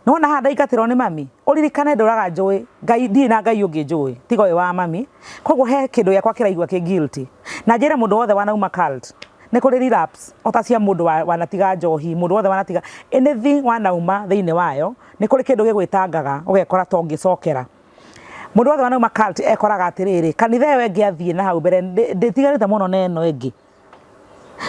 Nĩwona haha ndaingatĩrwo nĩ mami, ũririkane ndũraga njũĩ Ngai, ndirĩ na Ngai ũngĩ njũĩ tiga ũyũ wa mami, koguo he kĩndũ gĩakwa kĩraigua kĩ guilty. Na njĩre mũndũ wothe wanauma cult, nĩ kũrĩ relapse o ta cia mũndũ wanatiga njohi, mũndũ wothe wanatiga anything wanauma thĩinĩ wayo, nĩ kũrĩ kĩndũ gĩgwĩtangaga ũgekora ta ũngĩcokera. Mũndũ wothe wanauma cult ekoraga atĩrĩrĩ, kanitha ĩyo ĩngĩ athiĩ na hau mbere ndĩtiganĩte mũno na ĩno ĩngĩ.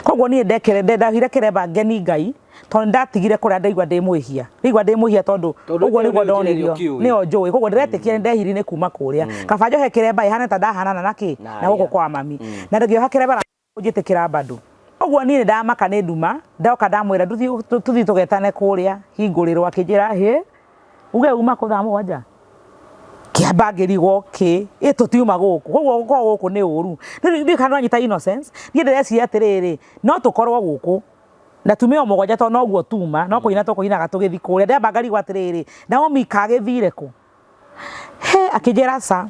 Koguo niĩ ndekĩre ndahire kĩremba ngeni Ngai tondũ nĩndatigire kũrĩa ndaigua ndĩ mwĩhia. Ndaigua ndĩ mwĩhia tondũ ũguo nĩguo ndonirio nĩyo njũĩ. Koguo ndĩretĩkia nĩndehirie nĩ kuma kũrĩa. Kaba njohe kĩremba ĩhane ta ndahanana na kĩ? Na gũkũ kwa mami. Na ngĩoha kĩremba na kũnjĩtĩkĩra bado. Ũguo niĩ nĩndamaka nĩ nduma ndoka ndamwĩra tũthiĩ tũgetane kũrĩa hingũrĩrwo akĩnjĩra hĩ uge uma kũ thaa mũgwanja? Ngĩamba ngĩrigwo kĩ ĩ tũtiuma gũkũ koguo gũkorwo gũkũ nĩ ũru. Rĩu ndiũĩ kana nĩwanyita innocence niĩ ndĩreciria atĩrĩrĩ no tũkorwo gũkũ na tume o mũgwanja tondũ noguo tuma no kũina tũkũinaga tũgĩthiĩ kũrĩa. Ndĩramba ngarigwo atĩrĩrĩ Naomi kagĩthire kũ? Hĩ akĩnjĩra aca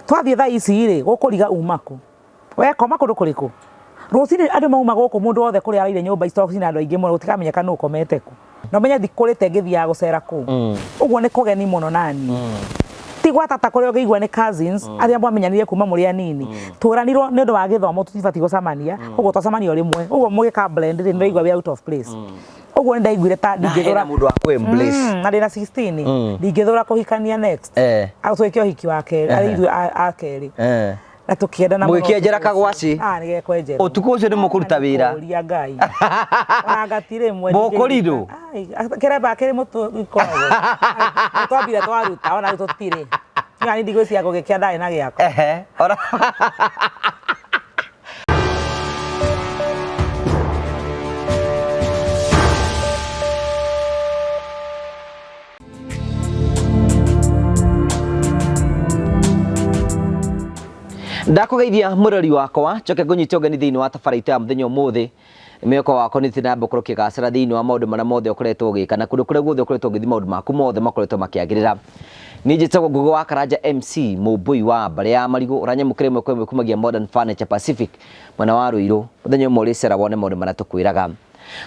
twathiĩ thaa ici rĩ gũkũriga uma kũ? We koma kũndũ kũrĩkũ? Rũcinĩ andũ mauma gũkũ mũndũ wothe kũrĩa araire nyũmba ici tondũ ciĩna andũ aingĩ mũno gũtikamenyeka nũ ũkomete kũ. Na ũmenye ndikũrĩte ngĩthiaga gũcera kũu. Ũguo nĩ kũgeni mũno naniĩ. Ti gwa tata kũrĩa ũngĩigua nĩ cousins arĩa mwamenyanire kuma mũrĩ anini. Tweranirwo nĩ ũndũ wa gĩthomo tũtibatiĩ gũcemania, ũguo twacemania o rĩmwe. Ũguo mũgĩka blend rĩ, nĩũraigua wĩ out of place. Ũguo nĩ ndaiguire ta Na hena ndingĩthũra mũndũ wa kũ embrace. Na ndĩna 16 ndingĩthũra kũhikania next. Tũgĩke ũhiki wa kerĩ, arĩ ithuĩ a kerĩ. Na tũkĩendana mũno Mũgĩkĩenjera ũtukũ ũcio. kagwacĩ? Ah, nĩ gekwenjerwo. Ũtukũ ũcio nĩ mũkũruta wĩra? Kũria Ngai. Ona ngati rĩmwe. Mũkũrirũ? Ai, kĩremba kĩrĩ mũtwe gĩkoragwo. Nĩ twambire twaruta ona rĩu tũtirĩ. Niĩ ona ndigwĩciria ngũgĩkĩa ndarĩ na gĩakwa. Ehe. Ona Ndakũgeithia mũrori wakwa njoke ngũnyite ũgeni thĩinĩ wa tabara itũ ya mũthenya ũmũthĩ mĩoko wakwa nĩ na mbere ũkĩgacĩra thĩinĩ wa maũndũ marĩa mothe ũkoretwo ũgĩka na kũndũ kũrĩa guothe ũkoretwo ũgĩthiĩ maũndũ maku mothe makoretwo makĩagĩrĩra. Niĩ njĩtagwo Ngũgĩ wa Karanja MC mũmbũi wa mbarĩ ya marigũ ũranyamũkĩra ĩmwe kwa ĩmwe kumagia Modern Furniture Pacific mwena wa Ruiru mũthenya ũmwe ũrĩcera wone maũndũ marĩa tũkwĩraga.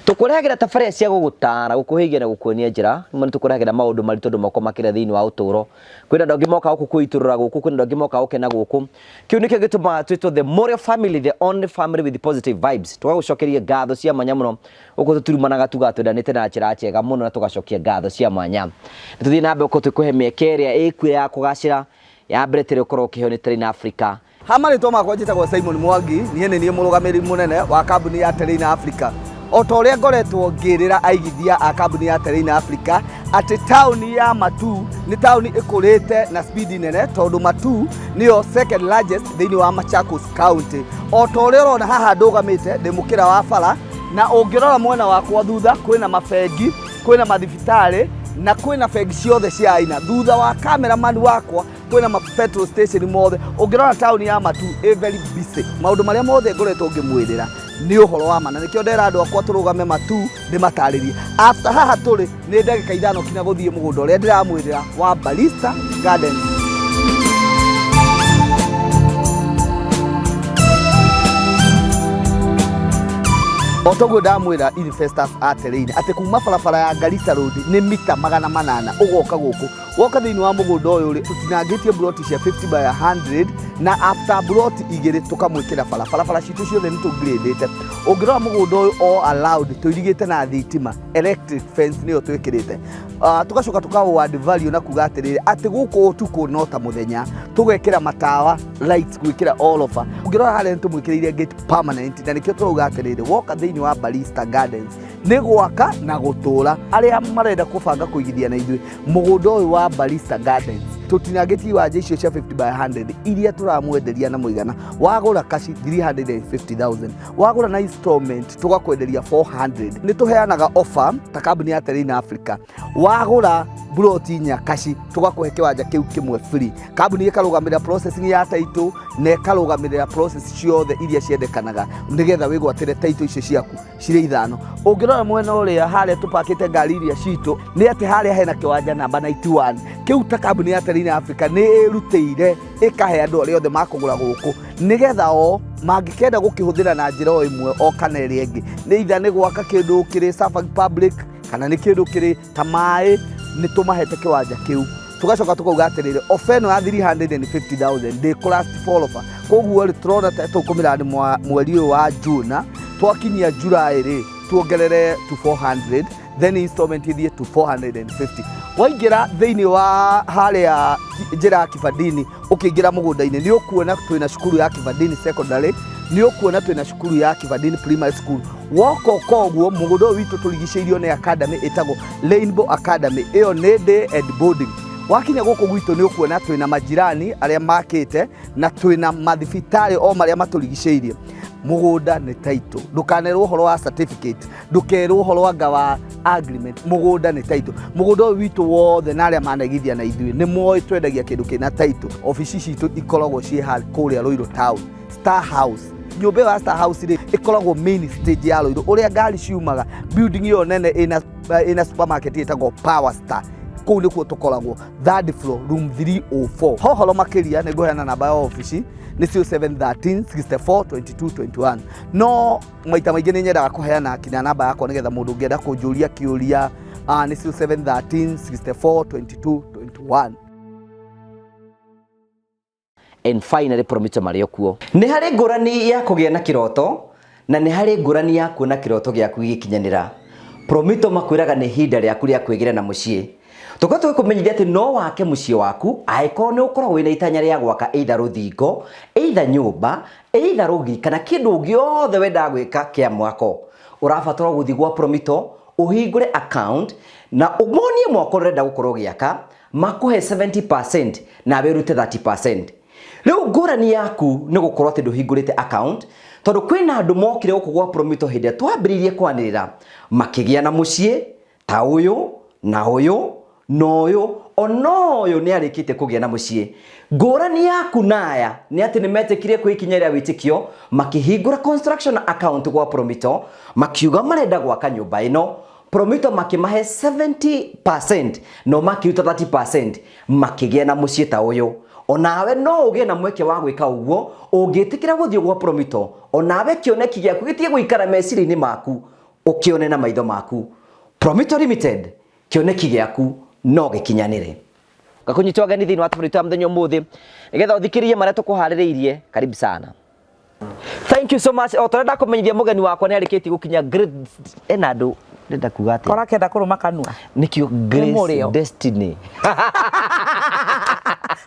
Tũkũrehagĩra tabarĩra cia gũgũtaara, gũkũhĩgia na gũkuonia njĩra. Rĩmwe nĩ tũkũrehagĩra maũndũ maritũ andũ moko makĩria thĩinĩ wa ũtũũro. Kwĩna andũ angĩ mokaga gũkũ kwĩitũrũra gũkũ, kwĩna andũ angĩ mokaga gũkena gũkũ. Kĩu nĩkĩo gĩtũmaga twĩtwo the Morio family, the only family with positive vibes. Tũgagũcokeria ngatho cia mwanya mũno. Gũkũ tũtirumanaga tugaga twendanĩte na njĩra njega mũno na tũgacokia ngatho cia mwanya. Nĩ tũthiĩ na mbere gũkorwo tũgĩkũhe mĩeke ĩrĩa ĩkuo ya kũgacĩra. Ya mbere tĩrĩa ũkoragwo ũkĩheo nĩ Terrain Africa. Ha marĩtwa makwa njĩtagwo Simon Mwangi, niĩ nĩ niĩ mũrũgamĩrĩri mũnene wa kambuni ya Terrain Africa. O ta ũrĩa ngoretwo ngĩrĩra aigithia a kambuni ya Terrain Africa atĩ taũni ya Matuu nĩ taũni ĩkũrĩte na speed nene tondũ Matuu nĩyo second largest thĩinĩ wa Machakos County. O ta ũrĩa ũrona haha ndũgamĩte ndĩ mũkĩra wa bara na ũngĩrora mwena wakwa thutha kwĩna mabengi, kwĩna mathibitarĩ na kwĩna bengi ciothe cia aina. Thutha wa cameraman wakwa kwĩna ma petrol station mothe ũngĩrora taũni ya Matuu ĩ very busy maũndũ marĩa mothe ngoretwo ngĩmwĩrĩra nĩ ũhoro wa ma na nĩkĩo ndera andũ akwa tũrũgame Matuu ndĩmatarĩrie after haha tũrĩ nĩ ndagĩka ithano kinya gũthiĩ mũgũnda ũrĩa ndĩramwĩrĩra wa Barista Gardens. O toguo ndamwĩra investors a Terrain atĩ kuma barabara ya Garissa Road nĩ mita 800 ũgoka gũkũ Woka thĩinĩ wa mũgũnda ũyũ rĩ, tũtinangĩtie mburoti cia 50 by 100 na after mburoti igĩrĩ tũkamwĩkĩra bara. Barabara citũ ciothe nĩ tũngirĩndĩte. Ũngĩrora mũgũnda ũyũ all allowed tũirigĩte na thitima, electric fence nĩyo twĩkĩrĩte. Tũgacoka tũka add value na kuga atĩrĩrĩ, atĩ gũkũ ũtukũ no ta mũthenya, tũgekĩra matawa lights gwĩkĩra all over. Ũngĩrora harĩa nĩ tũmwĩkĩrĩire gate permanent na nĩkĩo tũrauga atĩrĩrĩ, woka thĩinĩ wa Barista Gardens nĩ gwaka na gũtũra. Arĩa marenda kũbanga kũigithia na ithuĩ mũgũnda ũyũ wa Barista Gardens tũtinangĩtie iwanja icio cia 50 by 100 iria tũramwenderia na mũigana wagũra kaci 350,000 wagũra na installment tũgakwenderia 400. Nĩ tũheanaga offer ta kambuni ya Terrain Africa, wagũra mburoti inya kaci tũgakũhe kĩwanja kĩu kĩmwe free. Kambuni ĩkarũgamĩrĩra processing ya title na ĩkarũgamĩrĩra process ciothe iria ciendekanaga nĩgetha wĩgwatĩre title icio ciaku cirĩ ithano. Ũngĩrora mwena ũrĩa harĩa tũpakĩte ngari iria citũ nĩ atĩ harĩa hena kĩwanja namba 91 kĩu ta kambuni ya Terrain Africa nĩ ĩrutĩire ĩkahe andũ arĩa othe makũgũra gũkũ nĩgetha o mangĩkenda gũkĩhũthĩra na njĩra o ĩmwe o kana ĩrĩa ĩngĩ, nĩ either nĩ gwaka kĩndũ kĩrĩ serve public kana nĩ kĩndũ kĩrĩ ta maĩ Nĩ tũmahete kĩwanja kĩu, tũgacoka tũkauga atĩrĩrĩ, ofa ĩno ya 350,000 ndĩkũ last for offer. Koguo rĩ, tũrona ta tũkũmĩrani mweri ũyũ wa June, twakinyia July rĩ, tuongerere to 400, then installment ithiĩ to 450. Waingĩra thĩinĩ wa harĩa njĩra ya Kibandini, ũkĩingĩra mũgũnda-inĩ, nĩ ũkuona twĩna cukuru ya Kibandini Secondary, nĩ ũkuona twĩna cukuru ya Kibandini Primary School. Woka ũka ũguo, mũgũnda ũyũ witũ tũrigicĩirio nĩ academy ĩtagwo Rainbow Academy, ĩyo nĩ day and boarding. Wakinya gũkũ gwitũ, nĩ ũkuona twĩna majirani arĩa makĩte na twĩna mathibitarĩ o marĩa matũrigicĩirie. Mũgũnda nĩ title, ndũkanerwo ũhoro wa certificate, ndũkerwo ũhoro anga wa agreement. Mũgũnda nĩ title. Mũgũnda ũyũ witũ wothe na arĩa manaigithia na ithuĩ nĩ moĩ twendagia kĩndũ kĩna title. Obici citũ ikoragwo ciĩ kũrĩa Ruiru Town, Star House. Nyũmba ĩyo ya Star House rĩ, ĩkoragwo main stage ya Ruiru, ũrĩa ngari ciumaga, building ĩyo nene ĩna supermarket ĩtagwo Power Star. Kũu nĩkuo tũkoragwo, third floor, room 304. Hohoro makĩria, nĩ ngũheana namba ya obici, nĩ 0713 64 22 21. No maita maingĩ nĩ nyendaga kũheana kinya namba yakwa, nĩgetha mũndũ ũngĩenda kũnjũria kĩũria, nĩ 0713 64 22 21. And finally, Promito marĩ o kuo. Nĩ harĩ ngũrani ya kũgĩa na kĩroto na nĩ harĩ ngũrani ya kuona kĩroto gĩaku gĩgĩkinyanĩra. Promito makwĩraga nĩ ihinda rĩaku rĩa kwĩgĩra na mũciĩ. Tũkorwo tũgĩkũmenyithia atĩ no wake mũciĩ waku angĩkorwo nĩ ũkoragwo wĩna itanya rĩa gwaka, either rũthingo, either nyũmba, either rũgiri, kana kĩndũ gĩothe wendaga gwĩka kĩa mwako. Ũrabatara gũthiĩ gwa Promito, ũhingũre account na ũmonie mwako ũrenda gũkorwo ũgĩaka, makũhe 70% nawe ũrute 30%. Rĩu ngũrani yaku nĩ gũkorwo atĩ ndũhingũrĩte account, tondũ kwĩna andũ mokire gũkũ gwa Promito hĩndĩ ĩrĩa twambĩrĩirie kwanĩrĩra, makĩgĩa na mũciĩ ta ũyũ na ũyũ na ũyũ, ona ũyũ nĩ arĩkĩtie kũgĩa na mũciĩ. Ngũrani yaku naya nĩ atĩ nĩ metĩkirie kwĩ ikinya rĩa wĩtĩkio, makĩhingũra construction account gwa Promito, makiuga marenda gwaka nyũmba ĩno. Promito makĩmahe 70%, no makĩruta 30%, makĩgĩa na mũciĩ ta ũyũ. Onawe no ũgĩe na mweke wa gwĩka ũguo ũngĩtĩkĩra gũthiĩ gwa Promito. Onawe kĩoneki gĩaku gĩtige gũikara meciria-inĩ maku, ũkĩone na maitho maku. Promito Limited, kĩoneki gĩaku no gĩkinyanĩre. Ngakũnyita ũgeni thĩinĩ wa tabarĩra ya mũthenya ũmũthĩ, nĩgetha ũthikĩrĩrie marĩa tũkũharĩrĩirie. Karibu sana. Thank you so much. O tũrenda kũmenyithia mũgeni wakwa nĩ arĩkĩtie gũkinya. Great, ena andũ ndĩrenda kuga atĩa? Kora kenda kũrũma kanua. Nĩkĩo Grace Mũrĩo. Destiny.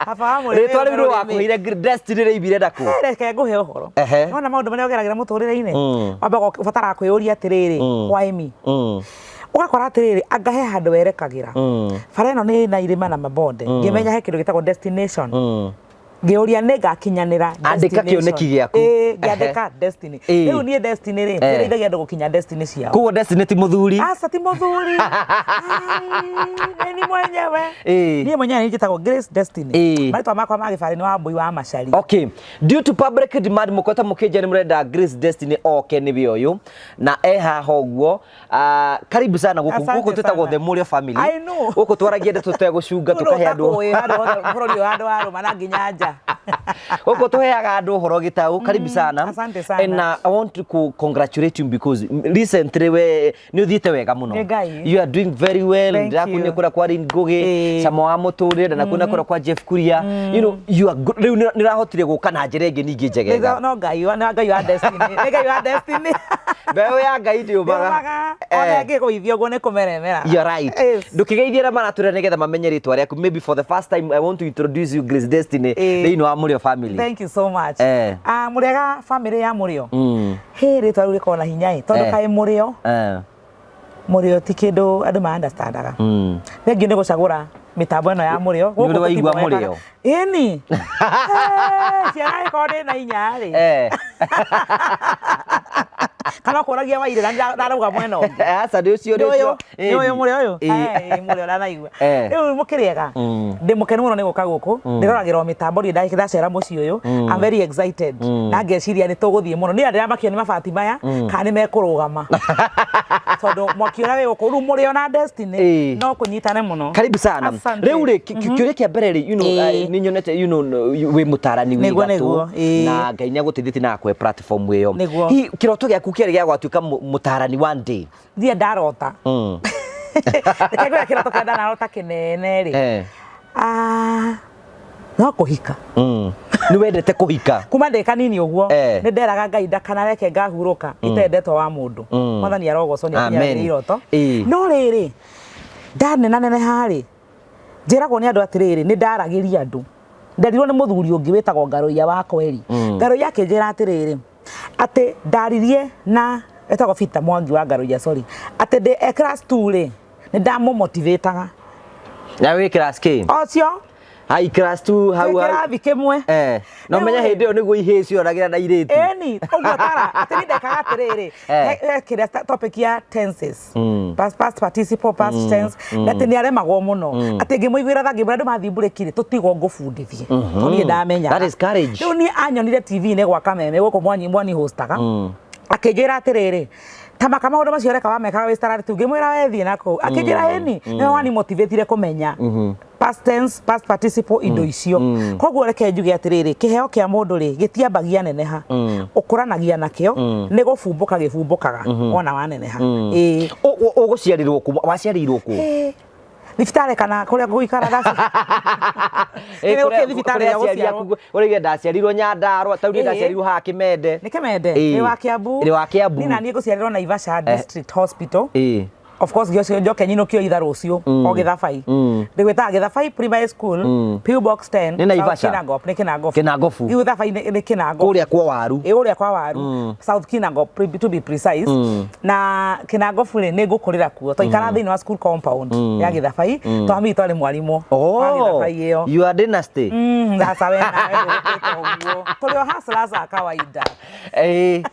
Baba wa mũrĩmi. Rĩtwa rĩu wakũheire Destiny rĩibire ndakũ? Reke ngũhe ũhoro. Nona maũndũ marĩa ũgeragĩra mũtũrĩre-inĩ, wambaga ũbataraga kwĩyũria atĩrĩrĩ, why me? Ũgakora atĩrĩrĩ, anga he handũ werekagĩra. Bara ĩno nĩ na irĩma na mabonde, ngĩmenya he kĩndũ gĩtagwo destination, ngĩũria nĩ ngakinyanĩra. Andĩka kĩoneki gĩaku. Ĩĩ, ngĩandĩka destiny. Rĩu niĩ destiny rĩ, nĩndeithagia andũ gũkinya destiny ciao. Koguo Destiny ti mũthuri? Aca, ti mũthuri. Ai, nĩ mwenyewe. Niĩ mwenyewe nĩ njĩtagwo Grace Destiny. Marĩtwa makwa ma gĩbarĩ nĩ Wambui wa Macari. Okay, due to public demand, mũkote mũkĩnja nĩ mũrenda Grace Destiny oke, nĩwe ũyũ na e haha ũguo. Ah, karibu sana gũkũ. Asante Gũkũ twĩtagwo sana. the Mũrĩo family. I know. Gũkũ twaragia ndeto tũtegũcunga, tũkahe andũ. Ũkũĩ handũ hothe bũrũri ũyũ, handũ warũma na nginya nja. Gũkũ tũheaga andũ ũhoro gĩtaũ. Karibu sana. Asante sana. And I want to congratulate you because recently we nĩ ũthiĩte wega mũno. Nĩ Ngai. You are doing very well. Thank Ndĩrakuonia you. kũrĩa kwa Lynn Ngugi, cama wa mũtũrĩre, ndanakuona kũrĩa kwa Jeff Kuria. You are good. Rĩu nĩ ũrahotire gũka na njĩra ĩngĩ ningĩ njegega. No Ngai nĩ Ngai wa destiny, nĩ Ngai wa destiny. Mbeũ ya Ngai ndĩũmaga. Ndĩũmaga. Ona ĩngĩgũithia ũguo nĩ kũmeremera. You're right. Yes. Ndũkĩgeithie arĩa maratwĩra, nĩgetha mamenye rĩtwa rĩaku. Maybe for the first time I want to introduce you Grace Destiny thĩinĩ wa Mũrĩo family. Thank you so much. Ah, mũrĩega family ya Mũrĩo. Hĩ, rĩtwa rĩu rĩkoragwo na hinya ĩ, tondũ kaĩ Mũrĩo, Mũrĩo ti kĩndũ andũ ma understandaga. Thengiũ nĩ gũcagũra mĩtambo ĩno ya Mũrĩo. Nĩ ũrĩ waigua tũtimoekaga. Mũrĩo? Ĩni. Eh, ciana ĩkorwo ndĩ na inya rĩ, kana ũkũragia wairĩra ndarauga mwena ũngĩ. Aca, nĩ ũcio, nĩ nĩ ũyũ. ũcio. Nĩ ũyũ mũrĩo ũyũ. Ĩĩ. Ĩ, mũrĩo ndanaigua. Eh. Rĩu mũkĩrĩega, ndĩ mũkenu mũno nĩ gũka gũkũ. Ndĩroragĩra o mĩtambo niĩ ndacera mũciĩ ũyũ. I'm very excited na ngeciria nĩ tũgũthiĩ mũno. Niĩ ndĩramakio nĩ mabati maya kana nĩ mekũrũgama, tondũ mwaki ũrĩa wĩ gũkũ rĩu, mũrĩo na destiny, no kũnyitane mũno. Karibu sana. Asante. Rĩu rĩ, kĩũria kĩa mbere rĩ, nĩ nyonete wĩ mũtarani wĩ Nĩguo, gatũ nĩguo, ĩĩ. na Ngai nĩ agũteithĩtie na akũhe platform ĩyo. Nĩguo. Hihi kĩroto gĩaku kĩarĩ gĩa gwatuĩka mũtarani one day? Thiĩ ndarota. Reke ngwĩre kĩroto kĩrĩa ndanarota kĩnene rĩ. Ah, no kũhika. Nĩ wendete kũhika? Kuma ndĩ kanini ũguo nĩ nderaga Ngai ndakanareke ngahurũka itendetwo wa mũndũ. Mwathani arogocwo nĩ Amen. akinyanĩria iroto. Ĩĩ. No rĩrĩ, ndanenaneneha rĩ, njĩragwo nĩ andũ atĩrĩrĩ, nĩ ndaragĩria andũ. Nderirwo nĩ mũthuri ũngĩ wĩtagwo Ngarũiya wa Kweri. Ngarũiya akĩnjĩra atĩrĩrĩ, atĩ ndaririe na etagwo Peter Mwangi wa Ngarũiya, sorry, atĩ ndĩ e class 2 rĩ, nĩ ndamũmotivataga. Na wĩ class K? Ocio. Hai class 2 hau Twĩ hau. kĩrathi kĩmwe. No Rĩu menya rĩ, hĩndĩ ĩyo nĩguo ihĩĩ cioragĩra na airĩtu. Ĩni, ũguo tara, atĩ niĩ ndekaga atĩrĩrĩ, he kĩrĩa topic ya tenses. Past participle, past tense, na atĩ nĩ aremagwo mũno. Atĩ ngĩmũiguĩra tha ngĩmwĩra andũ mathiĩ mburĩki rĩ, tũtigwo ngũbundithie. Tondũ niĩ ndamenyaga. That is courage. Rĩu niĩ anyonire TV-inĩ gwa Kameme gũkũ Mwanyi Mwanyi hostaga. Akĩnjĩra atĩrĩrĩ, ta maka maũndũ macio ũreka wamekaga wĩ starari tu, ngĩmwĩra we thiĩ na kũu. Akĩnjĩra ĩni, nĩwe wani motivatire kũmenya past tense, past participle, indo icio. Koguo reke njuge atĩrĩrĩ, kĩheo kĩa mũndũ rĩ, gĩtiambagia neneha. Ũkũranagia nakĩo, nĩ gũbumbũka gĩbumbũkaga wona waneneha. Ĩĩ. Ũgũciarĩrwo kũ? Waciarĩirwo kũ? Ĩĩ. Thibitarĩ kana kũrĩa ngũikaraga? Ĩĩ, Nĩ kũrĩa gũkĩ thibitarĩ kũrĩa ya aciari gũciarwo. aku ũrĩa ndaciarirwo Nyandarua, ta rĩu niĩ ndaciarirwo haha Kĩmende. Nĩ Kĩmende? Ĩĩ. Ndĩ wa Kiambu. Ndĩ wa Kiambu. Niĩ naniĩ ngũciarĩrwo Naivasha District Hospital. Ĩĩ. Of course ngĩocio njoke nyinũkio itha rũciũ o Gĩthabai. Ndĩgwĩtaga Gĩthabai Primary School, PO Box 10. Nĩ Naivasha? South Kinangop, nĩ Kinangop. Kinangobu. Rĩu Gĩthabai nĩ Kinangop. Kũrĩa kwa waru. Ĩ ũrĩa kwa waru. South Kinangop to be precise. Na Kinangop rĩ nĩ ngũkũrĩra kuo. Twaikara thĩinĩ wa school compound ya Gĩthabai. Tondũ mami witũ arĩ mwarimũ wa Gĩthabai ĩyo. You are dynasty. Sasa we nawe ndũgũkĩte ũguo. Tũrĩ o hustlers a kawaida. Ĩĩ.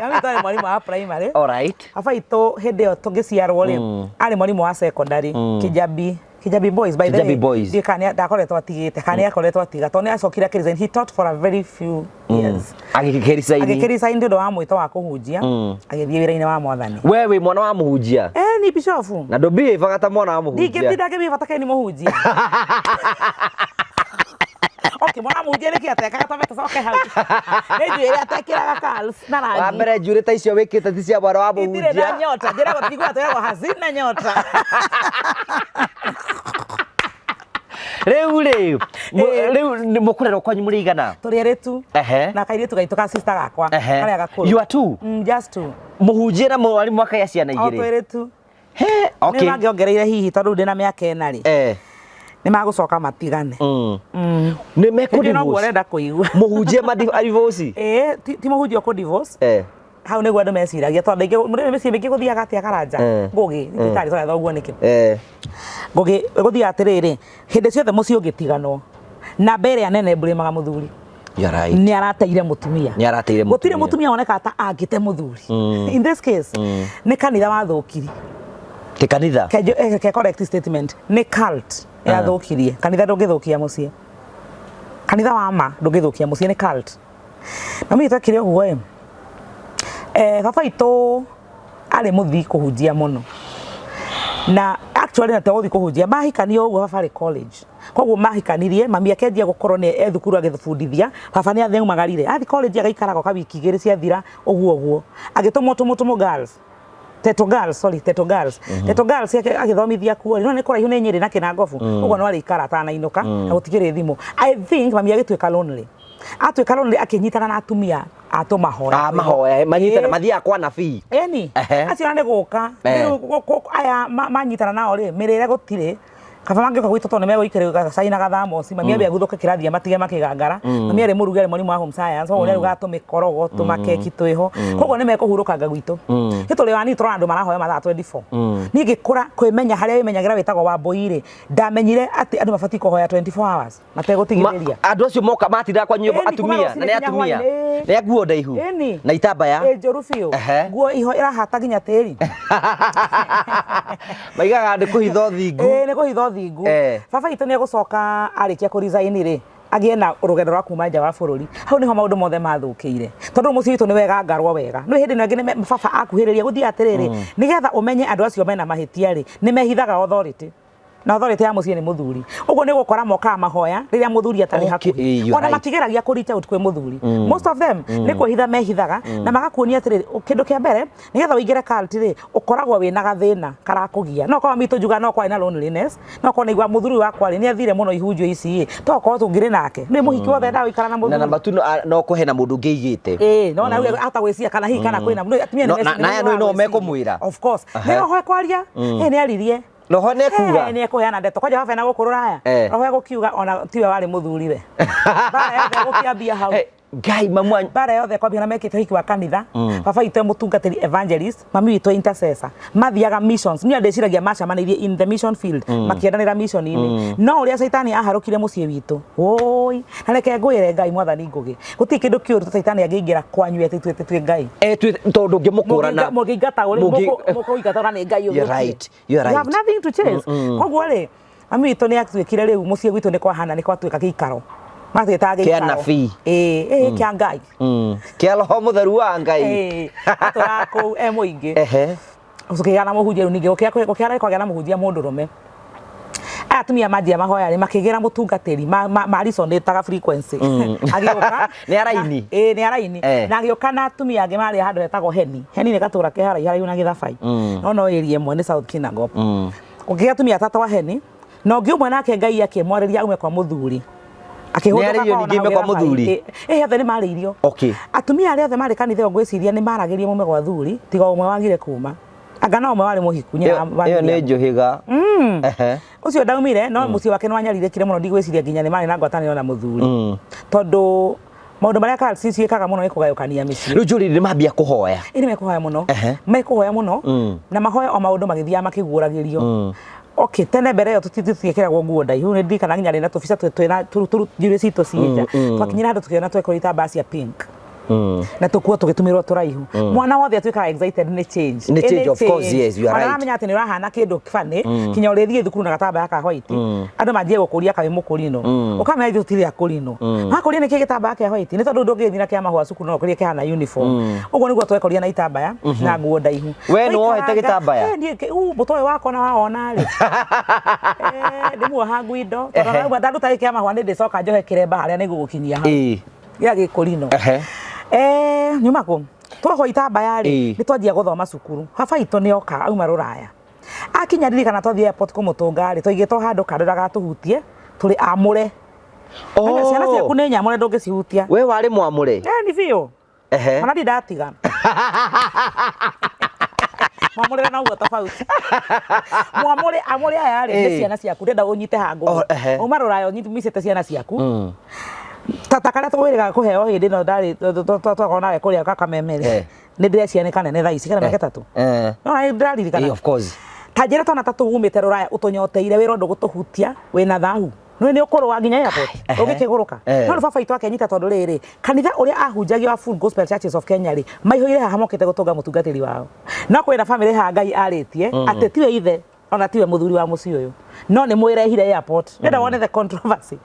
Mami witũ arĩ mwarimũ wa primary. All right. Baba itũ hĩndĩ ĩyo tũgĩciarwo rĩ, arĩ mwarimũ wa secondary, Kijabi Kijabi Boys, by the Kijabi way. Boys. Ndiũĩ kana ndakoretwo atigĩte, kana nĩ akoretwo atiga, tondũ nĩ acokire akĩresign. He taught for a very few years. Agĩkĩricaini. Agĩkĩresign nĩ ũndũ wa mwĩto wa kũhunjia, agĩthiĩ wĩra-inĩ wa Mwathani. We wĩ mwana wa mũhunjia. Ni bishofu. Na ndũbehavaga ta mwana wa mũhunjia. Ndingĩtinda ngĩbehave ta ni mũhunjia. Okay, mwana mũhunjia nĩkĩ atekaga twambe tũcoke hau. Nĩ njuĩrĩ atekĩraga curls na rangi. Wa mbere njuĩrĩ ta icio wĩkĩte ti cia mwana wa Itirĩ mũhunjia. na nyota, njĩragwo tiguaga twĩragwo hazina nyota. Rĩu rĩ, rĩu nĩ mũkũrerwo kwanyu mũrĩ igana? Tũrĩ erĩ tu. Na kairĩtu gaitũ ka sister gakwa, karĩa gakũrũ. You are two? Just two. Mũhunjia na mwarimũ akagĩa ciana O igĩrĩ? twĩrĩ tu. He, Nĩ okay. mangĩongereire hihi tondũ ndĩ na mĩaka 4 rĩ. Nĩ magũcoka matigane. Nĩ mekũ Hĩndĩ noguo divorce? ũrenda kũigua. Mũhunjia ma divorce? Ĩĩ, ti mũhunjia ũkũ divorce. Hau nĩguo andũ meciragia tondũ aingĩ mũrĩmi mĩciĩ mĩingĩ gũthiaga atĩa Karanja? Ngũgĩ, thibitarĩ twarĩ thoguo nĩkĩ? Ngũgĩ gũthiaga atĩrĩrĩ, hĩndĩ ciothe mũciĩ ũngĩtiganwo, namba ĩrĩa nene mbũrĩmaga mũthuri. You are right. Nĩ arateire mũtumia. Nĩ arateire Gũtirĩ mũtumia. mũtumia wonekaga ta angĩte mũthuri. In this case, nĩ kanitha wathũkirie. Ti kanitha? Ke correct statement. Nĩ cult yathũkirie. Kanitha ndũngĩthũkia mũciĩ. Kanitha wa ma ndũngĩthũkia mũciĩ, nĩ cult. Na mimi twekire ũguo ĩ. Baba witũ arĩ mũthii kũhunjia mũno. Na actually na tegũthiĩ kũhunjia, mahikanio ũguo baba arĩ college. Koguo mahikanirie, mami akĩanjia gũkorwo nĩ e thukuru agĩbundithia, baba nĩ aumagarire. Athiĩ college agaikara goka wiki igĩrĩ ciathira ũguo ũguo. Agĩtũmwo tũmũ girls. Teto girls, sorry, Teto girls. Teto girls agĩthomithia kuo. No nĩ kũraihu nĩ Nyĩrĩ na Kĩnangobu. Ũguo no arĩikara atanainũka, na gũtikĩrĩ thimũ. I think mami agĩtuĩka lonely. Atuĩka lonely akĩnyitana na atumia a tũmahoya. A mahoya, manyitana, mathiaga kwa nabii. Ĩni, acio ona nĩ gũka. Rĩu aya manyitana nao rĩ, mĩrĩre gũtirĩ. Kaba mangĩũka gwitũ tondũ nĩmegũikĩrĩra gacai na gathamoci, mami ambe aguthũke kĩrathi matige makĩgangara. Mami arĩ mũrugi, arĩ mwarimũ wa home science, koguo nĩarugaga tũmĩkorogo, tũmakeki twĩho. Koguo nĩmekũhurũkanga gwitũ. Nĩ tũrĩ wa niĩ tũrona andũ marahoya mathaa 24. Niĩ ngĩkũra kwĩmenya harĩa wĩmenyagĩra wĩtagwo Wambũi rĩ, ndamenyire atĩ andũ mabatiĩ kũhoya 24 hours mategũtigithĩria. Andũ acio moka matindaga kwa nyũmba Ĩni, kuma atumia, rũcinĩ na nĩ nginya atumia. hwaĩ-inĩ. Nĩ a nguo ndaihu. Ĩni. Na itambaya. Ĩ njũru biũ. Nguo iho ĩrahata nginya tĩri. Maigaga nĩ kũhitha ũthingu. Ĩĩ, nĩ kũhitha ũthingu. Baba witũ nĩ egũcoka arĩkia kũ resign rĩ, agĩe na rũgendo rwa kuma nja wa bũrũri. Hau nĩho maũndũ mothe mathũkĩire. Tondũ mũciĩ witũ nĩ wegangarwo wega. Nĩ hĩndĩ ĩno ĩngĩ nĩ baba akuhĩrĩria gũthiĩ atĩrĩrĩ, nĩgetha ũmenye andũ acio mena mahĩtia rĩ, nĩ mehithaga authority. Na authority ya mũciĩ nĩ mũthuri. Ũguo nĩ ũgũkora mokaga mahoya rĩrĩa mũthuri atarĩ Okay, hakuhĩ. you're Ona right. matigeragia kũ reach out kwĩ mũthuri. Most of them nĩ kwĩhitha mehithaga na magakuonia atĩrĩrĩ, kĩndũ kĩa mbere nĩgetha ũingĩre cult rĩ, ũkoragwo wĩna gathĩna karakũgia. No korwo mitũ njugaga no kwarĩ na loneliness, no korwo nĩigua mũthuri ũyũ wakwa rĩ, nĩ athire mũno ihunjio ici ĩ, to korwo tũngĩrĩ nake. Nĩ mũhiki wothe endaga gũikara na Na mũthuri. namba tu no kũhe na mũndũ ũngĩ aigĩte. Ĩĩ, no na rĩu ahota gwĩciria kana hihi kana kwĩna no atumia No, nĩ na aya nĩ no mekũmwĩra. Of course. Nĩ roho ekwaria, ĩ nĩ aririe. Roho nĩ ekuga. Nĩ ekũheana ndeto kwanja baba na gũkũ rũraya. Eh. Roho egũkiuga ona tiwe warĩ mũthuri we. Mbara yothe ĩgũkĩambia hau. Eh, Ngai mamu Mbara yothe kwambia na mekĩte ũhiki wa kanitha. Baba witũ e mũtungatĩri evangelist, mami witũ e intercessor. Mathiaga missions. Niĩ ndĩciragia macemanĩirie in the mission field, makĩendanĩra mission-inĩ. No ũrĩa caitani aharũkire mũciĩ witũ. Woi, na reke ngwĩre Ngai mwathani Ngũgĩ. Gũtirĩ kĩndũ kĩũru ta caitani angĩingĩra kwanyu etĩtuĩte twĩ Ngai. eh tondũ ũngĩmũkũrana. Mũngĩingatagwo rĩ, mũkũingatwo nĩ Ngai You're ũgĩũkire. right, you're You have right. nothing to chase. Koguo rĩ, mami witũ nĩ atuĩkire rĩu mũciĩ gwitũ nĩ kwahana nĩ kwatuĩka gĩikaro. Matwĩtaga Kĩa gĩikaro. nabii. Ĩĩ, ĩĩ kĩa Ngai. Kĩa roho mũtheru wa Ngai. Ĩĩ, atũraga kũu e mũingĩ. Ehe. Gũkĩgĩa na mũhunjia rĩu ningĩ gũkĩara kwagĩa na mũhunjia mũndũrũme. Aya atumia manjia mahoya rĩ makĩgĩra mũtungatĩri ma resonataga frequency. Agĩũka. Nĩ araini? Ĩĩ nĩ araini. Eh. Na agĩũka na atumia angĩ marĩ handũ hetagwo Heni. Heni nĩ gatũra ke haraihu haraihu na Gĩthabai. No no area ĩmwe nĩ South Kinangop. Gũkĩgĩa atumia atatũ a Heni na ũngĩ ũmwe nake Ngai akĩmwarĩria aume kwa mũthuri. Akĩhũndũka Nĩarĩirio kwao na ningĩ hau aume kwa Gĩthabai. mũthuri? Ĩĩ othe nĩ marĩirio. Okay. Atumia arĩa othe marĩ kanitha ĩyo ngwĩciria nĩ maragĩrio mume gwa thuri tiga ũmwe wagire kuma. Anga no ũmwe warĩ mũhiku nyina wa Ĩyo nĩ Miriam. njũhĩga. Ehe. Ũcio ndaumire no mũciĩ wake nĩ wanyarirĩkire mũno ndigwĩciria nginya nĩ marĩ na ngwatanĩro na mũthuri. Tondũ maũndũ marĩa cults ciĩkaga mũno nĩ kũgayũkania mĩciĩ. Rĩu njũrĩrĩ nĩ mambia kũhoya. Ĩ nĩ mekũhoya mũno. Ehe. Mekũhoya mũno na mahoya o maũndũ magĩthiaga makĩguũragĩrio. Okay, tene mbere ĩyo tũtiekĩragwo nguo ndaihu nĩ ndirikana nginya rĩ na tũbica twĩna njuĩrĩ citũ ciĩ nja. Twakinyire handũ tũkĩona twekĩrwo itambaya cia pink. Na tũkuo tũgĩtumĩrwo tũraihu. Mwana wothe atuĩkaga excited nĩ change. Nĩ Any change, of course, yes, you are Ona right. wamenya atĩ nĩ ũrahana kĩndũ funny kinya ũrĩthiĩ thukuru na gatambaya ka white. Andũ manjie gũkũria kaĩ mũkũrinũ. Ũkamenya ithuĩ tũtirĩ akũrinũ. Makũria nĩkĩ gĩtambaya kĩa white nĩ tondũ ndũngĩthiĩ na kĩa mahũa cukuru no ũkũrie kĩhana uniform. Ũguo nĩguo twekoria na itambaya na nguo ndaihu. We nĩ wohete Twaikaraga, gĩtambaya? eh, niĩ mũtwe ũyũ wakwa na wawona rĩ. Eh, ndĩmuoha nguindo. Tondũ ndauma ndaruta gĩkĩ kĩa mahũa nĩ ndĩcoka njohe kĩremba harĩa nĩgũgũkinyia hau. Ĩĩ. Gĩa gĩkũrinũ. Ehe. Eh, nyuma kũ? Twohwo itambaya rĩ, Ĩĩ. nĩ twanjia gũthoma cukuru. Baba witũ nĩ oka auma rũraya. Akinya ririkana twathiĩ airport kũmũtũnga rĩ, twaigĩtwo handũ kando ndagatũhutie, tũrĩ amũre. Oh. Ciana ciaku nĩ nyamũre ndũngĩcihutia. We warĩ mwamũre? Eh, nĩ biũ. Ehe. Ona ndirĩ ndatiga. Mwamũrĩre na ũguo tofauti. Mwamũre amũre aya rĩ, nĩ Ĩĩ. ciana ciaku ndĩrenda ũnyite hangũ. Oh, ehe. Uma rũraya ũnyitĩte ciana ciaku. Ta karĩa twĩrĩgaga kũheo hĩndĩ ĩno ndarĩ twakorwo nawe kũrĩa Kakameme-rĩ. Eh. Nĩ ndĩreciria nĩ kanene thaa ici kana mĩaka ĩtatũ. Eh. No na ndĩraririkana. Ĩĩ, of course. Ta njĩra twana ta tũu umĩte rũraya ũtũnyoteire wĩra ndũgũtũhutia wĩna thahu. Nĩ nĩ ũkũrũa nginya airport Ehe. ũgĩkĩgũrũka. Eh. No rĩu baba witũ akĩnyita tondũ rĩrĩ kanitha ũrĩa ahunjagia wa Full Gospel Churches of Kenya rĩ maihũire haha mokĩte gũtũnga mũtungatĩri wao. No kwĩna famĩlĩ haha Ngai arĩtie atĩ tiwe ithe ona tiwe mũthuri wa mũciĩ ũyũ no nĩ mwĩrehire airport. Ndĩrenda wone the controversy.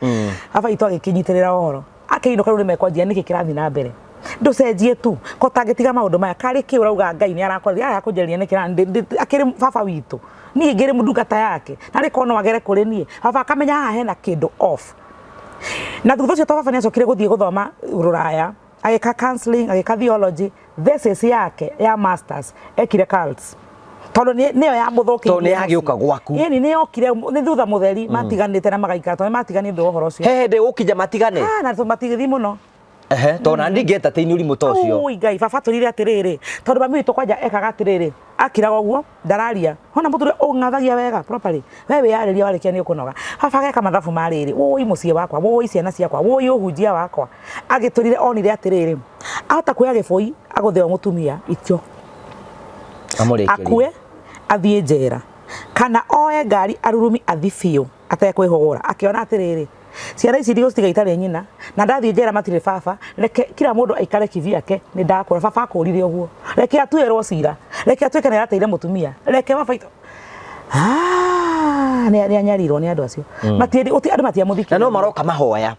Baba witũ agĩkĩnyitĩrĩra ũhoro akĩinũka rĩu nĩmekwanjia nĩkĩ kĩrathiĩ na mbere ndũcenjie tu ko tangĩtiga maũndũ maya karĩ kĩ ũrauga Ngai nĩ arakwarĩria arakũnjarĩria nĩkĩ akĩrĩ baba witũ niĩ ngĩrĩ ndungata yake narĩ korwo no agere kũrĩ niĩ baba akamenya haha hena kĩndũ off. Na thutha ũcio to baba nĩ acokire gũthiĩ gũthoma rũraya agĩka counseling agĩka theology thesis yake ya masters ekire cults tondũ nĩyo yamũthũkĩirie Tondũ nĩ yagĩũka gwaku. Ĩni nĩ yokire nĩ thutha mũtheri matiganĩte na magaikara tondũ nĩ matiganire nĩ ũndũ wa ũhoro ũcio. He hĩndĩ gũkinya matigane? Ah, na matigĩthiĩ mũno. Ehe, tondũ na ndingĩ-entertain ũrimũ ta ũcio. Ui Ngai, baba atwĩrire atĩrĩrĩ, tondũ mami witũ kwanja ekaga atĩrĩrĩ, akiraga ũguo, ndararia. Wona mũthuri ũng'athagia wega properly, we wĩyarĩria warĩkia nĩ ũkũnoga. Baba ageka mathabu ma rĩrĩ, wũi mũciĩ wakwa, wũi ciana ciakwa, wũi ũhunjia wakwa. Agĩtwĩrire onire atĩrĩrĩ, ahota kuoya gĩbũi agũthe o mũtumia ikio. Amũrĩkĩrie. Akue, athiĩ njera. Kana oe ngari arurumi athi biũ atekwĩhũgũra. Akĩona atĩrĩrĩ, ciana ici ndigũcitiga itarĩ nyina, na ndathiĩ njera matirĩ baba, reke kila mũndũ aikare kivyake, nĩ ndakũra. Baba akũrire ũguo. Reke atuĩrwo cira. Reke atuĩke nĩ arateire mũtumia. Reke baba itũ. Ah, nĩ anyarirwo nĩ andũ acio. Matiendi, andũ matiamũthikĩrĩirie. Na no maroka mahoya.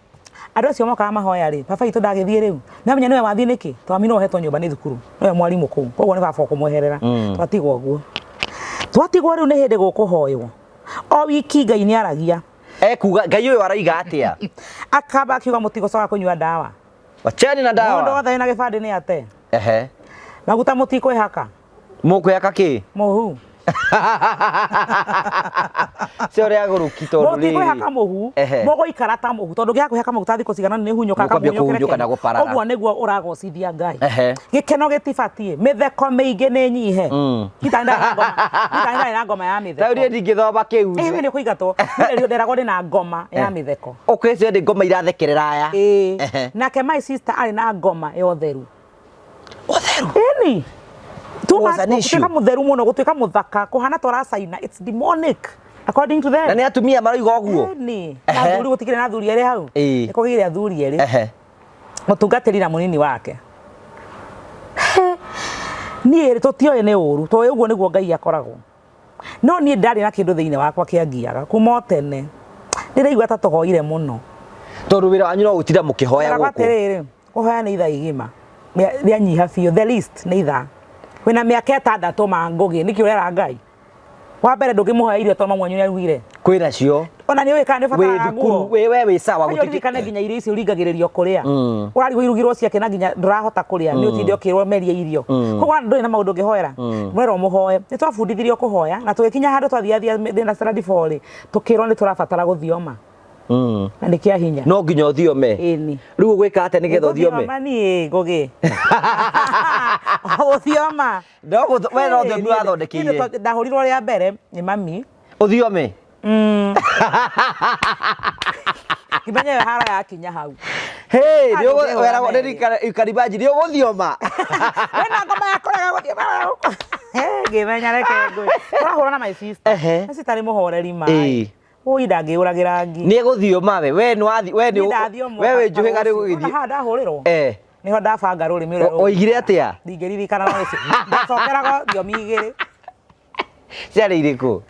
Andũ acio mokaga mahoya rĩ, baba itũ ndagĩthiĩ rĩu. Nĩamenya nĩwe wathiĩ nĩkĩ? Twami no ũhetwo nyũmba nĩ thukuru. Nĩwe mwarimũ kũu. Koguo nĩ baba ũkũmweherera. Twatigwo ũguo. Twatigwo rĩu nĩ hĩndĩ gũkũhoywo. O wiki Ngai nĩ aragia. Ekuga Ngai ũyũ araiga atĩa? Akamba akiuga mũtigũcoka kũnyua ndawa. Wacheni na Mũndũ ndawa. wothe wĩna gĩbandĩ nĩ ate. Ehe. Maguta mũtikwĩhaka. Mũkwĩhaka kĩ? Mũhu. Cio ũrĩa agũrũki tondũ rĩrĩ. Mũtikwĩhaka mũhu. Ehe. Mũgũikara ta mũhu tondũ ũngĩaga kwĩhaka maguta thikũ cigana nĩ hunyũkaga Mũkwambia kũhunyũka na gũparara. Ũguo nĩguo ũragocithia Ngai. Ehe. Gĩkeno gĩtibatiĩ. Mĩtheko mĩingĩ nĩ nyihe. Niĩ ndarĩ na ngoma ya mĩtheko. Rĩu niĩ ndingĩthoma kĩu. Ĩĩ we nĩ ũkũingatwo. Niĩ nderagwo ndĩ na ngoma ya mĩtheko. Ũkwĩcio nĩ ngoma irathekerera aya. Ĩĩ. Ehe. Nake my sister arĩ na ngoma ya ũtheru. Ũtheru. Ĩni. Too Was much an issue. gũtuĩka mũtheru mũno, gũtuĩka mũthaka, kũhana ta ũracaina. It's demonic according to them. Na nĩ atumia maroiga ũguo. Ĩni. Na Ehe. athuri gũtikĩrĩ na athuri erĩ hau. Ĩĩ. Nĩ kũgĩire athuri erĩ. Ehe. Mũtungatĩri na mũnini wake. Niĩ tũtioĩ nĩ ũru, tondũ ũguo nĩguo Ngai akoragwo. No niĩ ndarĩ na kĩndũ thĩinĩ wakwa kĩangiaga kuma o tene. Ndĩraigua ta tũhoire mũno. Tondũ wĩra wanyu no gũtinda mũkĩhoya Ngwĩraga gũkũ. atĩrĩrĩ, kũhoya nĩ ithaa igima rĩanyiha biũ, the least nĩ ithaa. Wĩna mĩaka ĩtandatũ ma ngũgĩ, nĩkĩ ũrera Ngai? Wa mbere ndũngĩmũhoya irio tondũ mamu wanyu nĩarugire. Kwĩna cio. Ona nĩ ũĩ kana nĩ Wĩ ũbataraga thukuru, nguo. wĩ we wĩ sawa Kwani gũtikĩ. ũririkane nginya irio ici ũringagĩrĩrio kũrĩa. Ũrarigwo irugirwo ciake na nginya ndũrahota kũrĩa nĩ ũtinde ũkĩrwo meria irio. Koguo ona ndũrĩ na maũndũ ũngĩhoera. Mwera ũmũhoe. Nĩ twabundithirio kũhoya na tũgĩkinya handũ twathiathia ndĩna standard four rĩ, tũkĩrwo nĩ tũrabatara gũthioma. Na nĩ kĩa hinya. No nginya ũthiome. Ĩni. Rĩu ũgwĩka atĩa nĩgetha ũthiome? Gũthioma niĩ ngũgĩ. Gũthioma. No we no thiomi wathondekeire. Niĩ ndahũrirwo rĩa mbere nĩ mami. Ũthiome. Ngĩmenya ĩyo haro yakinya hau. Hey, Ah, nĩ ũgũ- ndũngĩhũra weragwo merĩ. nĩ you can imagine nĩ ũgũthioma. Wĩna ngoma ya kũrega gũthioma. Ngĩmenya reke ngũĩ. Tũrahũra na my sister. Ehe. My sister nĩ mũhoreri Ĩĩ. maĩ. Ũi ndangĩũragĩra ngi. Nĩ egũthioma we. We nĩ wathi we nĩ Niĩ ndathiomwo we wĩ njũhĩga nĩ Ona ũgũgĩthiĩ. haha ndahũrĩrwo. Eh. Nĩho ndabanga rũrĩmĩ ũrĩa Oigire atĩa? Ndingĩririkana no ũcio. Ndacokeragwo thiomi igĩrĩ. Ciarĩ irĩkũ?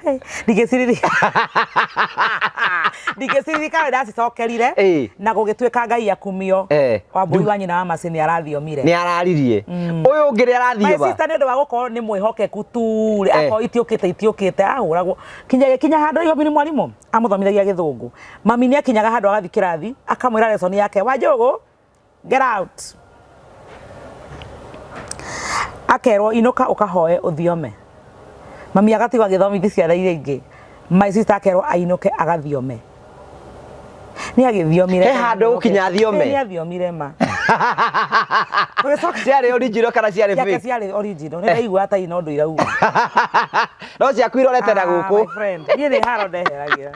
Ndingĩciririkana ndacicokerire Ĩĩ. na gũgĩtuĩka Ngai akumio. Eh. Wambũi wa nyina wa Mercy nĩ arathiomire. Nĩ araririe. Ũyũ ũngĩ nĩ My arathioma. sister nĩ ũndũ wa gũkorwo nĩ mwĩhokeku tu rĩ Eh. akorwo itiũkĩte itiũkĩte ahũragwo kinya gĩkinya handũ ihobi nĩ mwarimũ amũthomithagia gĩthũngũ mami nĩ akinyaga handũ agathiĩ kĩrathi akamwĩra lesson yake Wanjũgũ get out akerwo inũka ũkahoe ũthiome mami agatigwo agĩthomithi ciana iria ingĩ my sister akerwo ainũke agathiome nĩ agĩthiomire He handũ gũkinya athiome? Ĩ, nĩ athiomire ma Tũgĩcoka- Ciarĩ original kana ciarĩ ciake fake? ciarĩ original nĩ ndaigua ta ina ũndũ irauga No ciaku irorete na Ah, my gũkũ. friend niĩ nĩ haro ndeheragira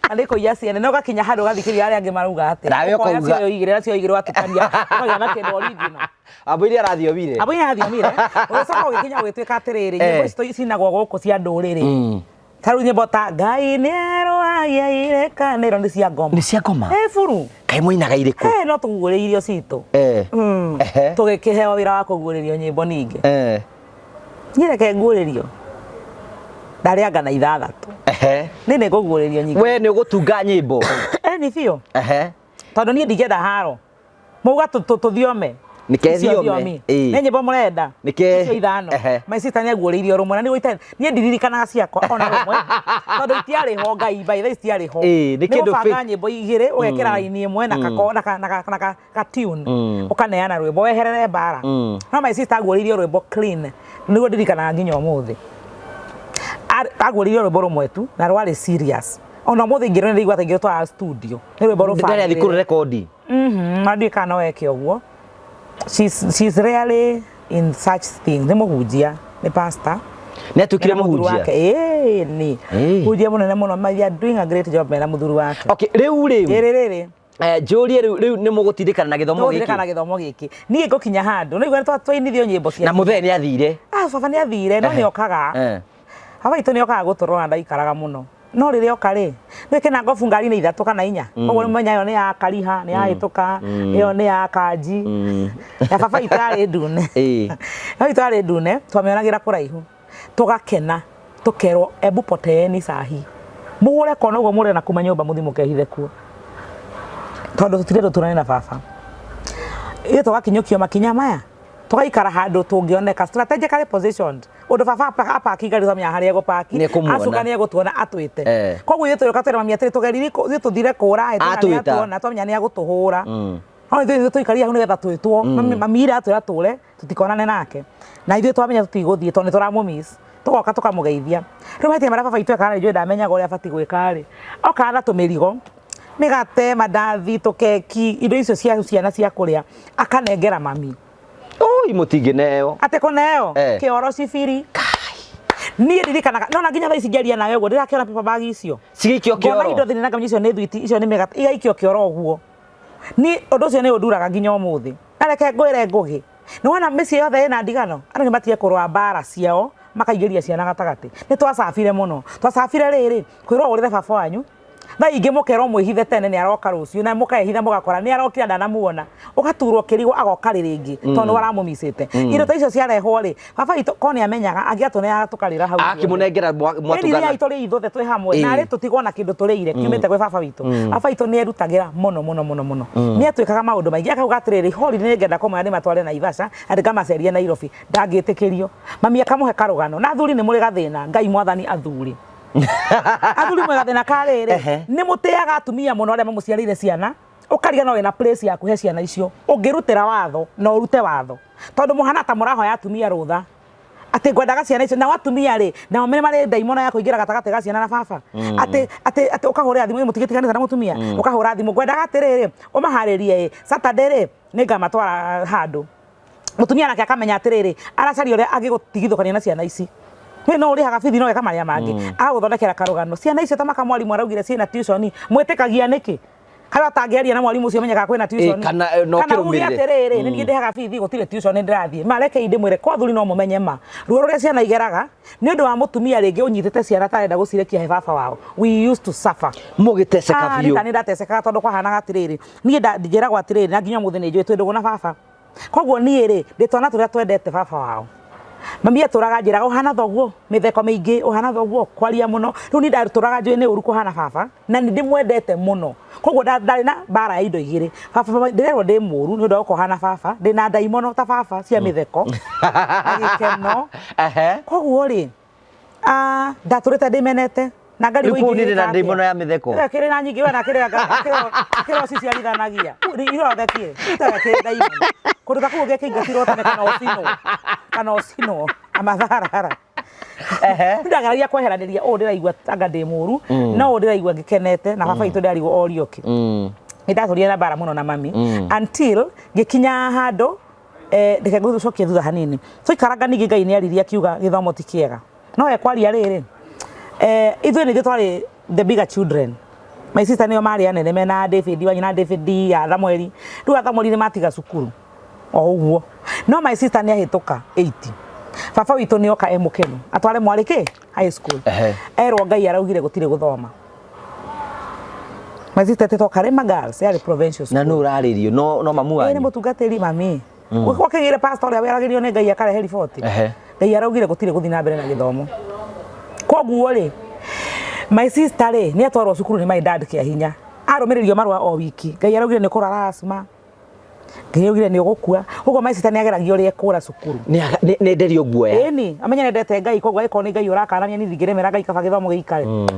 na nĩ kũiya ciene na ũgakinya handũ ũgathikĩrĩria arĩa angĩ marauga atĩa Nawe Ũkoya ũkauga. cio igĩrĩ na cio igĩrĩ watukania ũkagĩa na kĩndũ original Wambũi nĩ arathiomire. Abũi nĩ athiomire ũgĩcoka ũgĩkinya ũgĩtuĩka atĩrĩrĩ Eh. nyĩmbo ici cinagwo gũkũ cia ndũrĩrĩ ta rĩu nyĩmbo ta Ngai nĩ arũagia irekanĩro nĩ cia ngoma Nĩ cia ngoma? ĩ buru Kaĩ mũinaga irĩkũ? Eh, no tũguũrĩirio citũ Eh. Mm. Ehe. Tũgĩkĩheo wĩra wa kũguũrĩrio nyĩmbo ningĩ Eh. niĩ reke nguũrĩrio ndarĩanga na ithathatũ Ehe. nĩ nĩ ngũguũrĩrio nyingĩ We nĩ ũgũtunga nyĩmbo. Eh, nĩ biũ Ehe. tondũ niĩ ndingĩenda haro mauga tũthiome Nĩke Icio thiome. thiomi. Ĩĩ. Nĩ nyĩmbo mũrenda Nĩke- icio ithano Ehe. my sister nĩ aguũrĩirio rũmwe na nĩguo niĩ ndiririkanaga ciakwa ona rũmwe tondũ itiarĩ ho ngai by the way itiarĩ ho Ĩĩ, nĩ kĩndũ gũbanga fake. nyĩmbo igĩrĩ ũgekĩra raini ĩmwe na kako na ka na ka na ka ka tune ũkaneana rwĩmbo weherere mbara no my sister aguũrĩirio rwĩmbo clean nĩguo ndirikanaga nginya ũmũthĩ aguũrĩirio rwĩmbo rũmwe tu na rwarĩ serious ona ũmũthĩ ingĩrwo nĩ ndaigua ta ingĩrũtwara studio nĩ rwĩmbo Ndarĩ athiĩ rũbangĩrĩre kũrekondi. Na ndiũĩ kana no eke ũguo. She's rarely in such things. Nĩ mũhunjia, nĩ pastor. Nĩ atuĩkire Mena mũthuri mũhunjia. wake. Ĩĩ nĩ. Ĩĩ. Mũhunjia mũnene mũno. They are doing a great job mena mũthuri wake. Okay, rĩu rĩu Rĩrĩ rĩrĩ. Njũrie rĩu rĩu nĩ mũgũtindĩkana na gĩthomo Tũgũthirĩkana gĩkĩ. gĩthomo gĩkĩ. Niĩ ngũkinya handũ. Nĩ igua twainithio nyĩmbo cia. Na mũthee nĩ athire. Ah, baba nĩ athire no nĩ okaga. Eh. Baba witũ nĩ okaga gũtũrora ndaikaraga mũno. No rĩrĩa oka rĩ, nĩ kĩna ngobu ngari-inĩ ithatũ kana inya. Koguo nĩ menya ĩyo nĩ ya Kariha, nĩ ya Hĩtũka, ĩyo nĩ ya Kanji. Ya baba witũ yarĩ ndune. Ĩĩ. Baba witũ yarĩ ndune, twamĩonagĩra kũraihu. Tũgakena, tũkerwo ebu poteeni sahi. Mũgũre kona ũguo mũrĩ na kuma nyũmba mũthiĩ mũkehithe kuo. Tondũ tũtirĩ tũtũrane na baba. Ithuĩ tũgakinyũkio makinya maya. Tũgaikara handũ tũngĩoneka, strategically positioned, ũndũ baba apaki ngari twamenya harĩa egũpaki. Nĩekũmuona. Acoka nĩ egũtuona atwĩte. Koguo ithuĩ tũgĩũka twĩra mami atĩrĩ, tũgeririe ithuĩ tũthire kũra ĩ, tũrona nĩ Atwĩta. atuona, twamenya nĩ agũtũhũra. No ithuĩ tũikarire hau nĩgetha twĩtwo. Mami ira atwĩra tũre tũtikonane nake, na ithuĩ twamenya tũtigũthiĩ tondũ nĩ tũramũmiss, tũgoka tũkamũgeithia. Rĩu mahĩtia marĩa baba witũ ekaga, nĩ njũĩ ndamenyaga ũrĩa abatiĩ gwĩka rĩ, okaga na tũmĩrigo, mĩgate, mandathi, tũkeki, indo icio cia ciana cia kũrĩa, akanengera mami. Oi, mũtingĩneo. Atĩ kũneo? Kĩoro cibiri. Niĩ ndirikanaga no na nginya thaa ici ngĩaria nawe ũguo ndĩrakĩona paper bag icio cigĩikio ngona kĩoro. Indo thĩinĩ na ngamenya icio nĩ thwiti, icio nĩ mĩgate, igaikio kĩoro ũguo. Niĩ ũndũ ũcio nĩ ũnduraga nginya ũmũthĩ. Na reke ngwĩre, Ngũgĩ, nĩ wona mĩciĩ yothe ĩna ndigano, andũ nĩ matige kũrũa mbara ciao makaingĩria ciana gatagatĩ. Nĩ twacabire mũno, twacabire rĩrĩ kwĩrwo ũrĩre baba wanyu thaa ingĩ, mũkerwo mwĩhithe tene nĩ aroka rũciũ, na mũkehitha mũgakora nĩ arokire ndanamuona, ũgaturwo kĩrigo agoka rĩ rĩngĩ tondũ nĩ waramũmicĩte. Indo ta icio ciarehwo rĩ, baba witũ ko nĩ amenyaga angĩatũneaga tũkarĩra hau ithuothe. Akĩmũnengera mwatũngana. Ĩni tũrĩ ithuothe twĩ hamwe, narĩ tũtigwo na kĩndũ tũrĩire kiumĩte gwĩ baba witũ. Baba witũ nĩ erutagĩra mũno mũno mũno mũno, nĩ atwĩkaga maũndũ maingĩ, akauga atĩrĩrĩ, holiday nĩ ngenda kũmoya ndĩmatware Naivasha na ndĩkamacerie Nairobi, ndangĩtĩkĩrio. Mami akamũhe karũgano. Na athuri nĩ mũrĩ gathĩna, Ngai mwathani, athuri, athuri mwĩ gathĩna ka rĩrĩ, nĩ mũtĩaga atumia mũno arĩa mamũciarĩire ciana, ũkarigana wĩna place ya kũhe ciana icio ũngĩrutĩra watho na ũrute watho, tondũ mũhana ta mũrahoya atumia rũtha atĩ ngwendaga ciana icio. Nao atumia rĩ, nao nĩ marĩ ndaimono ya kũingĩra gatagatĩ ga ciana na baba, atĩ ũkahũrĩra thimũ, mũtigĩtiganĩte na mũtumia, ũkahũra thimũ, ngwendaga atĩrĩrĩ, ũmaharĩrie ĩ Saturday rĩ, nĩngamatwara handũ. Mũtumia nake akamenya atĩrĩrĩ, aracaria ũrĩa angĩgũtigithũkania na ciana ici. Nĩ no ũrĩhaga bithi no weka marĩa mangĩ, agagũthondekera karũgano. Ciana icio ta maka mwarimũ araugire ciĩna tuition, mwĩtĩkagia nĩkĩ harĩa atangĩaria na mwarimũ ũcio menyaga kwĩna tuition? Kana, no kana uge ũkĩrũmĩrĩre. Atĩrĩrĩ, nĩ niĩ ndĩhaga bithi, gũtirĩ tuition ndĩrathiĩ. Ma rekei ndĩmwĩre, kwa athuri no mũmenye ma ruo rũrĩa ciana igeraga nĩ ũndũ wa mũtumia rĩngĩ ũnyitĩte ciana tarenda gũcirekia he baba wao. We used to suffer. Mũgĩteceka Ah, biũ. Nĩ ndatecekaga tondũ kwahanaga atĩrĩrĩ, niĩ njĩragwo atĩrĩrĩ, na nginya ũmũthĩ nĩ njũĩ twĩ ndũgũ na baba, koguo niĩ rĩ, ndĩ twana tũrĩa twendete baba wao. Mami atũraga njĩraga ũhana thoguo mĩtheko mĩingĩ, ũhana thoguo kwaria mũno. Rĩu niĩ ndatũraga njũĩ nĩ ũru kũhana baba, na nĩ ndĩmwendete mũno, koguo ndarĩ na mbara ya indo igĩrĩ. Baba ndĩrerwo ndĩ mũru nĩ ũndũ wa gũkorwo hana baba, ndĩ na ndaimono ta baba cia mĩtheko na gĩkeno. Koguo rĩ, ah, ndatũrĩte ndĩmenete na ngarigwo Rĩu kũu nĩ ndĩ na ingĩgĩka atĩa. ndaimono ya mĩtheko. Ĩyo kĩrĩ na nyingĩ we na kĩrĩ ciciarithanagia irothekie itaga kĩrĩ ndaimono kũndũ ta kũu ũngĩkĩingatirwo tene kana ũcinwo, kana ũcinwo amatharara. Ndageragia kweheranĩria ũũ ndĩraigua anga ndĩ mũru, no ũũ ndĩraigua ngĩkenete na baba witũ ndarigwo orio kĩ. Nĩ ndatũrire na mbara mũno na mami until ngĩkinya handũ, reke ngũcokie thutha hanini. Twaikaranga ningĩ Ngai nĩ aririe akiuga gĩthomo ti kĩega, no ekwaria rĩrĩ, ithuĩ nĩ ithuĩ twarĩ the bigger children. My sister nĩo marĩ anene mena David wanyu na David ya Samueli. Rĩu a Samueli nĩ matiga cukuru o ũguo, no my sister nĩ ahĩtũka 80. Baba witũ nĩ oka e mũkenu atware mwarĩ kĩ high school. Erwo Ngai araugire gũtirĩ gũthoma. My sister etĩtwo Karema Girls, yarĩ provincial school. Na nũ ũrarĩrio? No mamu Ĩĩ, nĩ wanyu? Mũtungatĩri mami wakĩgĩre, pastor ũrĩa weragĩrio nĩ Ngai akarehe riboti. Ngai araugire gũtirĩ gũthiĩ na mbere na gĩthomo. Koguo rĩ, my sister rĩ, nĩ atwarwo cukuru nĩ my dad kĩa hinya, arũmĩrĩrio marũa o wiki. Ngai araugire nĩ ũkũrwara asthma, Ngai araugire nĩ ũgũkua. Ũguo my sister nĩ ageragia ũrĩa ekũra cukuru. Nĩ enderio guoya. Ĩni amenye nendete Ngai, koguo angĩkorwo nĩ Ngai ũrakanania, niĩ ndingĩremera Ngai, kaba gĩthomo gĩikare.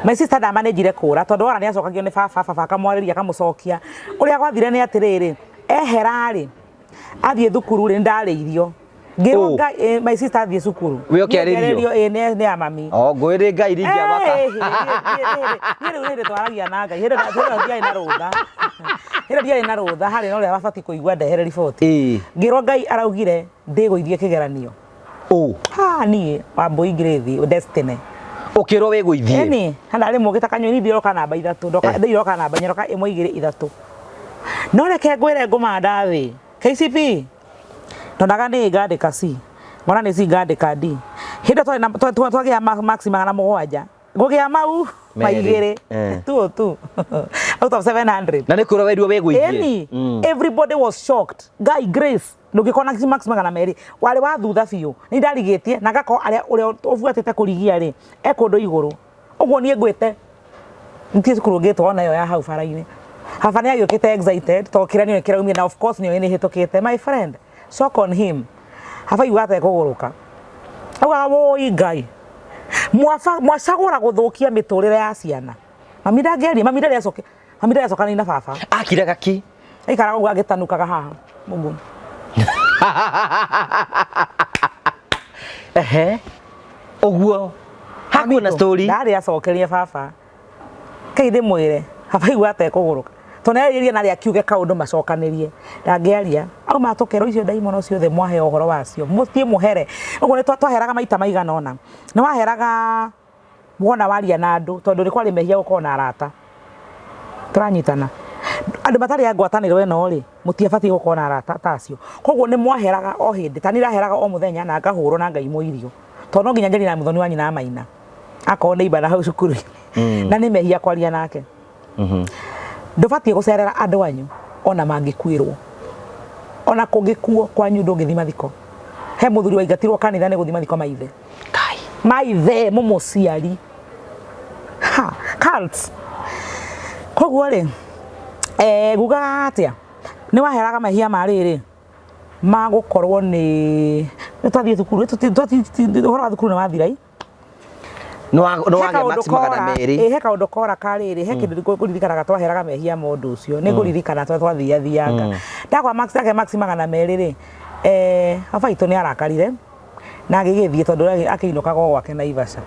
My sister ndamanĩnjire kũra tondũ wona nĩ acokagio nĩ baba, baba akamwarĩria akamũcokia. Ũrĩa gwathire nĩ atĩrĩrĩ, ehera rĩ, athiĩ thukuru rĩ, nĩ ndarĩirio ngĩrwo Ũ. Ngai, my sister athiĩ cukuru. We Niĩ ũkĩarĩrio? ngĩarĩrio, ĩ, nĩ ya mami. O ngũĩ nĩ Ngai ringĩamaka. Niĩ rĩu hĩndĩ twaragia na Ngai, hĩndĩ ĩyo ndiarĩ na rũtha, hĩndĩ ĩyo ndiarĩ na rũtha harĩ na ũrĩa wabatiĩ kũigua ndehere riboti. Ngĩrwo Ngai araugire ndĩgũithie kĩgeranio. Ũ. Ha, niĩ Wambui Grace Destiny. Ũkĩrwo wĩgũithie? Ĩni hana rĩmwe ũgĩta kanyoni, ndiroka namba ithatũ, ndoka ndiroka namba inya, ndoka ĩmwe, igĩrĩ, ithatũ. No reke ngwĩre, ngũmanda thĩ KCP ndonaga nĩ ngandĩka C, ngona nĩ C ngandĩka D. Hĩndĩ ĩyo twarĩ na twagĩa max 700, ngũgĩa mau Merĩ. maigĩrĩ. Two two out of 700. Na nĩ kwĩrwo werirwo wĩgũithie? Ĩni everybody was shocked. Guy Grace, ndũngĩkona max 200, warĩ wa thutha biũ. Nĩ ndarigĩtie na ngakorwo arĩa ũrĩa ũbuatĩte kũrigia rĩ e kũndũ igũrũ ũguo, niĩ ngwĩte ntie cukuru ngĩtwo ona ĩyo ya hau bara-inĩ. Baba nĩ agĩũkĩte excited tondũ kĩranio nĩ kĩraumire, na of course nĩoĩ nĩ hĩtũkĩte. My friend, Shock on him. Haba igua atekũgũrũka. Augaga woi Ngai. Mwaba mwacagũra gũthũkia mĩtũrĩre ya ciana. Mami ndangĩaria, mami ndarĩ acoke. Mami ndarĩ acokanĩria na baba. Akiraga ki. Aikaraga ũguo agĩtanukaga haha. Mũguo. Ehe. Ũguo. Hakuo na story. Ndarĩ acokeria baba. Kei ndĩmwĩre baba igua atekũgũrũka. Tondũ nĩarĩria narĩ akiuge kaũndũ macokanĩrie. Ndangĩaria. Auma atũkerwo icio ndaimono ciothe mwaheo ũhoro wacio. Mũthiĩ mũhere. Ũguo nĩ twaheraga maita maigana ũna. Nĩ waheraga wona waria na andũ tondũ nĩ kwarĩ mehia gũkorwo na arata. Tũranyitana. Andũ matarĩ a ngwatanĩro ĩno rĩ, mũtiabatiĩ gũkorwo na arata ta acio. Koguo nĩ mwaheraga o hĩndĩ. Ta niĩ ndaheraga o mũthenya na ngahũrwo na ngaimwo irio. Tondũ no nginya njarie na mũthoni wa nyina Maina. Akorwo nĩ ibada hau cukuru. Na nĩ mehia kwaria nake. Ndũbatiĩ gũcerera andũ anyu ona mangĩkuĩrwo. Ona kũngĩkuo kwanyu ndũngĩthiĩ mathiko. He mũthuri waingatirwo kanitha nĩ gũthiĩ mathiko ma ithe. Kai. Ma ithe mũmũciari. Ha, cults. Koguo rĩ, ngugaga atĩa? Nĩ waheraga mehia ma rĩrĩ, ma gũkorwo nĩ twathiĩ thukuru, ũhoro wa thukuru nĩ wathira ĩ. Nĩ wagĩa marks 200. Ĩ he kaũndũ kora ka rĩrĩ, he kĩndũ ngũririkanaga twaheraga mehia ma ũndũ ũcio. Nĩ ngũririkana tondũ twathiathianga. Ndagwa marks, ndagĩa marks 200 rĩ, baba witũ nĩ arakarire na agĩgĩthiĩ tondũ akĩinũkaga o gwake Naivasha.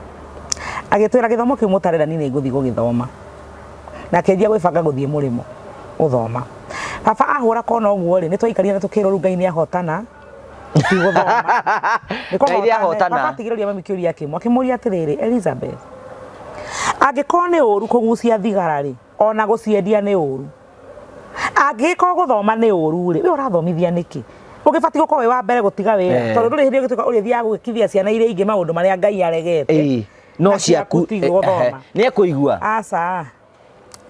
Agĩtwĩra gĩthomo kĩu mũtarenda niĩ nĩ ngũthiĩ gũgĩthoma. Na akĩanjia gwĩbanga gũthiĩ mũrĩmo gũthoma. Baba ahũra kona ũguo rĩ, nĩ twaikarire na tũkĩrwo rĩu Ngai nĩ ahotana, tũtigũthoma. Ngai nĩ ahotana. Baba atigĩrĩria mami kĩũria kĩmwe, akĩmũria atĩrĩrĩ, Elizabeth, angĩkorwo nĩ ũru kũgucia thigara rĩ, ona gũciendia nĩ ũru. Angĩgĩkorwo gũthoma nĩ ũru rĩ, we ũrathomithia nĩkĩ? Ũgĩbatiĩ gũkorwo wĩ wa mbere gũtiga wĩra, tondũ ndũrĩ hĩndĩ ũgĩtuĩka ũrĩthiaga gwĩkithia ciana iria ingĩ maũndũ marĩa Ngai aregete. No Na ciaku ciaku ti gũthoma. Nĩ ekũigua. Aca.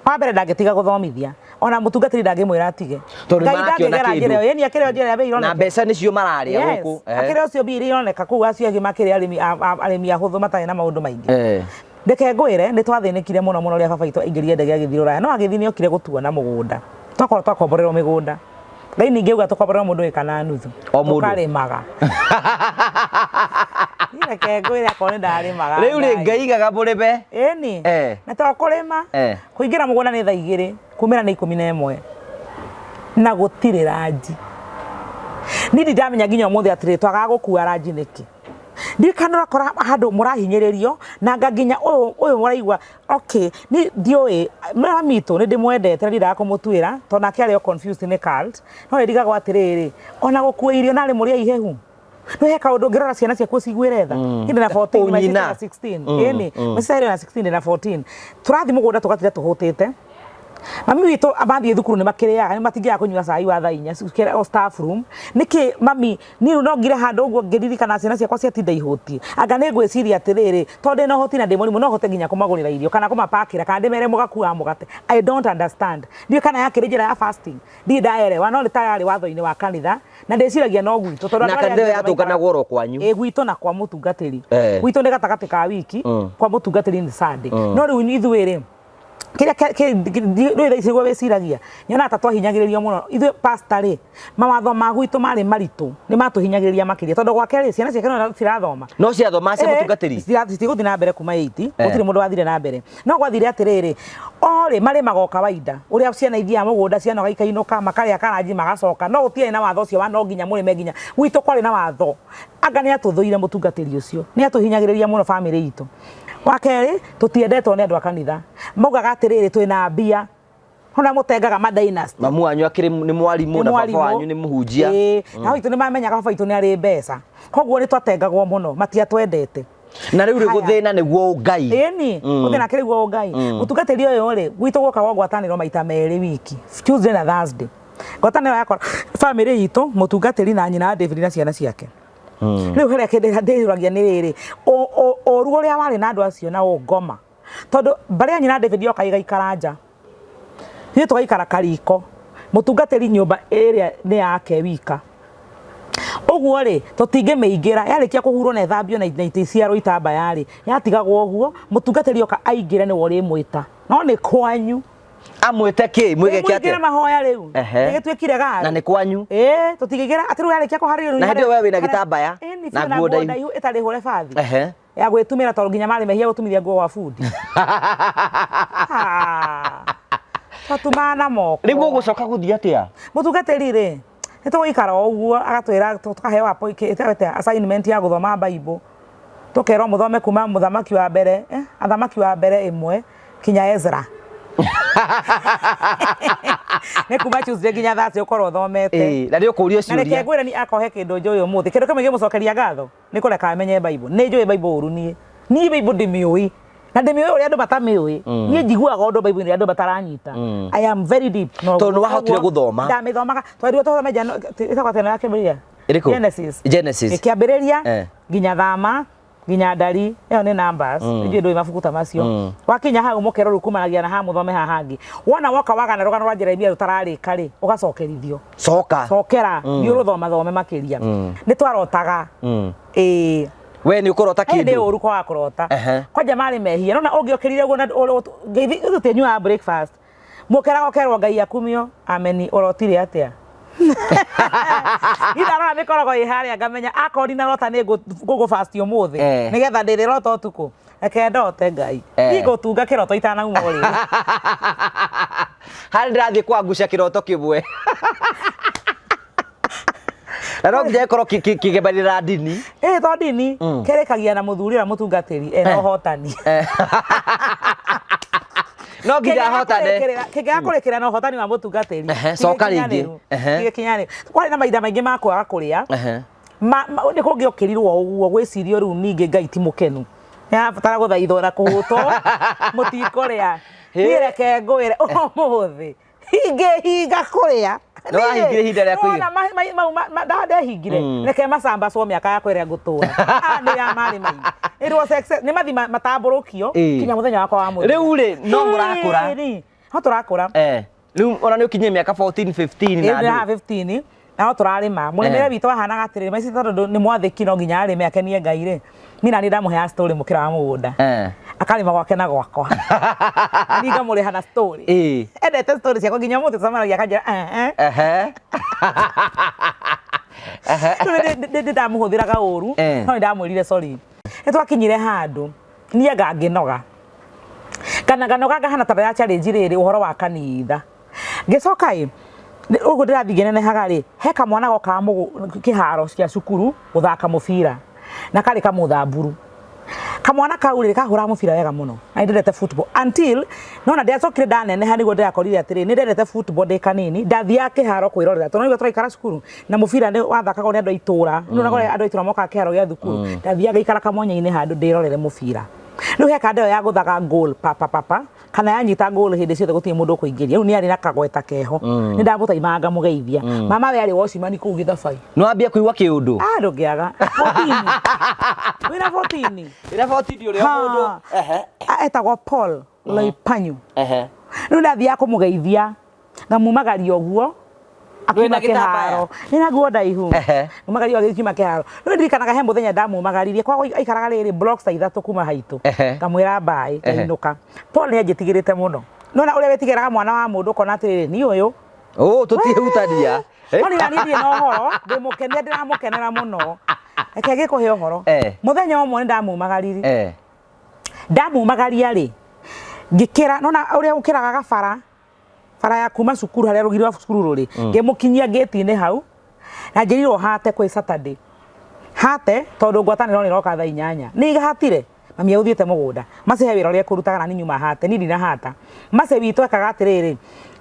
Wa mbere ndangĩtiga gũthomithia. Ona mũtungatĩri ndangĩmwĩra atige. Tondũ Ngai nĩmarakĩona ndangĩgera kĩndũ. njĩra ĩyo. Ĩni akĩrĩ o njĩra ĩrĩa mbia Na ironeka. mbeca nĩcio mararĩa Yes. gũkũ. Akĩrĩ ũcio mbia iria ironeka kũu acio angĩ makĩrĩ arĩmi arĩmi ahũthũ matarĩ na maũndũ maingĩ. Reke ngwĩre nĩ twathĩnĩkire mũno mũno rĩrĩa baba witũ aingĩrire ndege agĩthiĩ rũraya. No agĩthiĩ nĩ okire gũtuona mũgũnda. Twakorwo twakomborerwo mĩgũnda. Ngai ningĩ auga tũkomborerwo mũndũ ĩka na nuthu. O mũndũ. Tũkarĩmaga. Niĩ reke ngwĩre akorwo nĩ ndarĩmaga. Rĩu rĩ ngaigaga mũrĩme. Ĩni. Na to kũrĩma. Kũingĩra mũgũnda nĩ thaa 2, kumĩra nĩ 11. Na gũtirĩ ranji. Niĩ ndirĩ ndamenya nginya ũmũthĩ atĩrĩrĩ twagaga gũkua ranji nĩkĩ. Ndirikana ũrakora handũ mũrahinyĩrĩrio na anga nginya ũyũ ũyũ mũraigua okay niĩ ndiũĩ mami witũ nĩ ndĩmwendete na ndiendaga kũmũtuĩra tondũ nake arĩ o confused nĩ cult no nĩ ndigagwo atĩrĩrĩ ona gũkua irio narĩ mũrĩ aihehu no he kaũndũ ũngĩrora ciana ciaku ũciguĩre tha. Niĩ ndĩna 14, my sister na 16. Ĩni, my sister na 16 ndĩna 14. Tũrathiĩ mũgũnda tũgatinda tũhũtĩte. Mami witũ mathiĩ thukuru nĩ makĩrĩaga, nĩ matingĩaga kũnyua cai wa thaa 4 o staff room. Nĩkĩ mami niĩ rĩu no ngire handũ ũguo ngĩririkana ciana ciakwa ciatinda ihũtiĩ. Anga nĩ ngwĩciria atĩrĩrĩ, tondũ ndĩna ũhoti na ndĩ mũrimũ no hote nginya kũmagũrĩra irio kana kũmapakĩra kana ndĩmere mũgakuaga mũgate. I don't understand. Ndiũĩ kana yakĩrĩ njĩra ya fasting. Ndirĩ ndaerewa no nĩ ta yarĩ watho-inĩ wa kanitha na ndĩciragia no gwitũ tondũ Na andũ arĩa kanitha ĩyo angĩ othe yatũnganagwo oro kwanyu. Ĩ gwitũ na kwa mũtungatĩri. Gwitũ nĩ gatagatĩ ka wiki, kwa mũtungatĩri nĩ Sunday. No rĩu ithuĩ rĩ, kĩrĩa rĩu thaa ici nĩguo wĩciragia, nyonaga ta twahinyagĩrĩrio mũno. Ithuĩ pastor rĩ, mawatho ma gwitũ marĩ maritũ, nĩ matũhinyagĩrĩria makĩria tondũ gwake rĩ, ciana ciake no cirathoma. No ciathoma cia mũtungatĩri? Citigũthiĩ na mbere kuma 8, gũtirĩ mũndũ wathire na mbere. No gwathire atĩrĩrĩ, o rĩ marĩmaga o kawaida, ũrĩa ciana ithiaga mũgũnda cianoga ikainũka, makarĩa karanji magacoka, no gũtiarĩ na watho ũcio wa no nginya mũrĩme nginya, gwitũ kwarĩ na watho. Anga nĩ atũthũire mũtungatĩri ũcio, nĩ atũhinyagĩrĩria mũno bamĩrĩ itũ. Wa kerĩ, tũtiendetwo nĩ andũ a kanitha. Maugaga atĩrĩrĩ, twĩna mbia. Ona mũtengaga ma dynasty. Mamu wanyu akĩrĩ nĩ mwarimũ na baba wanyu nĩ mũhunjia. Ĩĩ, na witũ nĩ mamenyaga baba witũ nĩ arĩ mbeca. Koguo nĩ twatengagwo mũno, matiatwendete. Na rĩu rĩ gũthĩna nĩguo ũngai. Ĩni, gũthĩna kĩrĩ guo ũngai. Mũtungatĩri ũyũ rĩ, gwitũ gwokagwo ngwatanĩro maita merĩ wiki, Tuesday na Thursday. Ngwatanĩro yakora bamĩrĩ itũ, mũtungatĩri na nyina wa David na ciana ciake. Rĩu harĩa kĩndũ ndĩyũragia nĩ rĩrĩ, ũru ũrĩa warĩ na andũ acio na ũngoma. Tondũ mbarĩ ya nyina David yoka ĩgaikara nja. Ithuĩ tũgaikara kariko. Mũtungatĩri nyũmba ĩrĩa nĩ yake wika. Ũguo rĩ, tũtingĩmĩingĩra. Yarĩkia kũhurwo na ĩthambio na itĩ ciarwo itambaya rĩ, yatigagwo ũguo, mũtungatĩri oka aingĩre nĩwe ũrĩmwĩta. No nĩ kwanyu. Amwĩte kĩ? Mwĩgeke Mũingĩre atĩa? mahoya rĩu. Nĩgĩtuĩkire Na garo. nĩ kwanyu. Ĩĩ, tũtingĩingĩra atĩ rĩu yarĩkia kũharĩrio. Na hĩndĩ ĩyo we wĩna gĩtambaya na na nguo ndaihu. ndaihu ĩtarĩ hũre bathi. Ya gwĩtumĩra tondũ nginya marĩ mehia gũtumithia nguo gwa bundi. Ah. Twatumaga na moko. Rĩu ũgũcoka gũthiĩ atĩa? Mũtungatĩri rĩ, nĩ tũgũikara o ũguo agatwĩra tũkaheo assignment ya gũthoma Bible. Tũkerwo mũthome kuma mũthamaki wa mbere, athamaki wa mbere ĩmwe kinya Ezra. Nĩ kuma Tuesday nginya Thursday ũkorwo ũthomete. Ĩĩ, na nĩ ũkũrio Na reke ciũria. ngwĩre ni akohe kĩndũ njũĩ ũmũthĩ. Kĩndũ kĩmwe ingĩmũcokeria ngatho nĩ kũreka amenye Bible. Nĩ njũĩ Bible ũru niĩ. Niĩ Bible ndĩmĩũĩ. Na ndĩmĩũĩ ũrĩa andũ matamĩũĩ. Niĩ njiguaga ũndũ Bible ũrĩa andũ mataranyita. I am very deep. Tondũ nĩ wahotire gũthoma. Ndamĩthomaga. Twerirwo tũthome ĩtagwo atĩa ĩno ya kĩambĩrĩria? Ĩrĩkũ? Genesis. Genesis. Kĩambĩrĩria nginya thama nginya ndari ĩyo nĩ numbers ithuĩ ndũĩ mabuku ta macio wakinya hau mũkero rĩu kumanagia na haha mũthome haha hangĩ wona woka wagana rũgano rwa Jeremia rũtararĩka rĩ ũgacokerithio Coka. cokera thiĩ ũrũthoma thome makĩria nĩ twarotaga ĩĩ We nĩ ũkũrota nĩ kĩndũ. ũru kwaga kũrota kwanja marĩ mehia nona ũngĩokĩrire ũguo na tũtianyuaga breakfast mũkeraga ũkerwo Ngai akumio ameni ũrotire atĩa niĩ ndarora mĩkorogo ĩ harĩa ngamenya akorwo ndinarota nĩ ngũgũ fast ũmũthĩ nĩgetha ndĩrĩrota ũtukũ reke ndote Ngai niĩ ngũtunga kĩroto itanauma ũrĩrĩ. Harĩa ndĩrathiĩ kwangucia kĩroto kĩmwe. Na no nginya gĩkorwo kĩgemanĩra ndini. Ĩĩ to ndini kĩrĩkagia na mũthuri ũrĩa mũtungatĩri ena ũhotani. No nginya ahotane. Kĩngĩaga kũrĩkĩrĩra na ũhotani wa mũtungatĩri. Coka rĩngĩ. Gĩkinyanĩru. Kwarĩ na mahinda maingĩ ma kwaga kũrĩa. Nĩ kũngĩokĩrirwo ũguo gwĩcirio rĩu ningĩ Ngai ti mũkenu. Nĩ arabatara gũthaithwo na kũhũtwo mũtikũrĩa. Niĩ reke ngwĩre ũmũthĩ hingĩhinga kũrĩa. Nĩ wahingire ihinda rĩa kũiga. Wona ndehingire reke macambacwo mĩaka yakwa ĩrĩa ngũtũra. Nĩ ya marĩ maingĩ. It was success. Nĩ mathi matambũrũkio kinya mũthenya wakwa wa mũthia. Rĩu rĩ no mũrakũra. No tũrakũra. Rĩu ona nĩ ũkinyie mĩaka 14 15 na ndĩ. 15 na no tũrarĩma. Mũrĩmĩre witũ wahanaga atĩrĩrĩ maici tondũ nĩ mwathĩki no nginya arĩme akenie Ngai rĩ. Niĩ nani ndamũheaga story mũkĩra wa mũgũnda. Akarĩma gwake na gwakwa. Niĩ ngamũrĩha na story. Endete story ciakwa nginya ũmũthĩ tũcemanagia akanjĩra Rĩu ndamũhũthĩraga ũru no nĩ ndamwĩrire sorry. Nĩ twakinyire handũ niĩ anga ngĩnoga. Kana nganoga ngahana ta ndĩra challenge rĩrĩ ũhoro wa kanitha. Ngĩcoka ĩ ũguo ndĩrathiĩ ngĩnenehaga rĩ he kamwana gokaga kĩharo kĩa cukuru gũthaka mũbira na karĩ kamũthamburu. Kamwana kau rĩ kahũraga mũbira wega mũno na nĩ ndendete football until nona ndiacokire ndaneneha nĩguo ndĩrakorire atĩrĩ nĩ ndendete football ndĩ kanini ndathiaga kĩharo kwĩrorera tondũ nĩguo tũraikara cukuru na mũbira nĩ wathakagwo nĩ andũ a itũra nĩ ũrona andũ a itũra mokaga kĩharo gĩa thukuru ndathiaga ngaikara kamwanya-inĩ handũ ndĩrorere mũbira. Rĩu he kanda ĩyo ya gũthaga goal pa pa pa pa kana yanyita goal hĩndĩ ciothe gũtirĩ mũndũ ũkũingĩria rĩu nĩ arĩ na kagweta keho nĩ ndamũtaimaga ngamũgeithia mama we arĩ watchman kũu gĩthabai. Nĩ wambia kũigua kĩũndũ. Ah ndũngĩaga 14 wĩna 14 Wĩna 14 ũrĩa mũndũ. Etagwo Paul Loipanyu. Rĩu ndathiaga kũmũgeithia ngamumagaria ũguo akiuma kĩharo nĩ nguo ndaihu mumagaria akiuma kĩharo rĩu ndirikanaga he mũthenya ndamumagaririe kwa aikaraga rĩrĩ blocks ta ithatũ kuma haitũ ngamwĩra mbaĩ ngainũka. Paul nĩ anjĩtigĩrĩte mũno nona ũrĩa wĩtigĩraga mwana wa mũndũ ũkona atĩrĩrĩ ni ũyũ tũtihutania. No nĩ niĩ ndirĩ na ũhoro ndĩmũkenia ndĩramũkenera mũno reke ngĩkũhe ũhoro mũthenya ũmwe nĩ ndamumagaririe ndamumagaria rĩ ngĩkĩra nona ũrĩa ũkĩraga gabara bara ya kuma cukuru harĩa rũgiri rwa cukuru rũrĩ ngĩmũkinyia ngĩti-inĩ hau na njĩrirwo hate kwĩ Saturday hate tondũ ngwatanĩro nĩ ĩroka thaa inyanya nĩ hatire mami agũthiĩte mũgũnda mace he wĩra ũrĩa ekũrutaga na niĩ nyuma hate niĩ ndinahata mace witũ ekaga atĩrĩrĩ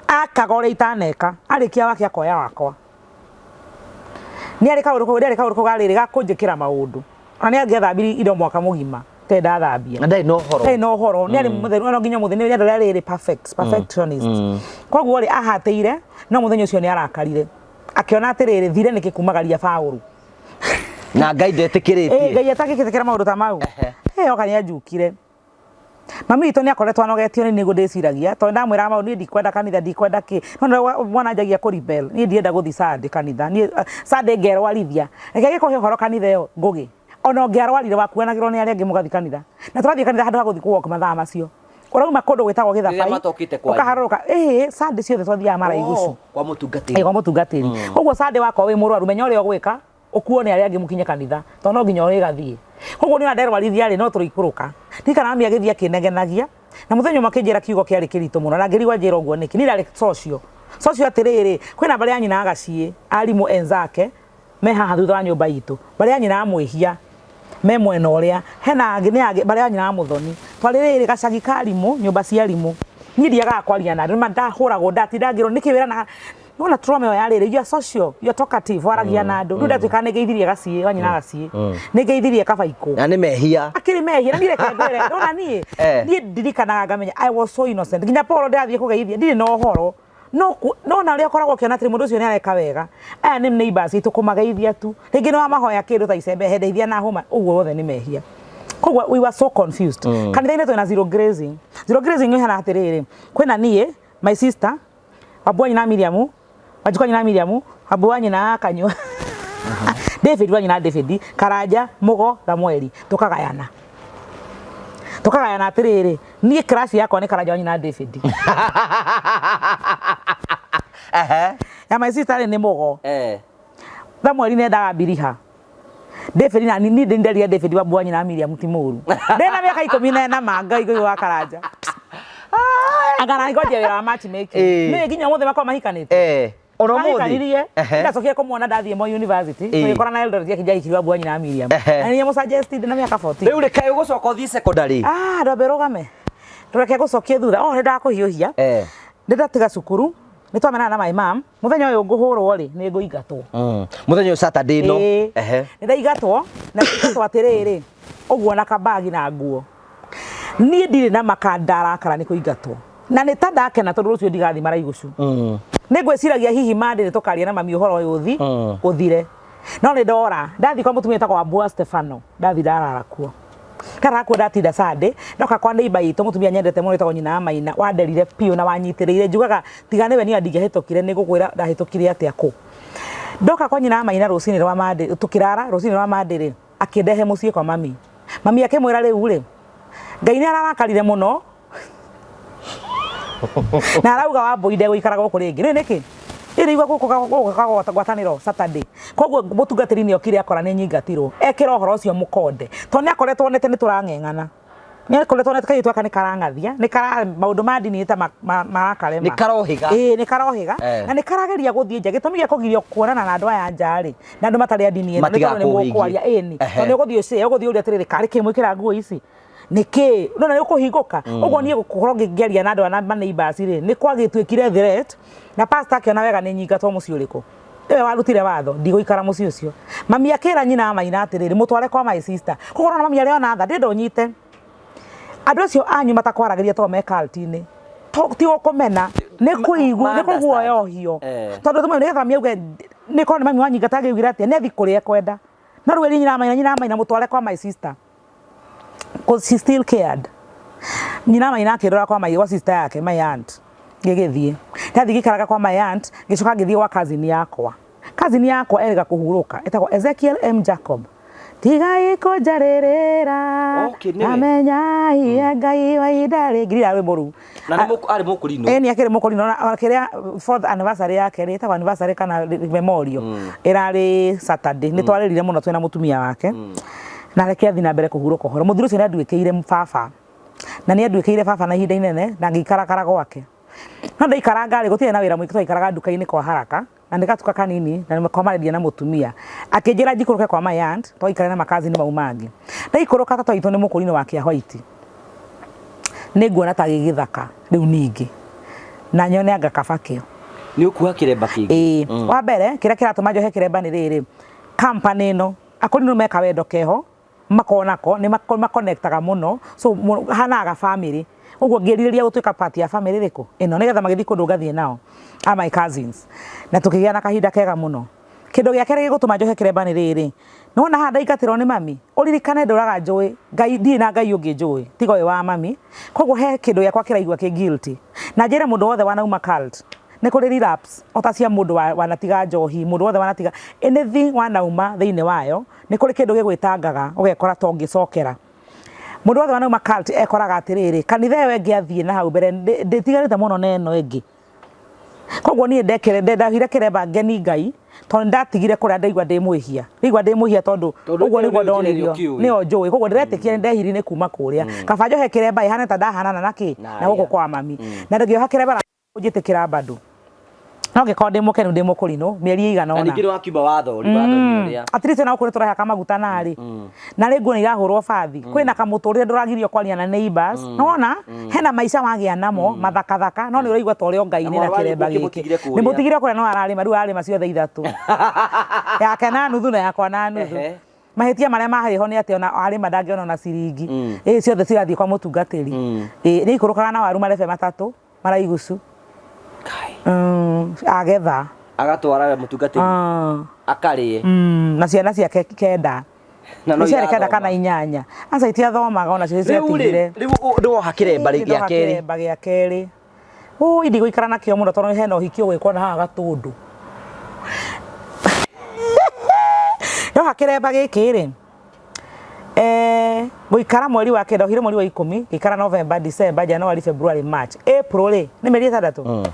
akaga ũrĩa itaneka arĩkia wake akoya wakwa nĩ arĩ kaũndũ kau nĩ arĩ kaũndũ kau ga rĩrĩ ga kũnjĩkĩra maũndũ ona nĩ angĩathambirie indo mwaka mũgima te ndathambia na ndarĩ na ũhoro ndarĩ na ũhoro nĩ arĩ mũtheru no nginya mũthĩ nĩ andũ arĩa rĩrĩ perfect perfectionist koguo rĩ ahatĩire no mũthenya ũcio nĩ arakarire akĩona atĩrĩrĩ thire nĩkĩ kumagaria Paũlũ na Ngai ndetĩkĩrĩtie Ngai atangĩkĩtĩkĩra maũndũ ta mau oka nĩ anjukire mami witũ nĩ akoretwo anogetio nĩ nĩguo ndĩciragia tondũ ndamwĩraga maũndũ niĩ ndikwenda kanitha ndikwenda kĩ no mwana anjagia kũ rebel niĩ ndienda gũthiĩ Sunday kanitha niĩ Sunday ngerwarithia reke ngĩkũhe ũhoro kanitha ĩyo ngũgĩ ona ũngĩarwarire wakuanagĩrwo nĩ arĩa angĩ mũgathiĩ kanitha na tũrathiĩ kanitha handũ ha gũthiĩ kũ walk mathaa macio Ũrauma kũndũ gwĩtagwo Rĩrĩa Gĩthabai matokĩte kwanyu. ũkaharũrũka ĩĩ Sunday ciothe twathiaga Maraigucu. Oh, kwa mũtungatĩri. Ĩ, kwa mũtungatĩri. Koguo Sunday wakorwo wĩ mũrwaru menya ũrĩa ũgwĩka ũkuo nĩ arĩa angĩ mũkinye kanitha tondũ no nginya ũrĩgathiĩ. Koguo niĩ ona nderwarithia rĩ no tũrĩikũrũka. Ndirikana mami agĩthiĩ akĩnegenagia na mũthenya ũmwe akĩnjĩra kiugo kĩarĩ kĩritũ mũno na ngĩrigwo anjĩra ũguo nĩkĩ. Niĩ ndarĩ social. Social atĩrĩrĩ, kwĩna mbarĩ ya nyina wa Gaciĩ arimũ enzake me haha thutha wa nyũmba itũ. Mbarĩ ya nyina wa Mwĩhia me mwena ũrĩa, hena angĩ nĩ angĩ mbarĩ ya nyina wa Mũthoni. Twarĩ rĩrĩ gacagi ka arimũ, nyũmba cia arimũ. Niĩ ndiagaga kwaria na andũ, nĩma ndahũragwo ndatinda ngĩrwo nĩkĩ wĩranaga nona trauma ĩyo ya rĩrĩ, you are social, you are talkative, waragia na andũ. Rĩu ndatuĩkaga nĩ ngeithirie Gaciĩ, wa nyina wa Gaciĩ, nĩ ngeithirie Kabaikũ. Na nĩ mehia. Akĩrĩ mehia, na niĩ reke ngwĩre, ndona niĩ, niĩ ndirikanaga ngamenya I was so innocent. Nginya Paul ndĩrathiĩ kũgeithia, ndirĩ na ũhoro. No ku, no na ũrĩa ũkoragwo ũkĩona atĩrĩ mũndũ ũcio nĩ areka wega. Aya nĩ neighbors itũ kũmageithia tu. Rĩngĩ nĩ wamahoya kĩndũ ta icembe, he ndeithia na hũma, ũguo wothe nĩ mehia. Koguo we were so confused. Kanitha-inĩ twĩna zero grazing. Zero grazing ĩhana atĩrĩrĩ, kwĩna niĩ, my sister, Wambua nyina Miriam, Wanjikwa nyina Miriam, Wambua nyina Kanyua. David wa nyina David, Karanja, Mugo, Samueli, tukagayana. Tukagayana atiriri, niĩ crush yakwa nĩ Karanja wa nyina David. Ehe. Ya my sister rĩ nĩ Mugo. Eh. Samueli nendaga mbiriha. David na ni ndenderia David wa mbwa nyina Miriam ti mũru. Ndĩna mĩaka 14 ma Ngai ngũi wa Karanja. Anga ngojia wĩra wa matchmaking. Ĩĩ. Nĩ nginya ũmũthĩ makorwo mahikanĩtie. Eh. Ona ũmũthĩ. Mahikanirie. Ehe. Ndacokire kũmuona ndathiĩ Moi University. Ĩĩ. Tũgĩkora na Eldoret akĩnja hikirio mbwa nyina Miriam. Ehe. Na nĩ mũsuggested na mĩaka 14. Rĩu rĩ kaĩ ũgũcoka ũthiĩ secondary? Ah, ndwambe rũgame. Reke gũcokie thutha. Oh, nĩ ndakũhiũhia. Eh. Nĩ ndatiga cukuru. Nĩ twamenana na my mom. Mũthenya ũyũ ngũhũrwo rĩ, nĩ ngũingatwo. Mũthenya ũyũ Saturday ĩno. Ĩĩ. Ehe. Nĩ ndaingatwo, na ndaingatwo atĩrĩrĩ, ũguo na kabagi na nguo. Niĩ ndirĩ na maka ndarakara nĩ kũingatwo. Na nĩ ta ndakena tondũ rũciũ ndigathiĩ Maraigucu. Nĩ ngwĩciragia hihi Monday nĩ tũkaria na mami ũhoro ũyũ ũthi, ũthire. No nĩ ndora, ndathiĩ kwa mũtumia wĩtagwo Wambua Stefano, ndathiĩ ndarara kuo. Ndarara kuo ndatinda Sunday, ndoka kwa neighbor itũ mũtumia nyendete mũno wĩtagwo nyina wa Maina, wanderire biũ na wanyitĩrĩire, njugaga tiga nĩwe niĩ ndingĩahĩtũkire, nĩ ngũkwĩra ndahĩtũkire atĩa kũ. Ndoka kwa nyina wa Maina rũcinĩ rwa Monday, tũkĩrara rũcinĩ rwa Monday rĩ, akĩndehe mũciĩ kwa mami. Mami akĩmwĩra rĩu rĩ, Ngai nĩ ararakarire mũno na arauga Wambũi ndegũikara gũkũ rĩngĩ. Rĩu nĩkĩ? Rĩu nĩigua gũkũ ngwatanĩro Saturday. Koguo mũtungatĩri nĩ okire akora nĩ nyingatirwo. Ekĩra ũhoro ũcio mũkonde. Tondũ nĩ akoretwo onete nĩ tũrang'eng'ana. Nĩ akoretwo onete kairĩtu gaka nĩ karang'athia, nĩ kara maũndũ ma ndini nĩ ta marakarema. Nĩ karohĩga. Ĩĩ nĩ karohĩga. Eh. Na nĩ karageria gũthiĩ nja. Gĩtũmi gĩa kũgirio kuonana na andũ aya nja rĩ, na andũ matarĩ a ndini ĩno nĩ tondũ nĩ Matigakũhĩgie. mũkwaria. Ĩni. Ehe. Tondũ nĩ ũgũthiĩ ũcĩe, ũgũthiĩ ũrie atĩrĩrĩ, karĩ kĩ mwĩkĩra nguo ici? Nĩkĩ? No na nĩ ũkũhingũka. Ũguo niĩ gũkorwo ngĩaria na andũ aya ma neighbors rĩ, nĩ kwagĩtuĩkire threat na pastor akĩona wega nĩ nyingatwo mũciĩ ũrĩkũ. Nĩwe warutire watho ndigũikara mũciĩ ũcio. Mami akĩra nyina wa Maina atĩrĩrĩ, mũtware kwa my sister. Koguo ũrona mami arĩ ona tha, ndĩrenda ũnyite. Andũ acio anyu matakwaragĩria tondũ me cult-inĩ. Ti gũkũmena, nĩ kũigua, nĩ kũguoyohio. Tondũ nĩgetha mami auge nĩ korwo nĩ mami wanyingata angĩaugire atĩa, nĩ athiĩ kũrĩa ekwenda. No rĩu eri nyina wa Maina, nyina wa Maina mũtware kwa my sister. Cause she still cared. Nyina wa Maina akĩndwara kwa my, kwa sister yake, my aunt. Ngĩgĩthiĩ. Ndathiĩ ngĩikaraga kwa my aunt, ngĩcoka ngĩthiĩ gwa cousin yakwa. Cousin yakwa erĩga kũhurũka, etagwo Ezekiel M. Jacob. Tigai kũnjarĩrĩra, Okay, nĩwe. amenya iye Ngai wa ihinda rĩngĩ. Ndirira rwĩmbo rũu. Na nĩ arĩ mũkũrinũ. Ĩni akĩrĩ mũkũrinũ na kĩrĩa fourth anniversary yake rĩ, ĩtagwo anniversary kana memorial. Ĩrarĩ Saturday. Nĩ twarĩrire mũno twĩna mũtumia wake. Na reke athiĩ na mbere kũhurũka ũhoro. Mũthuri ũcio nĩ anduĩkĩire baba. Na nĩ anduĩkĩire baba na ihinda inene na ngĩikarakara gwake. No ndaikaranga rĩ, gũtirĩ na wĩra mũingĩ twaikaraga nduka-inĩ kwa haraka na nĩ gatuka kanini na kwa marendia na mũtumia. Akĩnjĩra njikũrũke kwa my aunt twaikare na makazini mau mangĩ. Ndaikũrũka tata witũ nĩ mũkũrinũ wa kĩa white. Nĩ nguona ta gĩ gĩthaka rĩu ningĩ. Na nyone anga kaba kĩo. Nĩ ũkuoha kĩremba kĩngĩ. Ĩĩ. Wa mbere kĩrĩa kĩratũma njohe kĩremba nĩ rĩrĩ, company ĩno akũrinũ meka wendo keho makonako nĩ makonektaga mũno so hanaga family ũguo ngĩrirĩria gũtuĩka part ya family ĩrĩkũ ĩno nĩgetha magĩthiĩ kũndũ ngathiĩ nao a my cousins na tũkĩgĩa na kahinda kega mũno. Kĩndũ gĩa kerĩ gĩgũtũma njohe kĩremba nĩ rĩrĩ, nĩwona haha ndaingatĩrwo nĩ mami, ũririkane ndũraga njũĩ Ngai ndirĩ na Ngai ũngĩ njũĩ tiga ũyũ wa mami, koguo he kĩndũ gĩakwa kĩraigua kĩ guilty. Na njĩre mũndũ wothe wanauma cult, nĩ kũrĩ relapse o ta cia mũndũ wanatiga njohi, mũndũ wothe wanatiga anything wanauma thĩinĩ wayo, nĩ kũrĩ kĩndũ gĩgwĩtangaga ũgekora ta ũngĩcokera. Mũndũ wothe wanauma cult ekoraga atĩrĩrĩ, kanitha ĩyo ĩngĩ athiĩ na hau mbere ndĩtiganĩte mũno na ĩno ĩngĩ. Koguo niĩ ndekire ndahire kĩremba ngeni Ngai tondũ nĩndatigire kũrĩa ndaigua ndĩ mwĩhia. Ndaigua ndĩ mwĩhia tondũ Tondũ ũguo ĩyo nĩguo nĩyo njĩra ĩrĩa ndonirio. ũkĩũĩ. Nĩyo njũĩ. Koguo ndĩretĩkia nĩndehirie nĩ kuma kũrĩa. Kaba njohe kĩremba ĩhane ta ndahanana na kĩ? Na Na gũkũ arĩa. kwa mami. Na ngĩoha kĩremba na kũnjĩtĩkĩra bado. No ngĩkorwo ndĩ mũkenu ndĩ mũkũrinũ mĩeri ĩigana Na ũna. ningĩ nĩwakiuma wathori wathori ũrĩa. At least ona gũkũ nĩtũrehaka maguta narĩ. Na rĩ nguo nĩirahũrwo bathi. Kwĩna kamũtũrĩre ndũragirio kwaria na neighbors. Nĩwona? Hena maica wagĩa namo mathakathaka no nĩũraigua ta ũrĩ o Ngai-inĩ Na na mwarĩ wa kĩremba nyũkwa gĩkĩ. ũkĩmũtigire kũrĩa. Ndĩmũtigire kũrĩa no ararĩma rĩu ararĩma ciothe ithatũ. Yake na nuthu na yakwa na nuthu. Ehe. Mahĩtia marĩa marĩ ho nĩ atĩ ona arĩma ndangĩona ona ciringi. Ĩ ciothe cirathiĩ kwa mũtungatĩri. Ĩ nĩaikũrũkaga na waru marebe matatũ maraigucu. Kai. Agetha. Agatwara mũtungatĩri akarĩe. Na ciana ciake kenda. Na no Nĩ ciarĩ kenda irathoma. kana inyanya. Aca itiathomaga onacio Rĩu rĩ, ciatigire. rĩu nĩwoha kĩremba Ĩĩ, gĩa ndoha kerĩ. kĩremba gĩa kerĩ. Ũi ndigũikara nakĩo mũno tondũ hena ũhiki ũgwĩkwo na haha Gatũndũ. Ndoha kĩremba gĩkĩ rĩ, ngũikara mweri wa kenda, ndohire mweri wa ikũmi, ngĩikara November, December, January, February, March, April rĩ, nĩ mĩeri ĩtandatũ?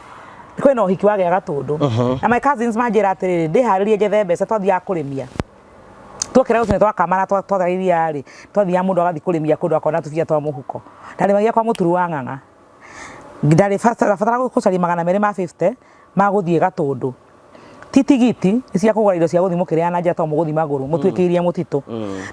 Kwĩna ũhiki wagĩa Gatũndũ. Na my cousins manjĩra atĩrĩrĩ, ndĩharĩrie njethe mbeca twathiaga kũrĩmia. Twokĩra rũcinĩ twakama na twatara iria rĩ, twathiaga mũndũ agathiĩ kũrĩmia kũndũ akona tũbia twa mũhuko. Ndarĩmagia kwa mũturu wa ng'ang'a. Ndarĩ ndabatara gũcaria 250 ma gũthiĩ Gatũndũ. Ti tigiti, nĩ cia kũgũra indo cia gũthiĩ mũkĩrĩaga na njĩra tondũ mũgũthiĩ magũrũ, mũtuĩkĩirie mũtitũ.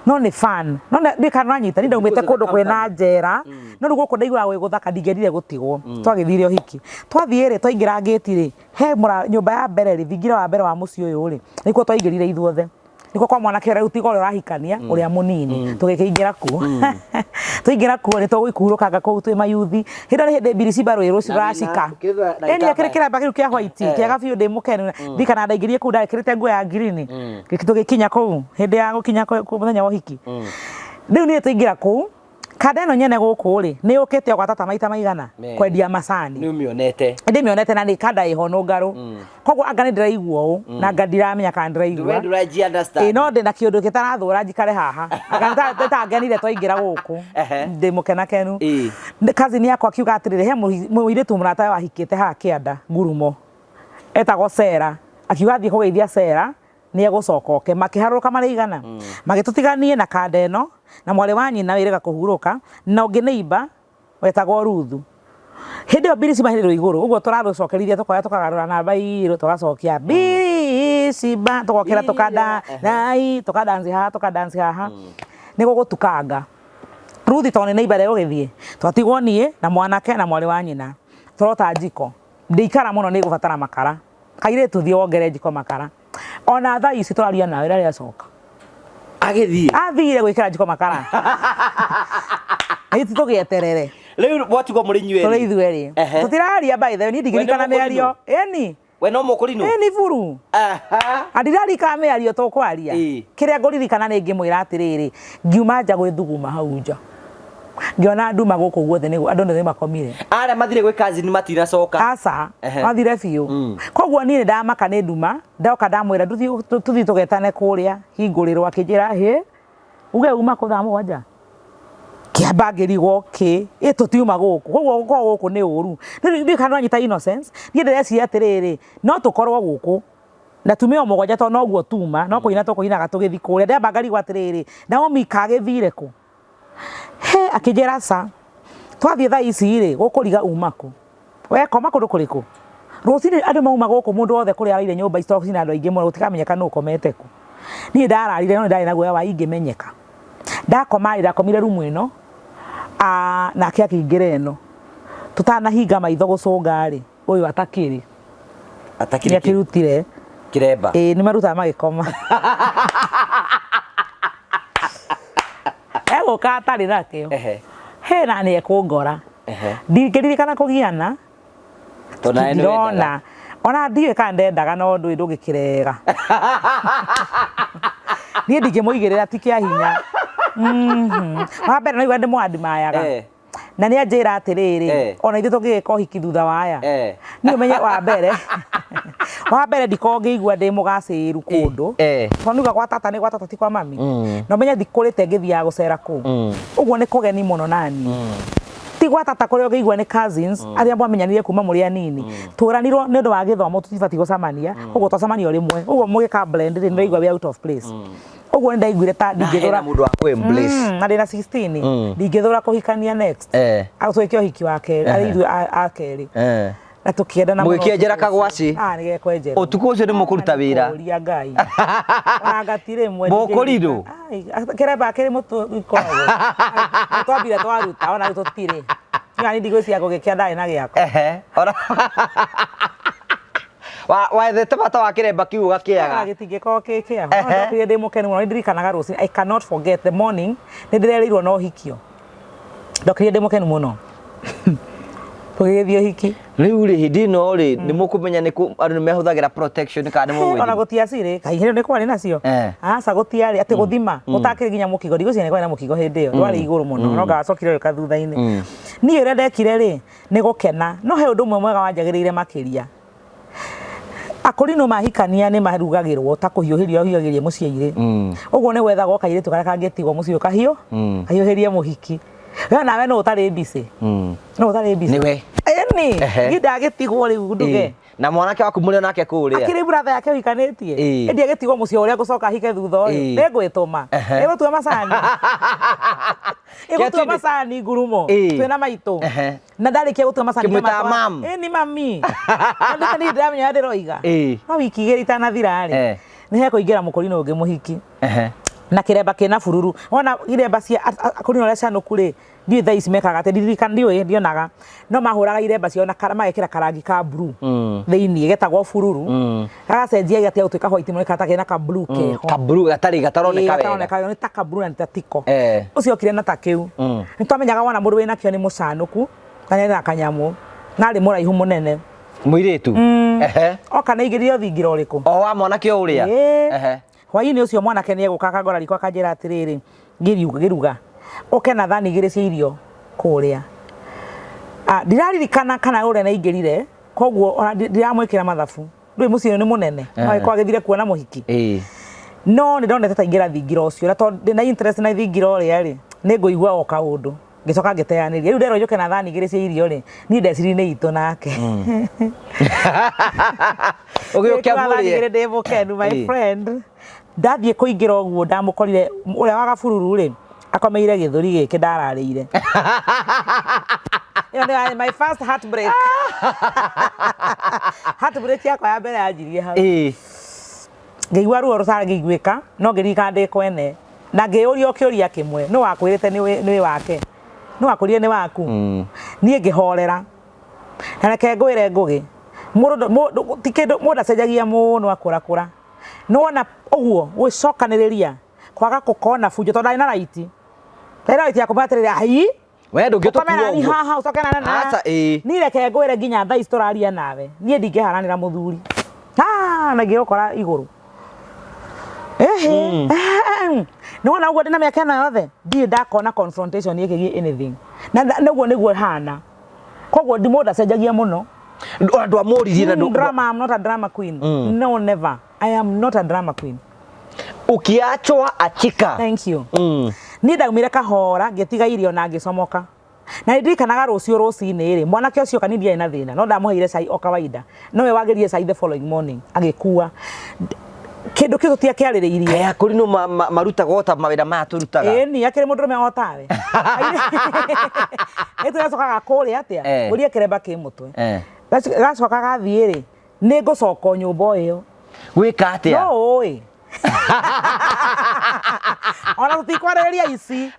No nĩ fun. No ndiũĩ kana nĩũranyita, niĩ ndaumĩte kũndũ kwĩna njera, no rĩu gũkũ ndaiguaga gwĩ gũthaka ndingĩendire gũtigwo. Twagĩthire ũhiki. Twathiĩ rĩ, twaingĩra ngĩti rĩ, he nyũmba ya mbere rĩ, thingira wa mbere wa mũciĩ ũyũ rĩ, nĩkuo twaingĩrire ithuothe. Nĩkuo kwa mwanake ũrĩa rĩu tiga ũrĩa ũrahikania, ũrĩa mũnini. Tũgĩkĩingĩra kuo. Twaingĩra kuo rĩ, tũgũikũrũkanga kũu twĩ mayuthi. Hĩndĩ ĩyo nĩ hĩndĩ mbiricimba rũĩ rũracika. Ĩni ekĩrĩ kĩremba kĩu kĩa white, kĩega biũ ndĩ mũkenu. Ndirikana ndaingĩrire kũu ndekĩrĩte nguo ya green. Tũgĩkinya kũu, hĩndĩ ya gũkinya mũthenya wa ũhiki. Rĩu niĩ twaingĩra kũu, kanda ĩno nyene gũkũ rĩ, nĩ yũkĩte o gwa tata maita maigana kwendia macani. Nĩũmĩonete. Ndĩmĩonete na nĩ kanda ĩho nũngarũ. Koguo anga nĩ ndĩraigua ũũ, na anga ndiramenya kana ndĩraigua. We ndũraji understand. Ĩ no ndĩna kĩũndũ gĩtarathũra njikare haha. Anga nĩtangenire twaingĩra gũkũ. Ehe. Ndĩ mũkenakenu. Ĩ. Cousin yakwa akiuga atĩrĩrĩ, he mũirĩtu mũratawe wahikĩte haha kĩanda ngurumo. Etagwo Sera. Akiuga athiĩ kũgeithia Sera nĩ egũcoka oke. Makĩharũrũka marĩ igana. Magĩtũtiganie na kanda ĩno na mwarĩ wa nyina wĩrĩga kũhurũka na ũngĩ neighbor wetagwo Ruthu. Hĩndĩ ĩyo mbiricimba hĩndĩ igũrũ ũguo tũrarũcokerithia tũkoya tũkagarũra namba igĩrĩ tũgacokia mbiricimba tũgokĩra tũkanda nai tũkadansi haha tũkadansi haha nĩ gũgũtukanga. Ruthi tondũ nĩ neighbor ũgĩthiĩ twatigwo niĩ na mwanake na mwarĩ wa nyina tũrota njiko ndĩikara mũno nĩ ngũbatara makara kairĩtu thiĩ wongere njiko makara ona thaa ici tũraria nawe rĩrĩa acoka Agĩthiĩ. athire gwĩkĩra njiko makara nĩ tũgĩeterere Rĩu mwatigwo mũrĩ inyuĩ tũrĩ erĩ. ithuerĩ Ehe. tũtiraria by the way niĩ ndingĩririkana We nĩ mũkũrinũ? mĩario ĩni We no mũkũrinũ? ĩni buru Aha. andirarikana mĩario tũkwaria Ĩ. kĩrĩa ngũririkana nĩ ngĩmwĩra atĩrĩrĩ ngiuma nja gwĩthuguma hau nja ngĩona nduma gũkũ guothe nĩguo andũ nĩ makomire Arĩa mathire gwĩ cousin matinacoka. aca Ehe. mathire biũ koguo niĩ nĩ ndamaka nĩ nduma ndoka ndamwĩra tũthiĩ tũgetane kũrĩa hingũrĩrwo akĩnjĩra hĩ uge uma kũ thaa mũgwanja kĩamba ngĩrigwo kĩ ĩ tũtiuma gũkũ koguo gũkorwo gũkũ nĩ ũru ndiũĩ kana nĩwanyita innocence niĩ ndĩreciria atĩrĩrĩ no tũkorwo gũkũ na tume o mũgwanja tondũ noguo tuma no kũina tũkũinaga tũgĩthiĩ kũrĩa ndamba ngarigwo atĩrĩrĩ Naomi kagĩthire kũ he akĩnjĩra ca twathiĩ thaa ici rĩ gũkũriga uma kũ wekoma kũndũ kũrĩkũ rũcinĩ andũ mauma gũkũ mũndũ wothe kũrĩa araire nyũmba ici tondũ cina andũ aingĩ mũno gũtikamenyeka nũ ũkomete kũ niĩ ndararire no nĩ ndarĩ na guoya wa ingĩmenyeka ndakoma rĩ ndakomire rumu ĩno nake akĩingĩra ĩno tũtanahinga maitho gũcũnga rĩ ũyũ atakĩrĩ Atakĩrĩ nĩ akĩrutire kĩremba. Ĩĩ nĩ marutaga magĩkoma. Egũka atarĩ nakĩo. Ehe. He na nĩ ekũngora. Ehe. Ndingĩririkana kũgiana. Tondũ nawe nĩ wendaga. Ndirona. Ona ndiũĩ kana ndendaga no ndũĩ ndũngĩkĩrega. Niĩ ndingĩmũigĩrĩra ti kĩa hinya. Wa mbere no igua ndĩmũ admire. Na nĩ anjĩra atĩrĩrĩ, ona ithuĩ tũngĩgĩka ũhiki thutha wa aya, niĩ ũmenye wa mbere, wa mbere ndikoragwo ngĩigua ndĩ mũgacĩru kũndũ, tondũ nĩuga gwa tata nĩ gwa tata ti kwa mami, na ũmenye ndikũrĩte ngĩthiaga gũcera kũu, ũguo nĩ kũgeni mũno naniĩ. Ti gwa tata kũrĩa ũngĩigua nĩ cousins arĩa mwamenyanire kuma mũrĩ anini, twĩranirwo nĩ ũndũ wa gĩthomo tũtibatiĩ gũcemania, ũguo twacemania o rĩmwe, ũguo mũgĩka blend rĩ, nĩũraigua wĩ out of place. Ũguo nĩ ndaiguire ta Na hena ndingĩthũra mũndũ wa kũ embrace. Na ndĩna 16, ndingĩthũra kũhikania next, tũgĩke ũhiki wa kerĩ, arĩ ithuĩ a kerĩ, na tũkĩendana mũno. Mũgĩkĩenjera Ũtukũ ũcio. kagwacĩ? Ah, nĩ gekwenjerwo. Ũtukũ ũcio nĩ mũkũruta wĩra? Kũria Ngai. Ona ngati rĩmwe. Mũkũrirũ? Ai, kĩremba kĩrĩ mũtwe gĩkoragwo. Nĩ twambire twaruta, ona rĩu tũtirĩ. Niĩ nĩ ndigwĩciria ngũgĩkĩa ndarĩ na gĩakwa. Ehe. Ona Wa wethete bata wa kĩremba kĩu ũgakĩaga. Gĩtingĩkorwo kĩ kĩaga. No ndokire ndĩ mũkenu mũno, nĩ ndirikanaga rũcinĩ. I cannot forget the morning, nĩ ndĩrerĩirwo na ũhikio. Ndokire ndĩ mũkenu mũno. Tũgĩgĩthiĩ ũhiki. Rĩu rĩ hĩndĩ ĩno rĩ nĩ mũkũmenya nĩ kũ andũ nĩ mehũthagĩra protection kana nĩ Ona mũgwĩthima? gũtiacirĩ, kaĩ hĩndĩ nĩ kwarĩ nacio? Aca gũtiarĩ, atĩ gũthima, gũtakĩrĩ nginya mũkingo, ndigwĩciria nĩ kwarĩ na mũkingo hĩndĩ ĩyo, ndwarĩ igũrũ mũno, no ngacokire ũgĩũka thutha-inĩ. Niĩ ũrĩa ndekire rĩ, nĩ gũkena, no he ũndũ ũmwe mwega wanjagĩrĩire makĩria. Akũrinũ mahikania nĩ marugagĩrwo ta kũhiũhĩrio ũhiũhagĩria mũciĩ-irĩ. Ũguo nĩ gwethagwo kairĩtu karĩa kangĩtigwo mũciĩ ũkahiũ, kahiũhĩrie mũhiki. We nawe nũ ũtarĩ busy? Nũ ũtarĩ busy? Nĩwe. Ĩni, niĩ ndagĩtigwo rĩu nduge. Na mwanake waku mũrĩ nake kũrĩa. Akĩrĩ brother yake ũhikanĩtie. Ĩndĩ agĩtigwo mũciĩ ũrĩa ngũcoka ahike thutha ũyũ. Nĩngwĩtũma. Ĩgũtua macani. Ĩgũtua macani ngurumo. Twĩna maitũ. Na ndarĩkia gũtua macani Kĩmwĩtaga ngamatwara- mam. Ĩni mami. Na ndĩ ndĩramenya ndĩroiga. No wiki igĩrĩ itanathira rĩ, nĩ hekũingĩra mũkũrinũ ũngĩ mũhiki. Na kĩremba kĩna bururu. Wona iremba cia akũrinũ arĩa canũku rĩ, ndiũĩ thaa ici mekaga atĩa, ndirikana ndiũĩ ndionaga. No mahũraga iremba ciao na magekĩra karangi ka blue thĩiniĩ getagwo bururu. Gagacenjia gatiga gũtuĩka white mũno gĩkata kena ka blue keho. Ka blue gatarĩ gataroneka wega. Gataroneka wega, nĩ ta ka blue na nĩ ta tiko. Ũcio okire na ta kĩu. Nĩ twamenyaga wona mũndũ wĩna kĩo nĩ mũcanũku na nĩ na kanyamũ. Na arĩ mũraihu mũnene. Mũirĩtu. Oka nĩ aingĩrire thingira ũrĩkũ? O wa mwanake o ũrĩa. Hwaĩ-inĩ ũcio mwanake nĩ egũka akangora riko akanjĩra atĩrĩrĩ, ngĩruga, ũke na thani igĩrĩ cia irio kũrĩa. Ndiraririkana kana ũrĩa naingĩrire, koguo ona ndiramwĩkĩra mathabu. Ndũĩ mũciĩ ũyũ nĩ mũnene, no agĩkorwo agĩthire kuona mũhiki. No nĩ ndonete ta ingĩra thingira ũcio, na tondũ ndĩna interest na thingira ũrĩa rĩ, nĩ ngũigua o kaũndũ. Ngĩcoka ngĩteanĩria. Rĩu nderwo njũke na thani igĩrĩ cia irio rĩ, niĩ ndecirie nĩ itũ nake. Ũgĩũke Ngĩkua thani mũrĩe. igĩrĩ ndĩ mũkenu my friend. Ndathiĩ kũingĩra ũguo ndamũkorire ũrĩa wa gabururu rĩ, akomeire gĩthũri gĩkĩ ndararĩire. Ĩyo nĩyo yarĩ my first heartbreak. Heartbreak yakwa ya mbere yanjirie hau. Ngĩigua ruo rũtangĩiguĩka, no ngĩririkana ndĩ kwene. Na ngĩyũria o kĩũria kĩmwe, nũ wakwĩrĩte nĩ wake? Nũ wakwĩrire nĩ waku? Niĩ ngĩhorera. Na reke ngwĩre Ngũgĩ, mũndũ ti kĩndũ, mũndũ ndacenjagia mũno akũrakũra. Nĩwona ũguo gwĩcokanĩrĩria, kwaga gũkorwo na bunjo, tondũ ndarĩ na right. Ndarĩ na right ya kũmwĩra atĩrĩrĩ, ai, We ndũngĩtũkua ũkome nani ũguo. haha ũcoke na na. Aca, ĩĩ. Niĩ reke ngwĩre nginya thaa ici tũraria nawe, niĩ ndingĩharanĩra mũthuri. Ah, na ingĩgũkora igũrũ. Ehe. Nĩwona ũguo ndĩna mĩaka ĩno yothe, ndirĩ ndakona confrontation ĩkĩgiĩ anything. Na ũguo nĩguo hana. Koguo mũndũ ndacenjagia mũno. Ona ndwamũririe na Drama, I'm not a drama queen. No, never. I am not a drama queen. Ukiachwa achika. Thank you. Niĩ ndaumire kahora ngĩtiga irio na ngĩcomoka. Na nĩ ndirikanaga rũciũ rũcinĩ rĩ, mwanake ũcio kani ndiarĩ na thĩna, no ndamũheire cai o kawaida. Nowe wagĩrire cai the following morning, agĩkua. Kĩndũ kĩu tũtiakĩarĩrĩirie. Kaya kũrinũ marutaga o ta mawĩra maya tũrutaga. Ĩni, akĩrĩ mũndũrũme o tawe. Ĩ tũgacokaga kũrĩa atĩa? Ngũria kĩremba kĩ mũtwe. Gacoka gathiĩ rĩ, nĩ ngũcoka o nyũmba o ĩyo. Gwĩka atĩa? No ũĩ. Ona tũtikwarĩrĩria ici.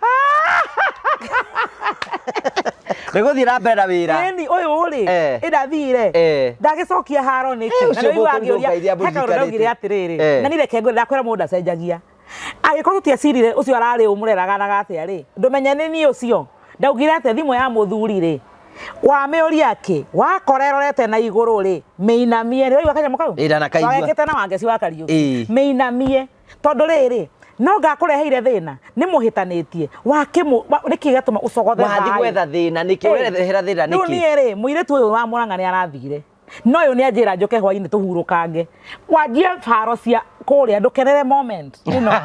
Nĩ gũthiĩ na mbere na wĩra. Ĩni ũyũ rĩ, ĩndathire. Ndagĩcokia haro nĩkĩ? Ũcio Na nĩũiguaga mũkũrinũ ngĩũria, Ngai he kaũndũ nĩamũririkanĩte. ndaugire atĩrĩrĩ, na niĩ reke ngwĩre, ndakwĩra mũndũ ndacenjagia. Angĩkorwo tũtiacirire ũcio ararĩ ũmũreraga atĩa rĩ, ndũmenye nĩ niĩ ũcio. Ndaugire atĩa thimũ ya mũthuri rĩ, wamĩũria kĩ, wakora ĩrorete na igũrũ rĩ, mĩinamie. Nĩũraigua kanyamũ kau? Ĩ, ndanakaigua. Wagekĩte na Wangeci wa Kariũki. Ĩ. Mĩinamie. Tondũ rĩrĩ, No ngakũreheire thĩna nĩ mũhĩtanĩtie wakĩmũ nĩkĩ gĩatũma ũcogothe Wathiĩ thayũ? gwetha thĩna nĩkĩ? Ũrerehera thĩna Rĩu nĩkĩ? niĩ rĩ, mũirĩtu ũyũ wa Mũrang'a nĩ arathire, no ũyũ nĩ anjĩra njũke hwainĩ tũhurũkange, wanjie baro cia kũrĩa, ndũkenere moment ĩno.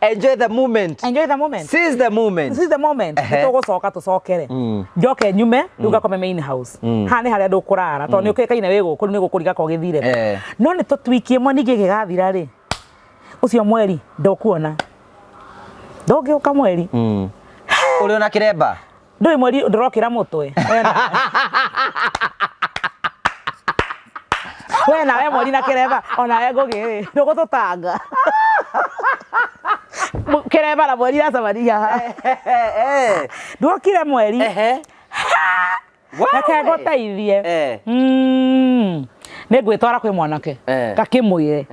Enjoy the moment. Enjoy the moment. Seize the moment. Seize the moment. Ehe. Tũgũcoka tũcokere, njoke nyume rĩu ngakome main house. Haha nĩ harĩa ndũkũrara tondũ nĩ ũkĩkaine wĩ gũkũ, rĩu nĩ gũkũriga ko gĩthire. No nĩ tũtwikie ĩmwe ningĩ gĩgathira rĩ, ũcio mweri ndũkuona, ndũngĩũka mweri. Ũrĩ ona kĩremba? Ndũĩ mweri ndũrokĩra mũtwe we nawe mweri na kĩremba onawe ngũgĩ rĩ ndũgũtũtanga. Kĩremba na mweri iracemania haha. Ndwokire mweri. Ehe. Reke ngũteithie. Nĩ ngwĩtwara kwĩ mwanake ngakĩmwĩre.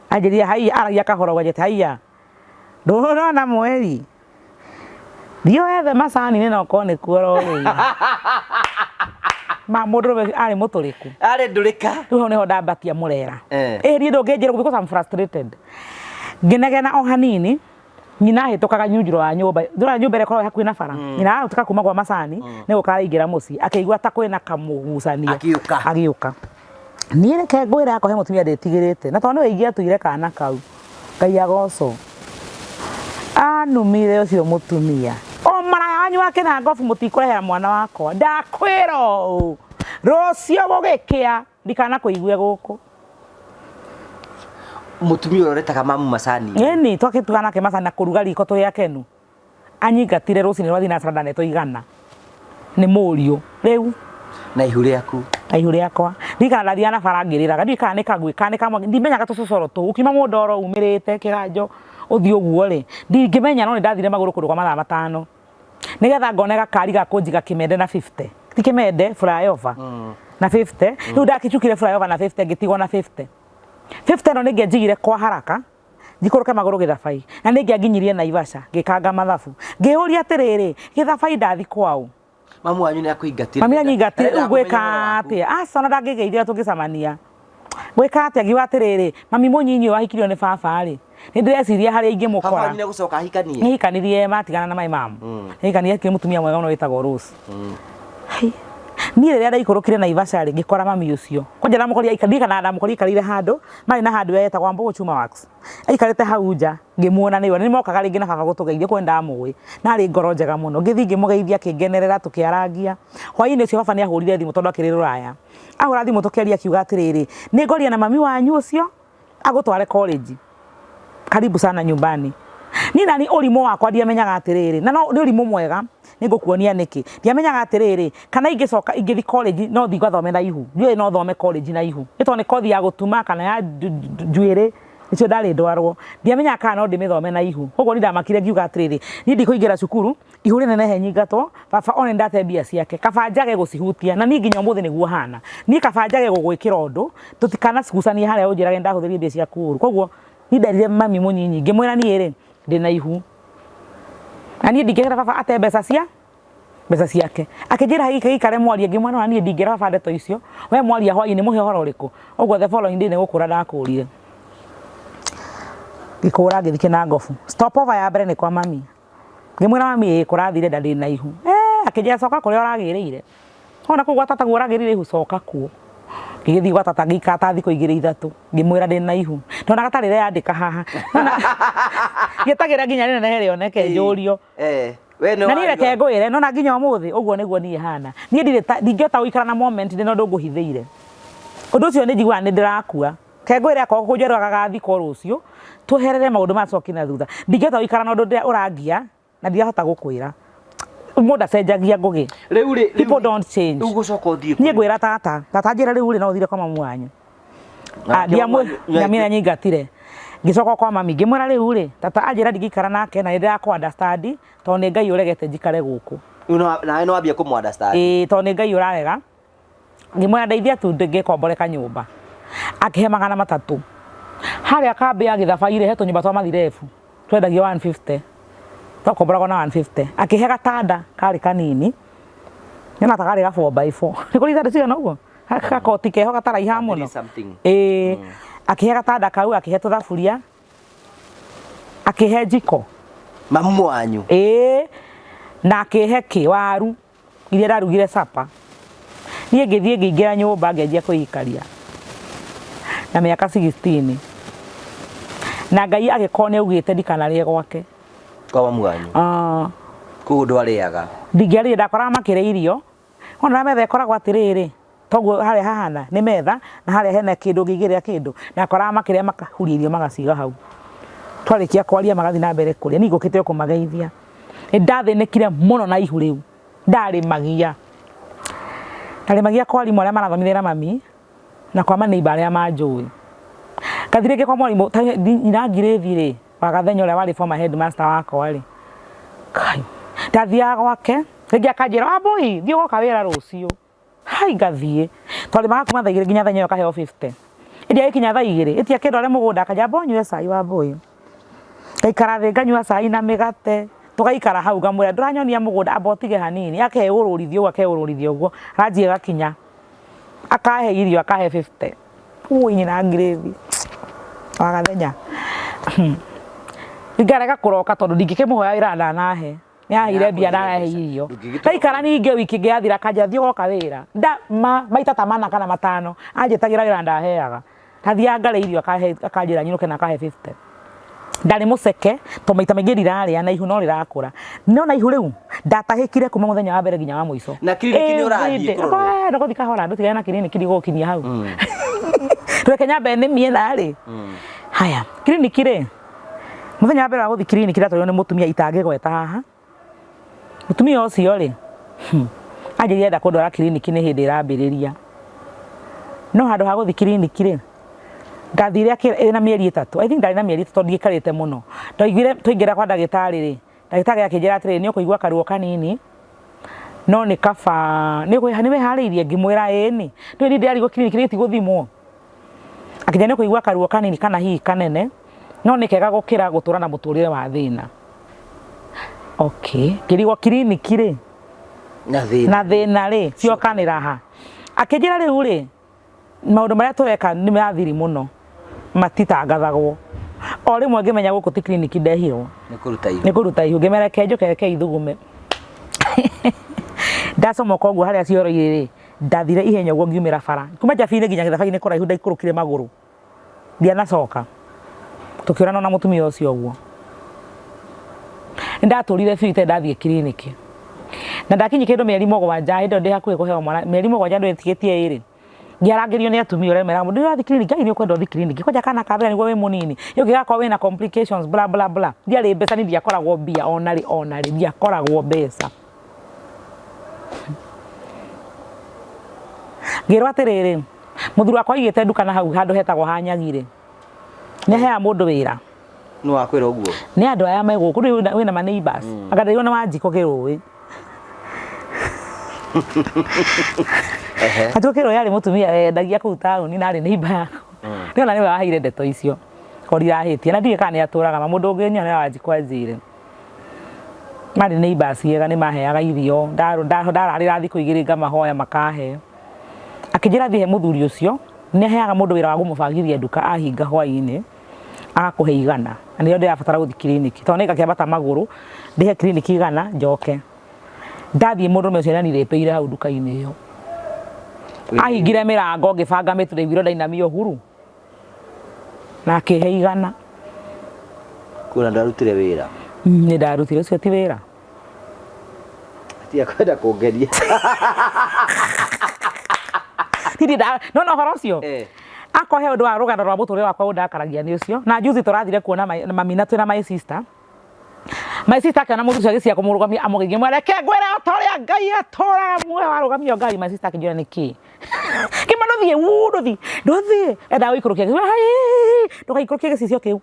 Anjĩrire haiya, aragia kahora ũguo, anjĩte haiya, ndũrona mweri, thiĩ wethe macani-inĩ na ũkorwo nĩkuo ũrorĩire. Ma mũndũrũme arĩ mũtũrĩku. Arĩ ndũrĩka. Rĩu hau nĩho ndambatia mũrera. Ĩ niĩ ndũngĩnjĩra ũguo because I'm frustrated. Ngĩnegena o hanini, nyina ahĩtũkaga nyunjurũ wa nyũmba, ndũrona nyũmba ĩrĩa ĩkoragwo ĩ hakuhĩ na bara, nyina arahĩtũka kuma kwa macani, nĩ gũka araingĩra mũciĩ, akĩigua ta kwĩna kamũgucanio. Agĩũka. Agĩũka. Niĩ reke ngwĩre akorwo he mũtumia ndĩtigĩrĩte, na tondũ nĩwe ingĩatuire kana kau, Ngai agocwo. Anumire ũcio mũtumia. O maraya wanyu wa kĩnangobu mũtikũrehera mwana wakwa. Ndakwĩra ũũ, rũciũ gũgĩkĩa ndikanakũigue gũkũ. Mũtumia ũrĩa ũretaga mamu macani. Ĩni, twakĩtuaga nake macani na kũruga riko tũrĩ akenu. Anyingatire rũcinĩ rwa thinacara ndanetwo igana nĩ mũriũ rĩu. Na ihu rĩaku. Na ihu rĩakwa. Ndirikana ndathiaga na bara ngĩrĩraga, ndiũĩ kana nĩ kagui kana nĩ kamwaki, ndimenyaga tũcocoro tũu. Ũkiuma mũndoro umĩrĩte kĩganjo ũthiĩ ũguo rĩ, ndingĩmenya no nĩ ndathire magũrũ kũndũ kwa mathaa 5 nĩgetha ngone gakari ga kũnjiga kĩmende na 50. Ti kĩmende, flyover na 50. Rĩu ndakĩcukire flyover na 50 ngĩtigwo na 50. 50 ĩno nĩngĩanjigire kwa haraka njikũrũke magũrũ Gĩthabai, na nĩngĩanginyirie Naivasha ngĩkanga mathabu. Ngĩyũria atĩrĩrĩ, Gĩthabai ndathi kwaũ? Mamu wanyu nĩ akũingatire. Mami anyingatire, Arenda rĩu ngwĩka kũmenya ũhoro waku. atĩa? Aca ona ndangĩngeithia tũngĩcemania. Ngwĩka atĩa? Ngiuga atĩrĩrĩ, mami mũnyinyi ũyũ wahikirio nĩ baba rĩ, nĩ ndĩreciria harĩa ingĩmũkora. Baba wanyu nĩ egũcoka ahikanie? Nĩ ahikanirie matigana na my mom. Nĩ ahikanirie akĩrĩ mũtumia mwega mũno wĩtagwo Rose. Hai. Niĩ rĩrĩa ndaikũrũkire Naivasha rĩ, ngĩkora mami ũcio. Kwanja ndamũkorire aikarĩte, ndirikanaga ndamũkorire aikarĩire handũ, marĩ na handũ hetagwo Wambugu Chuma Works. Aikarĩte hau nja, ngĩmuona nĩwe, nĩ mokaga rĩngĩ na baba gũtũgeithia, kũu nĩ ndamũĩ. Na arĩ ngoro njega mũno. Ngĩthiĩ ngĩmũgeithia, akĩngenerera, tũkĩarangia. Hwaĩ-inĩ ũcio baba nĩ ahũrire thimũ tondũ akĩrĩ rũraya. Ahũra thimũ tũkĩaria akiuga atĩrĩrĩ, nĩ ngwaria na mami wanyu ũcio, agũtware college. Karibu sana nyumbani. Niĩ nani ũrimũ wakwa ndiamenyaga atĩrĩrĩ, na no nĩ ũrimũ mwega, nĩ ngũkuonia nĩkĩ. Ndiamenyaga atĩrĩrĩ, kana ingĩcoka ingĩthiĩ college no thiĩ ngathome na ihu. Ndiũĩ no thome college na ihu. Nĩ tondũ nĩ kothi ya gũtuma kana ya njuĩrĩ, nĩcio ndarĩ ndwarwo. Ndiamenyaga kana no ndĩmĩthome na ihu. Koguo niĩ ndamakire ngiuga atĩrĩrĩ, niĩ ndikũingĩra cukuru, ihu rĩnenehe nyingatwo, baba one ndate mbia ciake, kaba njage gũcihutia. Na niĩ nginya ũmũthĩ nĩguo hana. Niĩ kaba njage gũgwĩkĩra ũndũ, tũtikanagucanie harĩa ũnjĩrage ndahũthĩrire mbia ciaku ũru. Koguo niĩ nderire mami mũnyinyi, ngĩmwĩra niĩ rĩ, ndĩna ihu. Na niĩ ndingĩra baba ate mbeca cia mbeca ciake. Akĩnjĩra gĩikare mwarie, ngĩmwĩra no niĩ ndingĩra baba ndeto icio. We mwaria hwainĩ mũhe ũhoro ũrĩkũ? Ũguo the following day nĩ gũkũra ndakũrire. Ngĩkũra ngĩthiĩ Kĩnangobu. Stop over ya mbere nĩ kwa mami. Ngĩmwĩra mami ĩ kũrathire nda ndĩna ihu. Akĩnjĩra coka kũrĩa ũragĩrĩire. Wona kũu gwa tata guo ũragĩrĩire ihu coka kuo. Ngĩgĩthiĩ gwa tata ngĩikara ta thikũ igĩrĩ ithatũ. Ngĩmwĩra ndĩna ihu. Ndonaga ta rĩreyandĩka haha. Ngĩetagĩrĩra nginya rĩnenehe rĩoneke njũrio. We nĩ Na niĩ reke warigwo. ngwĩre, nona nginya ũmũthĩ ũguo nĩguo niĩ hana. Niĩ ndirĩ ta, ndingĩhota gũikara na moment ndĩ na ũndũ ngũhithĩire. Ũndũ ũcio nĩ njiguaga nĩ ndĩrakua. Reke ngwĩre akorwo kũnjũraga gagathikwo rũciũ, tweherere maũndũ maya tũcokie na thutha. Ndingĩhota gũikara na ũndũ ũrangia na ndirahota gũkwĩra. Mũndũ acenjagia ngũgĩ. Rĩu rĩ, People don't change. Rĩu gũcoka ũthiĩ Niĩ ngwĩra tata, tata njĩra rĩu rĩ no ũthire kwa mamu wanyu. Na Ndiamwĩ anyingatire. Ngĩcoka kwa mami ngĩmwĩra rĩu rĩ, tata anjĩra ndingĩikara nake na nĩ ndĩrakũ understand tondũ nĩ Ngai ũregete njikare gũkũ. Rĩu nawe nĩ wambia kũmũ understand. Ĩĩ tondũ nĩ Ngai ũrarega. Ngĩmwĩra ndeithia tu ngĩkombore kanyũmba. Akĩhe 300. Harĩa kambĩ ya Gĩthabai rĩ, he tũnyũmba twa mathirebu twendagio 150. Twakomboragwo na 150. Akĩhe gatanda karĩ kanini. Nyonaga ta karĩ ga 4 by 4. Nĩ kũrĩ itanda cigana ũguo? Gakoti keho gataraiha mũno. Something. Ĩĩ. Akĩhe gatanda kau, akĩhe tũthaburia. Akĩhe njiko. Mamu wanyu? Ĩĩ, na akĩhe kĩ waru iria ndarugire sapa. Niĩ ngĩthiĩ ngĩingĩra nyũmba ngĩanjia kwĩikaria na mĩaka 16, na Ngai agĩkorwo nĩ augĩte ndikanarĩe gwake. Kwa mamu wanyu? Ah. Koguo ndwarĩaga? Ndingĩarĩire, ndakoraga makĩrĩa irio. Ona metha ĩkoragwo atĩrĩrĩ, toguo harĩa hahana nĩ metha na harĩa hena kĩndũ ũngĩigĩrĩra kĩndũ, ndakoraga makĩrĩa makahuria irio magaciga hau. Twarĩkia kwaria magathiĩ na mbere kũrĩa, niĩ ngũkĩte o kũmageithia. Nĩ ndathĩnĩkire mũno na ihu rĩu, ndarĩ magia. Ndarĩ magia kwa arimũ arĩa marathomithia na mami na kwa maneiba arĩa manjũĩ. Ngathiĩ rĩngĩ kwa mwarimũ, ta nyina Ngirĩthi rĩ, wa Gathenya ũrĩa warĩ former headmaster wakwa rĩ, Kai, ndathiaga gwake, rĩngĩ akanjĩra, Wambũi, thiĩ ũgoka wĩra rũciũ. Hai, ngathiĩ. Twarĩmaga kuma thaa 2 nginya thaa 4 ũkaheo 50. Ĩndĩ agĩkinya thaa 2, ĩtia kĩndware mũgũnda, akanjĩra amba ũnyue cai Wambũi. Ngaikara thĩ nganyua cai na mĩgate, tũgaikara hau ngamwĩra ndũranyonia mũgũnda amba ũtige hanini, akeũrũrithia ũguo akeũrũrithia ũguo, ranji ĩgakinya, akahe irio akahe 50. Ũi nyina Ngirĩthi wa Gathenya. Ngarega kũroka tondũ ndingĩkĩmũhoya wĩra ndanahe. Nĩaheire mbia ndahe irio. Ndaikara ningĩ wiki ĩngĩ yathira akanjĩra thiĩ ũgoka wĩra. Nda ma maita ta mana kana matano anjĩtagĩra wĩra ndaheaga. Ndathiaga ngarĩa irio akanjĩra nyinũke na akahe 50. Ndarĩ mũceke tondũ maita maingĩ ndirarĩa na ihu no rĩrakũra. No na ihu rĩu ndatahĩkire kuma mũthenya wa mbere nginya wa mũico. Na kiriniki nĩ ũrathiĩ kũrorwo? Ndũgũthiĩ kahora, ndũtigane na kiriniki ndigũgũkinyia hau. Reke nyambe nĩmie narĩ. Haya, kiriniki rĩ, mũthenya wa mbere wa gũthiĩ kiriniki ndatwarirwo nĩ mũtumia itangĩgweta haha. Mũtumia ũcio rĩ, anjĩrire enda kũndwara kiriniki nĩ hĩndĩ ĩrambĩrĩria. No handũ ha gũthiĩ kiriniki rĩ, ndathire ĩna mĩeri 3. I think ndarĩ na mĩeri 3 tondũ ndiaikarĩte mũno. Ndaiguire twaingĩra kwa ndagĩtarĩ rĩ, ndagĩtarĩ akĩnjĩra atĩrĩrĩ, nĩ ũkũigua karuo kanini, no nĩ kaba, nĩ wĩharĩirie? Ngĩmwĩra ĩni. Ndũĩ niĩ ndĩrarigwo kiriniki nĩ gũthimwo. Akĩnjĩra nĩ ũkũigua karuo kanini kana hihi kanene, no nĩ kega gũkĩra gũtũra na mũtũrĩre wa thĩna. Okay, ngĩrigwo kiriniki rĩ, na thĩna na thĩna rĩ, ciokanĩra ha? Akĩnjĩra rĩu rĩ, maũndũ marĩa tũreka nĩ mathiri mũno, matitangathagwo. O rĩmwe ngĩmenya gũkũ ti kiriniki ndehirwo. Nĩ kũruta ihu. Nĩ kũruta ihu. Ngĩmera reke njũke reke ithugume. Ndacomoka ũguo harĩa cioro-inĩ rĩ, ndathire ihenya ũguo ngiumĩra bara. Kuma Njabi-inĩ nginya Gĩthaka-inĩ kũraihu ndaikũrũkire magũrũ. Ndianacoka. Tũkĩũrana na mũtumia ũcio ũguo. Nĩ ndatũrire biũ itarĩ ndathiĩ kiriniki. Na ndakinyia kĩndũ mĩeri 7, hĩndĩ ĩyo ndĩ hakuhĩ kũheo mwana, mĩeri 7 ndĩtigĩtie ĩrĩ. Ngĩarangĩrio nĩ atumia ũrĩa meraga mũndũ ũrathiĩ kiriniki, Ngai nĩ ũkwenda ũthiĩ kiriniki. Kwanja kana ka mbere nĩguo wĩ mũnini. Ĩ ũngĩgakorwo wĩna complications bla bla bla. Ndiarĩ mbeca niĩ ndiakoragwo mbia ona rĩ ona rĩ ndiakoragwo mbeca. Ngĩrwo atĩrĩrĩ, mũthuri wakwa aigĩte nduka na hau handũ hetagwo ha Nyagirĩ. Nĩ aheaga mũndũ wĩra. Nũ wakwĩra ũguo? Nĩ andũ aya me gũkũ, rĩu wĩna ma neighbors. Anga ndĩrĩo nĩ Wanjikũ Kĩrũĩ. Wanjikũ Kĩrũĩ arĩ mũtumia wendagia kũu taũni na arĩ neighbor yakwa. Ndĩrona nĩwe waheire ndeto icio. Korwo ndirahĩtia na ndiũĩ kana nĩ atũraga ma mũndũ ũngĩnyona Wanjikũ anjĩre. Marĩ neighbors ega nĩ maheaga irio, ndararĩra thikũ 2 ngamahoya makahe. Akĩnjĩra thiĩ he mũthuri ũcio, nĩ aheaga mũndũ wĩra wa kũmũbangithia nduka ahinga hwainĩ, agakũhe 100. Na nĩrĩo ndĩrabatara gũthiĩ kiriniki, tondũ nĩ ngakĩambata magũrũ, ndĩhe kiriniki 100 njoke. Ndathiĩ mũndũrũme ũcio nĩ anirĩpĩire hau nduka-inĩ ĩyo. Ahingire mĩrango ngĩbanga mĩtu ndaiguire ndainamia ũhuru. Na akĩhe 100. Kuona ndarutire wĩra? Nĩ ndarutire, ũcio ti wĩra. Tiga kwenda kũngeria. No na ũhoro ũcio? Akorwo he ũndũ wa rũgano rwa mũtũrĩre wakwa ũndakaragia nĩ ũcio. Na juzi tũrathire kuona mami na twĩna my sister. My sister akĩona mũthuri ũcio agĩciria kũmũrũgamia amũgeithie mwĩre reke ngwĩre o ta ũrĩa Ngai atũraga muoyo warũgamio ngari. My sister akĩnjũria nĩ kĩĩ? Kĩma ndũthiĩ, wuu ndũthiĩ, ndũthiĩ. Endaga gũikũrũkia gĩcicio, ndũgaikũrũkie gĩcicio kĩu.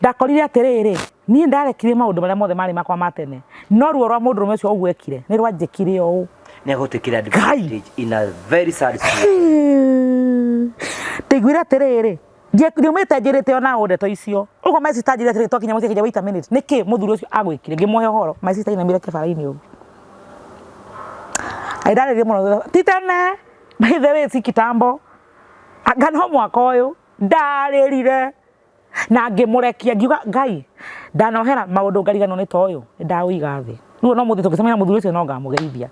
Ndakorire atĩrĩrĩ, niĩ ndarekire maũndũ marĩa mothe marĩ makwa ma tene, no ruo rwa mũndũrũme ũcio ũguo ekire nĩ rwanjĩkire ũũ. Nĩ agũtĩkĩra advantage in a very sad situation. Ndaiguire atĩrĩrĩ, ndiaumĩte njĩrĩte ona ũũ ndeto icio. Ũguo my sister anjĩrire atĩrĩrĩ, twakinya mũciĩ akĩnjĩra wait a minute, nĩkĩ mũthuri ũcio agwĩkire? Ngĩmũhe ũhoro, my sister ainamire kĩbara-inĩ ũguo. Ndarĩrire mũno, ti tene, by the way si kitambo, anga no mwaka ũyũ, ndarĩrire. Na ngĩmũrekia ngiuga Ngai ndanohera maũndũ ngariganwo nĩ ta ũyũ nĩ ndaũiga thĩ. Rĩu no mũthĩ tũngĩcemania na mũthuri ũcio no ngamũgeithia.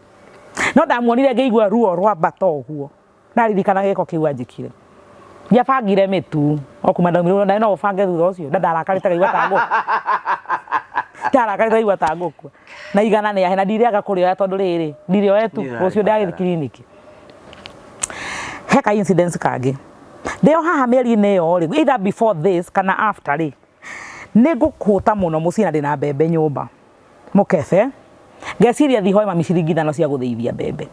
No ndamuonire ngĩigua ruo rwambata ũguo. Ndaririkana gĩko kĩu anjĩkire. Ndiabangire mĩtu o kuma ndaumirwo nawe no ũbange thutha ũcio na ndarakarĩte ngaigua ta ngũkua. Ndarakarĩte ngaigua ta ngũkua. Na igana nĩ ahe na ndirĩaga kũrĩoya tondũ rĩrĩ ndirĩoe tu rũciũ ndagĩthiĩ kiriniki. He ka incident kangĩ. Ndĩ o haha mĩeri-inĩ ĩyo rĩ, either before this kana after rĩ, nĩ ngũkũta mũno mũciĩ na ndĩna mbembe nyũmba mũkebe, ngeciria thiĩ hoe mami ciringi ithano cia gũthĩithia mbembe.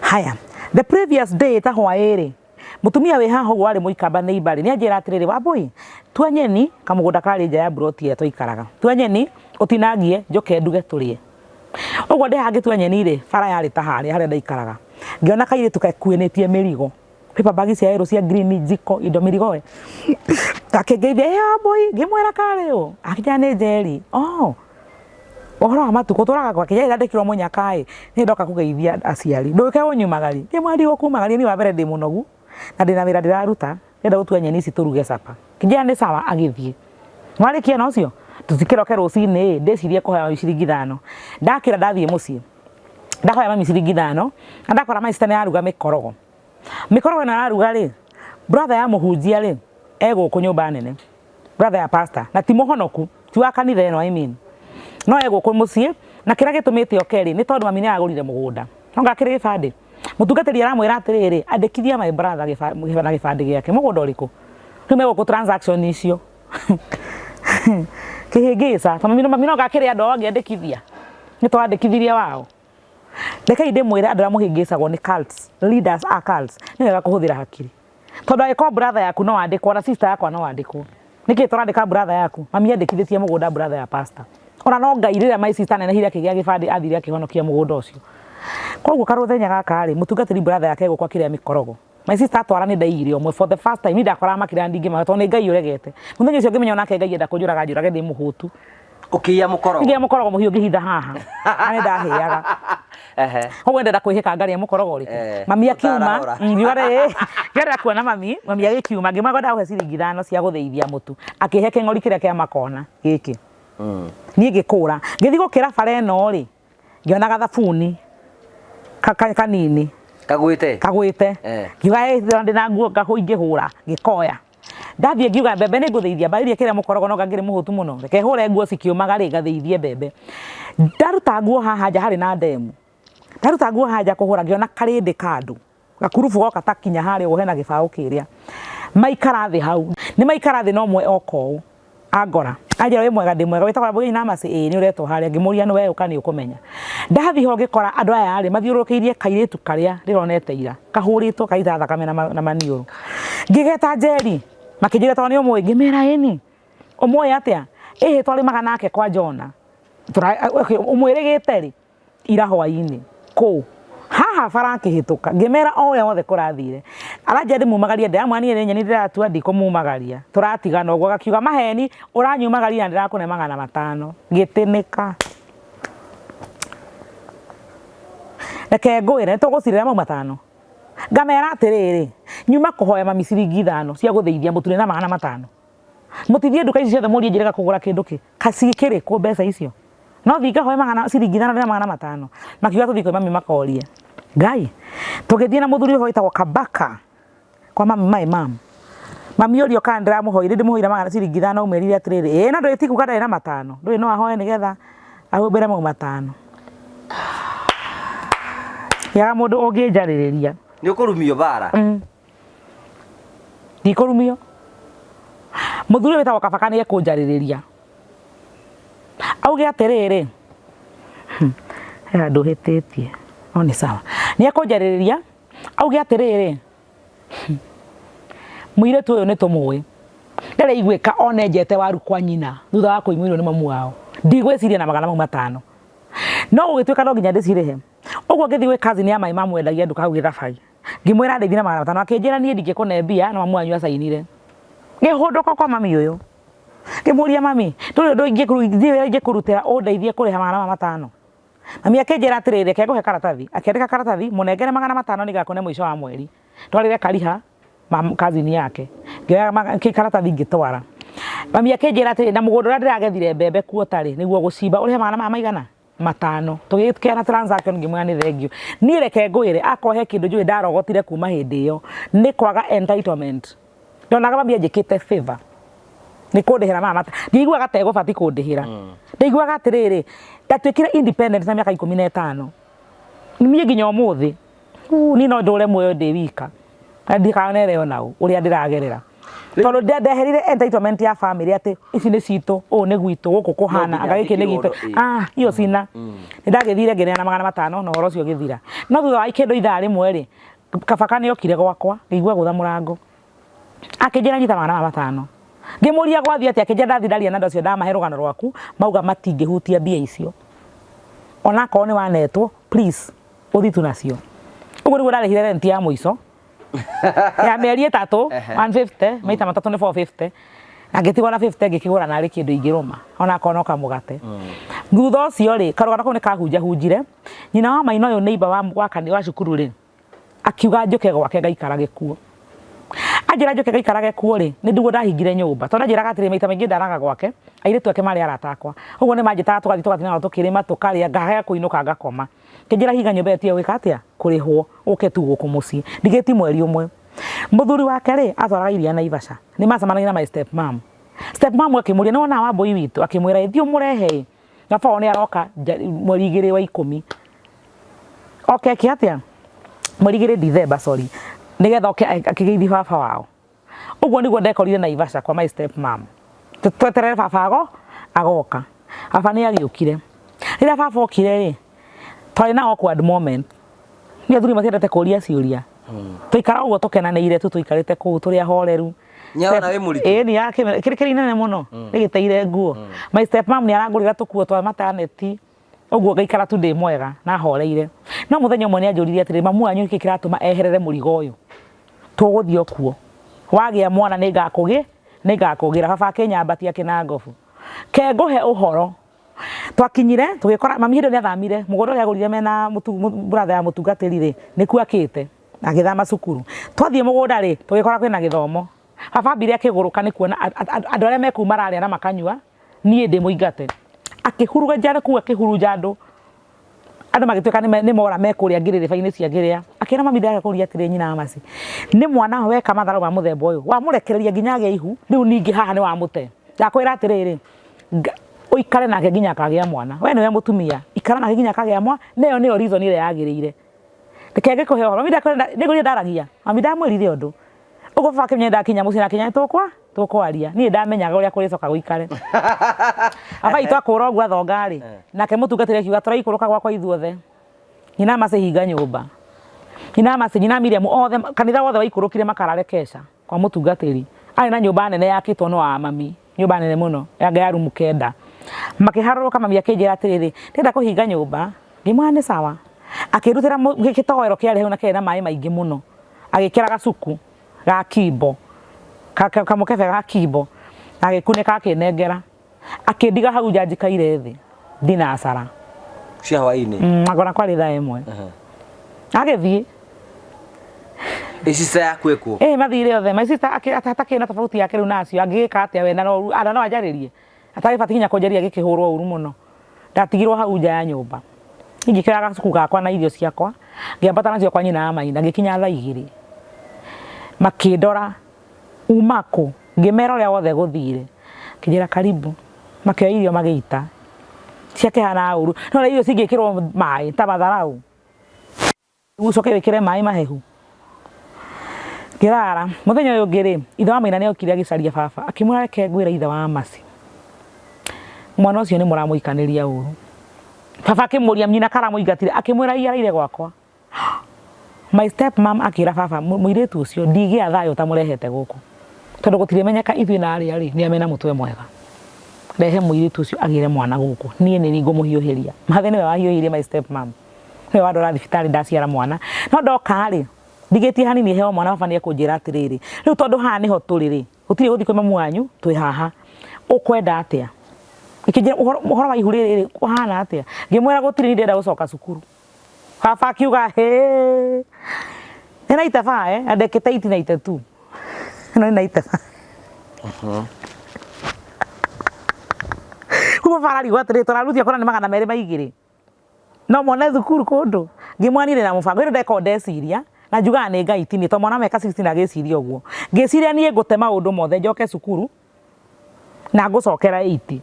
Haya, the previous day ta hwaĩ rĩ, mũtumia wĩ haha ũguo warĩ mũikamba neighbor rĩ, nĩ anjĩra atĩrĩrĩ, Wambũi, tua nyeni kamũgũnda karĩ nja ya mburoti ĩrĩa twaikaraga, tua nyeni ũtinangie njũke nduge tũrĩe. Ũguo ndĩ haha ngĩtua nyeni rĩ, bara yarĩ ta harĩa harĩa ndaikaraga, ngĩona kairĩtu gekuĩnĩtie mĩrigo, paper bag cia yellow cia green, njiko, indo mĩrigo we. Gakĩngeithia, ĩ Wambũi, ngĩmwĩra karĩ ũ, akĩnjĩra nĩ Njeri, oh ũhoro wa matukũ tũraga gwake, njeri ndandĩkirwo mũnyaka ĩ, niĩ ndoka kũgeithia aciari, ndũke ũnyumagarie, ngĩmwĩra ndigũkumagaria niĩ wa mbere ndĩ mũnogu na ndĩna wĩra ndĩraruta, ndĩrenda gũtua nyeni ici tũruge capa. Akĩnjĩra nĩ sawa agĩthiĩ. Warĩkia na ũcio tũtikĩroke rũcinĩ ndĩcirie kũhoya mami ciringi ithano. Ndakĩra ndathiĩ mũciĩ ndahoya mami ciringi ithano na ndakora my sister nĩ araruga mĩkorogo. Mĩkorogo ĩno araruga rĩ, brother ya mũhunjia rĩ e gũkũ nyũmba nene, brother ya pastor na ti mũhonoku, ti wa kanitha ĩno I mean. No e gũkũ mũciĩ na kĩrĩa gĩtũmĩte oke rĩ nĩ tondũ mami nĩ aragũrire mũgũnda. No ngakĩrĩ gĩbandĩ. Mũtungatĩri aramwĩra atĩrĩrĩ, andĩkithia my brother na gĩbandĩ gĩake. Mũgũnda ũrĩkũ? Rĩu megũkũ transaction icio. Kĩhĩngĩca. Tondũ mami no ngakĩrĩ andũ ao angĩandĩkithia. Nĩ twandĩkithirie wao. Rekei ndĩmwĩre andũ arĩa mũhĩngĩcagwo nĩ cults, leaders a cults, nĩ wega kũhũthĩra hakiri. Tondũ angĩkorwo brother yaku no andĩkwo, ona sister yakwa no andĩkwo. Nĩkĩ tũrandĩka brother yaku? Mami andĩkithĩtie mũgũnda brother ya pastor. Ona no Ngai rĩrĩa my sister anenehire akĩgĩa gĩbandĩ athire akĩhonokia mũgũnda ũcio. Koguo karũthenya gaka rĩ, mũtungatĩri brother yake egũkũ akĩrĩa mĩkorogo. My sister atwara nĩ ndaiyire ũmwe for the first time, niĩ ndakoraga makĩrĩa na ndingĩmahe tondũ nĩ Ngai ũregete. Mũthenya ũcio ngĩmenya onake Ngai enda kũnjũraga anjũrage ndĩ mũhũtu. Ũkĩiya mũkorogo? Ngĩiya mũkorogo mũhiũ ngĩhitha haha. Na nĩ ndahĩaga. Ehe. Koguo ndenda kwĩhĩka ngarĩa mũkorogo ũrĩkũ. Eh, Mami akiuma, ũtararora. ngiuga rĩ, ngĩenda kuona mami, mami agĩkiuma, ngĩmwĩra ngwenda gũhe ciringi ithano cia gũthĩithia mũtu. Akĩhe kĩng'ori kĩrĩa kĩa makona gĩkĩ. Niĩ ngĩkũra. Ngĩthiĩ gũkĩra bara ĩno rĩ, ngĩona gathabuni kanini. Kagwĩte? Kagwĩte. Eh. Ngiuga ĩ ndĩna nguo ingĩhũra, ngĩkoya. Ndathiĩ ngiuga mbembe nĩ ngũthĩithia, mbarĩrie kĩrĩa mũkorogo no ngangĩrĩ mũhũtu mũno. Reke hũre nguo cikĩũmaga rĩ, ngathĩithie mbembe. Ndaruta nguo haha nja harĩ na ndemu. Ndaruta nguo haha nja kũhũra ngĩona karĩndĩ ka andũ. Gakurubu goka ta kinya harĩa ũguo hena gĩbaũ kĩrĩa. Maikara thĩ hau. Nĩ maikara thĩ na ũmwe oka ũũ. Angora. Anjĩra wĩ mwega ndĩ mwega. Wĩtagwo Wambũi na Mercy? Ĩĩ nĩ ũretwo harĩa. Ngĩmũria nĩ we ũka nĩ ũkũmenya. Ndathiĩ ho ngĩkora andũ aya rĩ mathiũrũrũkĩirie kairĩtu karĩa ndĩronete ira. Kahũrĩtwo kaita thakame na maniũrũ. Ngĩgeta Njeri. Makĩnjĩra tondũ nĩ ũmũĩ. Ngĩmera ĩni. Ũmũĩ atĩa? Ĩhĩ twarĩmaga nake kwa Jona. Ũmwĩrĩgĩte rĩ? Ira hwainĩ kũ haha bara akĩhĩtũka ngĩmera o ũrĩa wothe kũrathire aranjia ndĩmumagarie ndĩramwĩra niĩ nĩ nyeni ndĩratua ndikũmumagaria tũratigana ũguo agakiuga maheni ũranyumagaria na ndĩrakũne 500 ngĩtĩnĩka reke ngwĩre nĩtũgũcirĩra mau matano ngamera atĩrĩrĩ nyuma kũhoya mami ciringi ithano cia gũthĩithia mũtu ndĩ na 500 Mũtithiĩ nduka ici ciothe mũrie njĩrĩga kũgũra kĩndũ kĩ. Cikĩrĩ kũ mbeca icio? No thiĩ ngahoe magana ciringi ithano ndĩna 500. Makiuga tũthiĩ kwĩ mami makorie. Ngai. Tũgĩthiĩ na mũthuri ũyũ wĩtagwo Kabaka kwa mami my mom. Mami orio kana ndĩramũhoire, ndĩmũhoire magana ciringi ithano ũmwĩrire atĩrĩrĩ, ĩĩ no ndũĩ ti kuga ndarĩ na matano. Ndũĩ no ahoe nĩgetha ahumbĩre mau matano. Ngĩaga mũndũ ũngĩnjarĩrĩria. Nĩ ũkũrumio bara. Ndikũrumio. Mũthuri ũyũ wĩtagwo Kabaka nĩ ekũnjarĩrĩria. Auge atĩrĩrĩ, he handũ hĩtĩtie, no nĩ sawa. Nĩ ekũnjarĩrĩria, auge atĩrĩrĩ, mũirĩtu ũyũ nĩ tũmũĩ, ndarĩ aiguĩka ona enjete waru kwa nyina thutha wa kũimwo irio nĩ mamu wao. Ndigwĩciria na magana mau matano. No gũgĩtuĩka no nginya ndĩcirĩhe. Ũguo ngĩthiĩ gwĩ cousin ya my mum wendagia nduka hau Gĩthabai. Ngĩmwĩra ndeithie na 500 akĩnjĩra niĩ ndingĩkũne mbia no mamu wanyu acainire. Ngĩhũndũka kwa mami ũyũ. Ngĩmũria mami, ndũrĩ ũndũ wĩra ingĩkũrutĩra ũndeithie kũrĩha magana maya matano? Mami akĩnjĩra atĩrĩrĩ, reke ngũhe karatathi. Akĩandĩka karatathi, mũnengere 500 nĩngakũne mũico wa mweri. Twarĩre Kariha, cousin yake. Ngĩoya karatathi ngĩtwara. Mami akĩnjĩra atĩrĩ, na mũgũnda ũrĩa ndĩragethire mbembe kuo tarĩ nĩguo gũcimba ũrĩhe magana maya maigana matano. Tũgĩkĩana transaction ngĩmwĩra nĩ thengiũ. Niĩ reke ngwĩre akorwo he kĩndũ njũĩ ndarogotire kuma hĩndĩ ĩyo nĩ kwaga entitlement. Ndonaga mami anjĩkĩte favor nĩ kũndĩhĩra maya mata ndiaiguaga ta egũbatiĩ kũndĩhĩra. Ndaiguaga atĩrĩrĩ, ndatuĩkire independent na mĩaka 15. Niĩ nginya ũmũthĩ niĩ no ndũre muoyo ndĩ wika na ndikanere ona ũ ũrĩa ndĩragerera tondũ ndeherire entitlement ya family atĩ ici nĩ citũ, ũũ nĩ gwitũ, gũkũ kũhana anga gĩkĩ nĩ gitũ, ah iyo cina. Nĩ ndagĩthire ngĩneana 500 na ũhoro ũcio ũgĩthira. No thutha wa kĩndũ ithaa rĩmwe rĩ, kabaka nĩ okire gwakwa ngĩigua gũtha mũrango akĩnjĩra nyita 500. Ngĩmũria gwathiĩ atĩa, akĩnjĩra ndathiĩ ndaria na andũ acio ndamahe rũgano rwaku mauga matingĩhutia mbia icio onakorwo nĩ wanetwo, please ũthiĩ tu nacio. Ũguo nĩguo ndarĩhire rent ya mũico ya mĩeri 3, 150 maita matatũ nĩ 450, na ngĩtigwo na 50 ngĩkĩgũra narĩ kĩndũ ingĩrũma onakorwo no kamũgate. Thutha ũcio rĩ, karũgano kau nĩ kahunjahunjire. Nyina wa maina ũyũ neighbor wa cukuru rĩ, akiuga njũke gwake ngaikarage kuo. Anjĩra njũke ngaikarage kuo rĩ, nĩ nĩguo ndahingire nyũmba. Tondũ anjĩraga atĩrĩ, maita maingĩ ndaraga gwake, airĩtu ake marĩ arata akwa. Ũguo nĩ manjĩtaga tũgathiĩ tũgatinda nao tũkĩrĩma, tũkarĩa, ngaga kũinũka ngakoma. Akĩnjĩra hinga nyũmba ĩyo ĩtige gwĩka atĩa? Kũrĩhwo, ũke tu gũkũ mũciĩ. Ndigĩti mweri ũmwe. Mũthuri wake rĩ, atwaraga iria Naivasha. Nĩ macemanagia na my step mom. Step mom akĩmũria, nĩ wonaga Wambũi witũ? Akĩmwĩra, ĩ thiĩ ũmũrehe ĩ. Baba wao nĩ aroka mweri 2 wa 10. Oke eke atĩa? Mweri 2 December, sorry. Nĩgetha oke akĩgeithie baba wao. Ũguo nĩguo ndekorire Naivasha kwa my step mom. Tweterere baba ago agoka. Baba nĩ agĩũkire. Rĩrĩa baba okire rĩ, twarĩ na awkward moment. Nĩ athuri matiendete kũria ciũria. Twaikara ũguo tũkenanĩire tu tũikarĩte kũu tũrĩ ahoreru. Nĩarona wĩ mũritũ? Ĩĩ nĩ kĩrĩ kĩrĩ inene mũno rĩgĩteire nguo. My step mom nĩ arangũrĩra tũkuo twa maternity ũguo ngaikara tu ndĩ mwega na horeire. No mũthenya ũmwe nĩ anjũririe atĩrĩ, mamu wanyu nĩkĩ kĩratũma eherere mũrigo ũyũ? Tũgũthiĩ o kuo. Wagĩa mwana nĩ ngakũgĩra. Baba akĩnyambatia kĩnangobu. Ke ngũhe ũhoro. Twakinyire tũgĩkora mami hĩndĩ ĩyo nĩ athamire mũgũnda ũrĩa agũrire mena brother ya mũtungatĩri rĩ, nĩkuo akĩte agĩthama cukuru. Twathiĩ mũgũnda rĩ, tũgĩkora kwĩna gĩthomo. Baba ambire akĩgũrũka nĩ kuona andũ arĩa me kũu mararĩa na makanyua, niĩ ndĩ mũingate. Akĩhurunja kũu akĩhurunja andũ, andũ magĩtuĩka nĩ mora me kũrĩa ngĩrĩrĩba-inĩ cia ngĩrĩa. Akĩra mami ndĩrenda kũria atĩrĩ nyina wa Mercy, nĩ mwana weka matharau ma mũthemba ũyũ, wamũrekereria nginya agĩe ihu, rĩu ningĩ haha nĩ wamũte. Ndakwĩra atĩrĩrĩ, ũikare nake nginya akagĩa mwana. We nĩwe mũtumia, ikara nake nginya akagĩa mwana, na ĩyo nĩyo reason ĩrĩa yagĩrĩire. Reke ngĩkũhe ũhoro, mami nĩngũria ndaragia, mami ndamwĩrire ũndũ. Ũguo baba akĩmenya ndakinya mũciĩ na akinya tũkwaria. Niĩ ndamenyaga ũrĩa kũrĩcoka gũikare. Baba witũ akũra ũguo athonga rĩ, nake mũtungatĩri akiuga tũraikũrũka gwakwa ithuothe. Nyina Mercy hinga nyũmba. Nyina Mercy, nyina Miriam othe, kanitha wothe waikũrũkire makarare keca kwa mũtungatĩri. Arĩ na nyũmba nene yakĩtwo no a mami, nyũmba nene mũno, yanga ya rumu 9. Makĩharũrũka mami akĩnjĩra atĩrĩrĩ, ndĩrenda kũhinga nyũmba. Ngĩmwĩra nĩ sawa. Akĩndutĩra gĩtoero kĩarĩ hau na kĩarĩ na maĩ maingĩ mũno. Agĩkĩra gacuku ga kimbo, kamũkebe ga kimbo, agĩkunĩka akĩnengera. Akĩndiga hau nja njikaire thĩ thinacara cia hwaĩ-inĩ. Ngona kwarĩ thaa 1. Agĩthiĩ. Ĩ sister yaku ĩkuo? Ĩ mathire othe. My sister atakĩrĩ na tofauti yake rĩu na acio angĩgĩka atĩa we na no anjarĩrie. Atagĩbatiĩ nginya kũnjaria agĩkĩhũrwo ũru mũno. Ndatigirwo hau nja ya nyũmba. Ngĩkĩoya gacuku gakwa na irio ciakwa, ngĩambata nacio kwa nyina wa maina, ngĩkinya thaa 2. Makĩndora, uma kũ? Ngĩmera ũrĩa wothe gũthire. Makĩnjĩra karibu. Makĩoya irio magĩita. Ciakĩhanaga ũru. No ũrĩa irio cingĩkĩrwo maĩ ta matharau. Ũcoke wĩkĩre maĩ mahehu. Ngĩrara. Mũthenya ũyũ ũngĩ rĩ, ithe wa maina nĩ okire agĩcaria baba. Akĩmwĩra reke ngwĩre ithe wa Mercy. Mwana ũcio nĩ mũramũikanĩria ũru. Baba akĩmũria nyina karamũingatire, akĩmwĩra ĩ araire gwakwa. My step mom akĩra baba mũirĩtu ũcio ndigĩa thayũ ũtamũrehete gũkũ. Tondũ gũtirĩmenyeka ithuĩ na arĩa rĩ, nĩa mena mũtwe mwega. Rehe mũirĩtu ũcio agĩre mwana gũkũ. Niĩ nĩ niĩ ngũmũhiũhĩria. Mathe nĩwe wahiũhĩirie my step mom. Nĩwe wandwara thibitarĩ ndaciara mwana. No ndoka rĩ, ndigĩtie hanini heo mwana baba nĩ ekũnjĩra atĩrĩrĩ, rĩu tondũ haha nĩho tũrĩ rĩ, gũtirĩ gũthiĩ kwĩ mamu wanyu, twĩ haha. Ũkwenda atĩa? Akĩnjĩra ũhoro wa ihu rĩrĩ rĩ, ũhana atĩa? Ngĩmwĩra gũtirĩ niĩ ndĩrenda gũcoka cukuru. Baba akiuga hĩ, nĩ naita baa eh, na ndekĩte 1892. Ĩno nĩ naiteba. Koguo baba ararigwo atĩrĩ, tũrarutia kũna nĩ 202 no mone thukuru kũndũ. Ngĩmwĩra niĩ ndĩna mũbango, ĩndĩ ndeko ndeciria na njugaga nĩ Ngai ti niĩ, tondũ mwana wa mĩaka 16 agĩciria ũguo. Ngĩciria niĩ ngũte maũndũ mothe njoke cukuru na ngũcokera 8.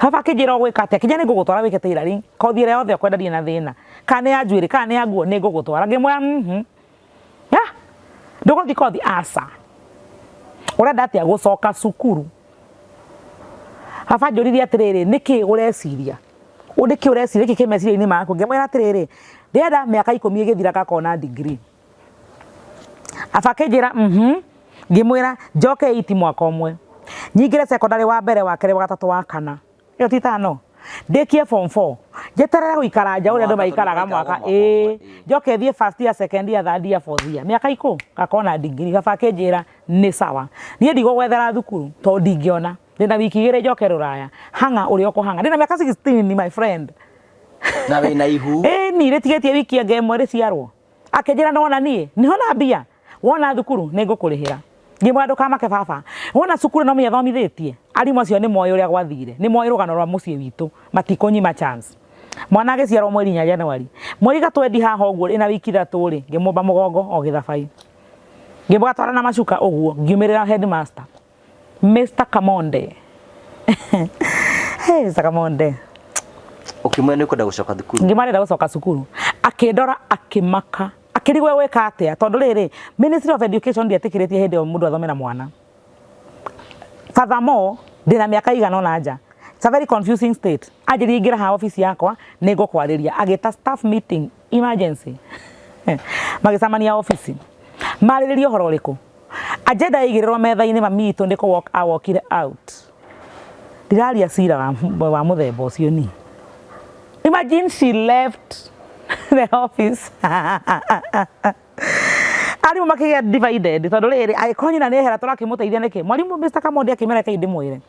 Baba akĩnjĩra ũgwĩka atĩa, akĩnjĩra nĩ ngũgũtwara wĩke tailoring, kothi ĩrĩa yothe ũkwenda ndirĩ na thĩna, kana nĩ ya njuĩrĩ, kana nĩ ya nguo nĩ ngũgũtwara. Ngĩmwĩra mhm, ndũgũthiĩ kothi? Aca. Ũrenda atĩa? Gũcoka cukuru. Baba anjũririe atĩrĩrĩ, nĩkĩ ũreciria? Nĩkĩ ũreciria? Nĩkĩ kĩ meciria-inĩ maku? Ngĩmwĩra atĩrĩrĩ, ndĩrenda mĩaka 10 ĩgĩthira ngakorwo na degree. Baba akĩnjĩra mhm, ngĩmwĩra njoke 8 mwaka ũmwe, nyingĩre secondary wa mbere, wa kerĩ, wa gatatũ, wa kana, ĩyo ti tano, ndĩkie form 4, njeterere gũikara nja ũrĩa andũ maikaraga mwaka, ĩĩ, njoke thiĩ first year, second year, third year, fourth year, mĩaka ikũ ngakorwo na degree. Baba akĩnjĩra nĩ sawa, niĩ ndigũgwethera thukuru tondũ ndingĩona, ndĩna wiki 2 njoke rũraya, hang'a ũrĩa ũkũhang'a, ndĩna mĩaka 16 my friend. Na wĩna ihu. Ĩni rĩtigĩtie wiki ĩngĩ ĩmwe rĩciarwo. Akĩnjĩra nĩwona niĩ nĩho na mbia, wona thukuru nĩ ngũkũrĩhĩra. Ngĩmwĩra ndũkamake baba, wona cukuru no mĩathomithĩtie, arimũ acio nĩ moĩ ũrĩa gwathire, nĩ moĩ rũgano rwa mũciĩ witũ, matikũnyima chance. Mwana agĩciarwo mweri 4 January, mweri gatwendi haha ũguo ĩna wiki 3 rĩ, ngĩmũmba mũgongo o gĩthabai. Ngĩmũgatwara na macuka ũguo, ngiumĩrĩra headmaster. Mr. Kamonde. Hey, Mr. Kamonde. Ũkĩmwĩra nĩ ũkwenda gũcoka thukuru. Ngĩmwĩra ndĩrenda gũcoka cukuru. Akĩndora akĩmaka. Akĩrigwo egwĩka atĩa tondũ rĩrĩ Ministry of Education ndĩetĩkĩrĩtie hĩndĩ ĩyo mũndũ athome na mwana. Furthermore, ndĩna mĩaka igana ũna nja. It's a very confusing state. Anjĩrire ingĩra haha obici yakwa nĩ ngũkwarĩria. Agĩta staff meeting emergency. Magĩcemania obici. Marĩrĩria ũhoro ũrĩkũ? Agenda yaigĩrĩrwo metha-inĩ mami witũ nĩ kũ walk a walkire out. Ndiraria cira wa mũthemba ũcio niĩ. Imagine she left the office. Arimũ makĩgĩa divided tondũ rĩrĩ angĩkorwo nyina nĩ ehera tũrakĩmũteithia nĩkĩ? Mwarimũ Mr. Kamondi akĩmera rekei ndĩmwĩre.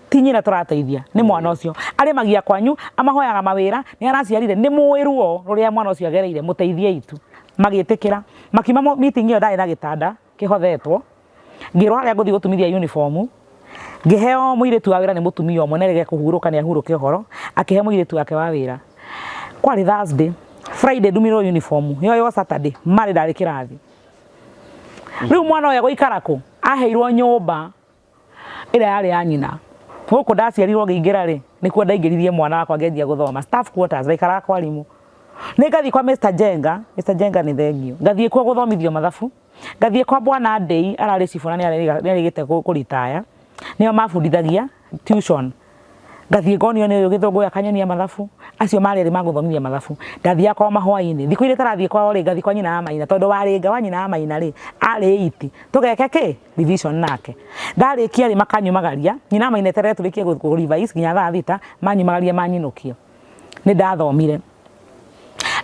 Ti nyina tũrateithia nĩ mwana ũcio. Arĩmagia kwanyu, amahoyaga mawĩra, nĩ araciarire, nĩ mũĩ ruo rũrĩa mwana ũcio agereire, mũteithiei tu. Magĩtĩkĩra. Makiuma meeting ĩyo ndarĩ na gĩtanda kĩhothetwo, ngĩrwo harĩa ngũthiĩ gũtumithia uniform, ngĩheo mũirĩtu wa wĩra nĩ mũtumia ũmwe na rĩrĩa ekũhurũka nĩ ahurũke ũhoro, akĩhe mũirĩtu wake wa wĩra. Kwarĩ Thursday, Friday ndumirwo uniform, yoywo Saturday, marĩ ndarĩ kĩrathi. Rĩu mwana ũyũ egũikara kũ? Aheirwo nyũmba ĩrĩa yarĩ ya nyina. Gũkũ ndaciarirwo ngĩingĩra rĩ, nĩkuo ndaingĩririe mwana wakwa ngĩanjia gũthoma. Staff quarters, ndaikaraga kwa arimũ. Nĩ ngathiĩ kwa Mr. Jenga, Mr. Jenga nĩ thengio. Ngathiĩ kuo gũthomithio mathabu. Ngathiĩ kwa Bwana Ndei, ararĩ cibũ na nĩ arĩgĩte kũritaya. Nĩo mabundithagia tuition. Ngathiĩ ngonio nĩ ũyũ gĩthũngũ ũyũ akanyonia mathabu. Acio marĩ erĩ magũthomithia mathabu. Ndathiaga kwao mahwainĩ. Thikũ iria itarathiĩ kwao rĩ, ngathiĩ kwa nyina wa Maina. Tondũ warĩnga wa nyina wa Maina rĩ, arĩ eight. Tũgeke kĩ? Revision nake. Ndarĩkia rĩ, makanyumagaria. Nyina wa Maina eterere tũrĩkie kũ revise nginya thaa 6, manyumagaria manyinũkia. Nĩ ndathomire.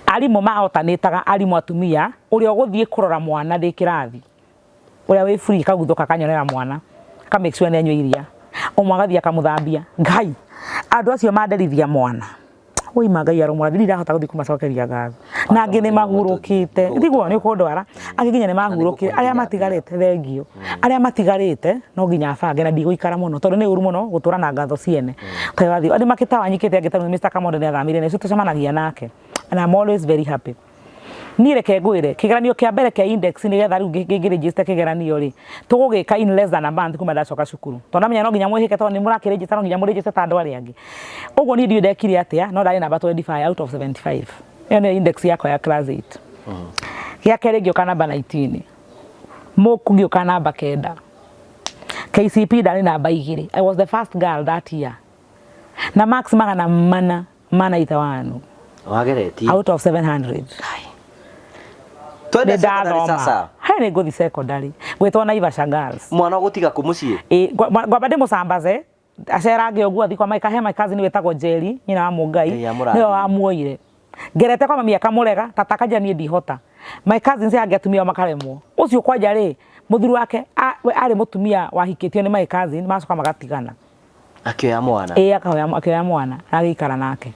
Arimũ maotanĩtaga arimũ atumia, ũrĩa ũgũthiĩ kũrora mwana ndĩ kĩrathi. Ũrĩa wĩ free akaguthũka akanyonera mwana aka make sure nĩ anyua iria, ũmwe agathiĩ akamũthambia. Ngai! Andũ acio manderithia mwana, woi ma Ngai aromũrathima, ndirĩ ndahota gũthiĩ kũmacokeria ngatho. Na angĩ nĩ mahurũkĩte, tiguo nĩ ũkũndwara, angĩ nginya nĩ mahurũkire, arĩa matigarĩte thengiũ, arĩa matigarĩte no nginya bange na ndigũikara mũno tondũ nĩ ũru mũno gũtũra na ngatho ciene. Ũtarĩ wathiĩ, nĩ makĩtawanyikĩte angĩ ta Mr. Kamondo nĩ athamire na ũcio tũcemanagia nake and I'm always very happy. Niĩ reke ngwĩre, kĩgeranio kĩa mbere kĩa index nĩgetha rĩu ngĩ register kĩgeranio rĩ, tũgũgĩka in less than a month kuma ndacoka cukuru. Tondũ ndamenya no nginya mwĩhĩke tondũ nĩ mũrakĩ register no nginya mũ register ta andũ arĩa angĩ. Ũguo niĩ ndiũĩ ndekire atĩa, no ndarĩ namba 25 out of 75. Ĩyo nĩyo index yakwa ya class 8. Gĩa kerĩ ngĩũka namba 19. Mock ngĩũka namba 9. KCPE ndarĩ namba 2. I was the first girl that year. Na marks 491. Wageretie. Out of 700. Twende secondary sasa. He nĩ ngũthi secondary. Gwĩtwo Naivasha Girls. Mwana ũgũtiga kũ mũciĩ? Ĩ ngwamba ndĩmũcambaze acerange ũguo athiĩ kwa my he my cousin wĩtagwo Njeri nyina wa Mũngai nĩwe wamuoire. Ngerete kwa mami akamũrega tata akanjĩra niĩ ndihota. My cousins angĩ atumia ao makaremwo. Ũcio kwanja rĩ mũthuri wake arĩ mũtumia wahikĩtio nĩ my cousin magacoka magatigana. Akĩoya mwana. Ĩĩ akaoya akĩoya mwana agĩikara nake.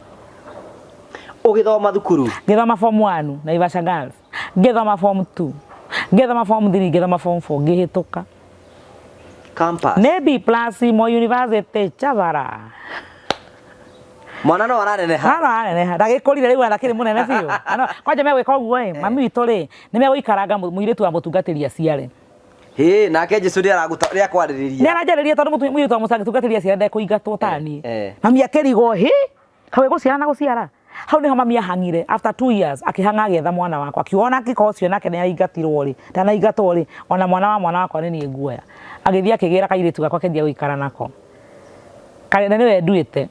Ũgĩthoma thukuru? Ngĩthoma form 1 Naivasha Girls. Ngĩthoma form 2. Ngĩthoma form 3, ngĩthoma form 4, ngĩhĩtũka. Campus. Nĩ B plus Moi University Chavara. Mwana no araneneha. Mwana araneneha, ndagĩkũrire rĩu arakĩrĩ mũnene biũ. Ano, kwanja megwĩka ũguo ĩ, mami witũ rĩ, nĩ megũikaranga mũirĩtu wa mũtungatĩri aciare. Hĩ, nake Jesu nĩ araguta nĩ akwarĩrĩria. Nĩ aranjarĩria tondũ mũirĩtu wa mũtungatĩri aciare ndekũingatwo taniĩ. Eh. Mami akĩrigwo hĩ, kaĩ gũciara na gũciara. Hau niho mami ahang'ire after 2 years, akĩhang'a agĩetha mwana wakwa, akiuga ona angĩkorwo ũcio nake nĩ aingatirwo rĩ, ndanaingatwo rĩ, ona mwana wa mwana wakwa nĩ niĩ nguoya. Agĩthiĩ akĩgĩra kairĩtu gakwa, akĩanjia gũikara nako karĩa na nĩwe nduĩte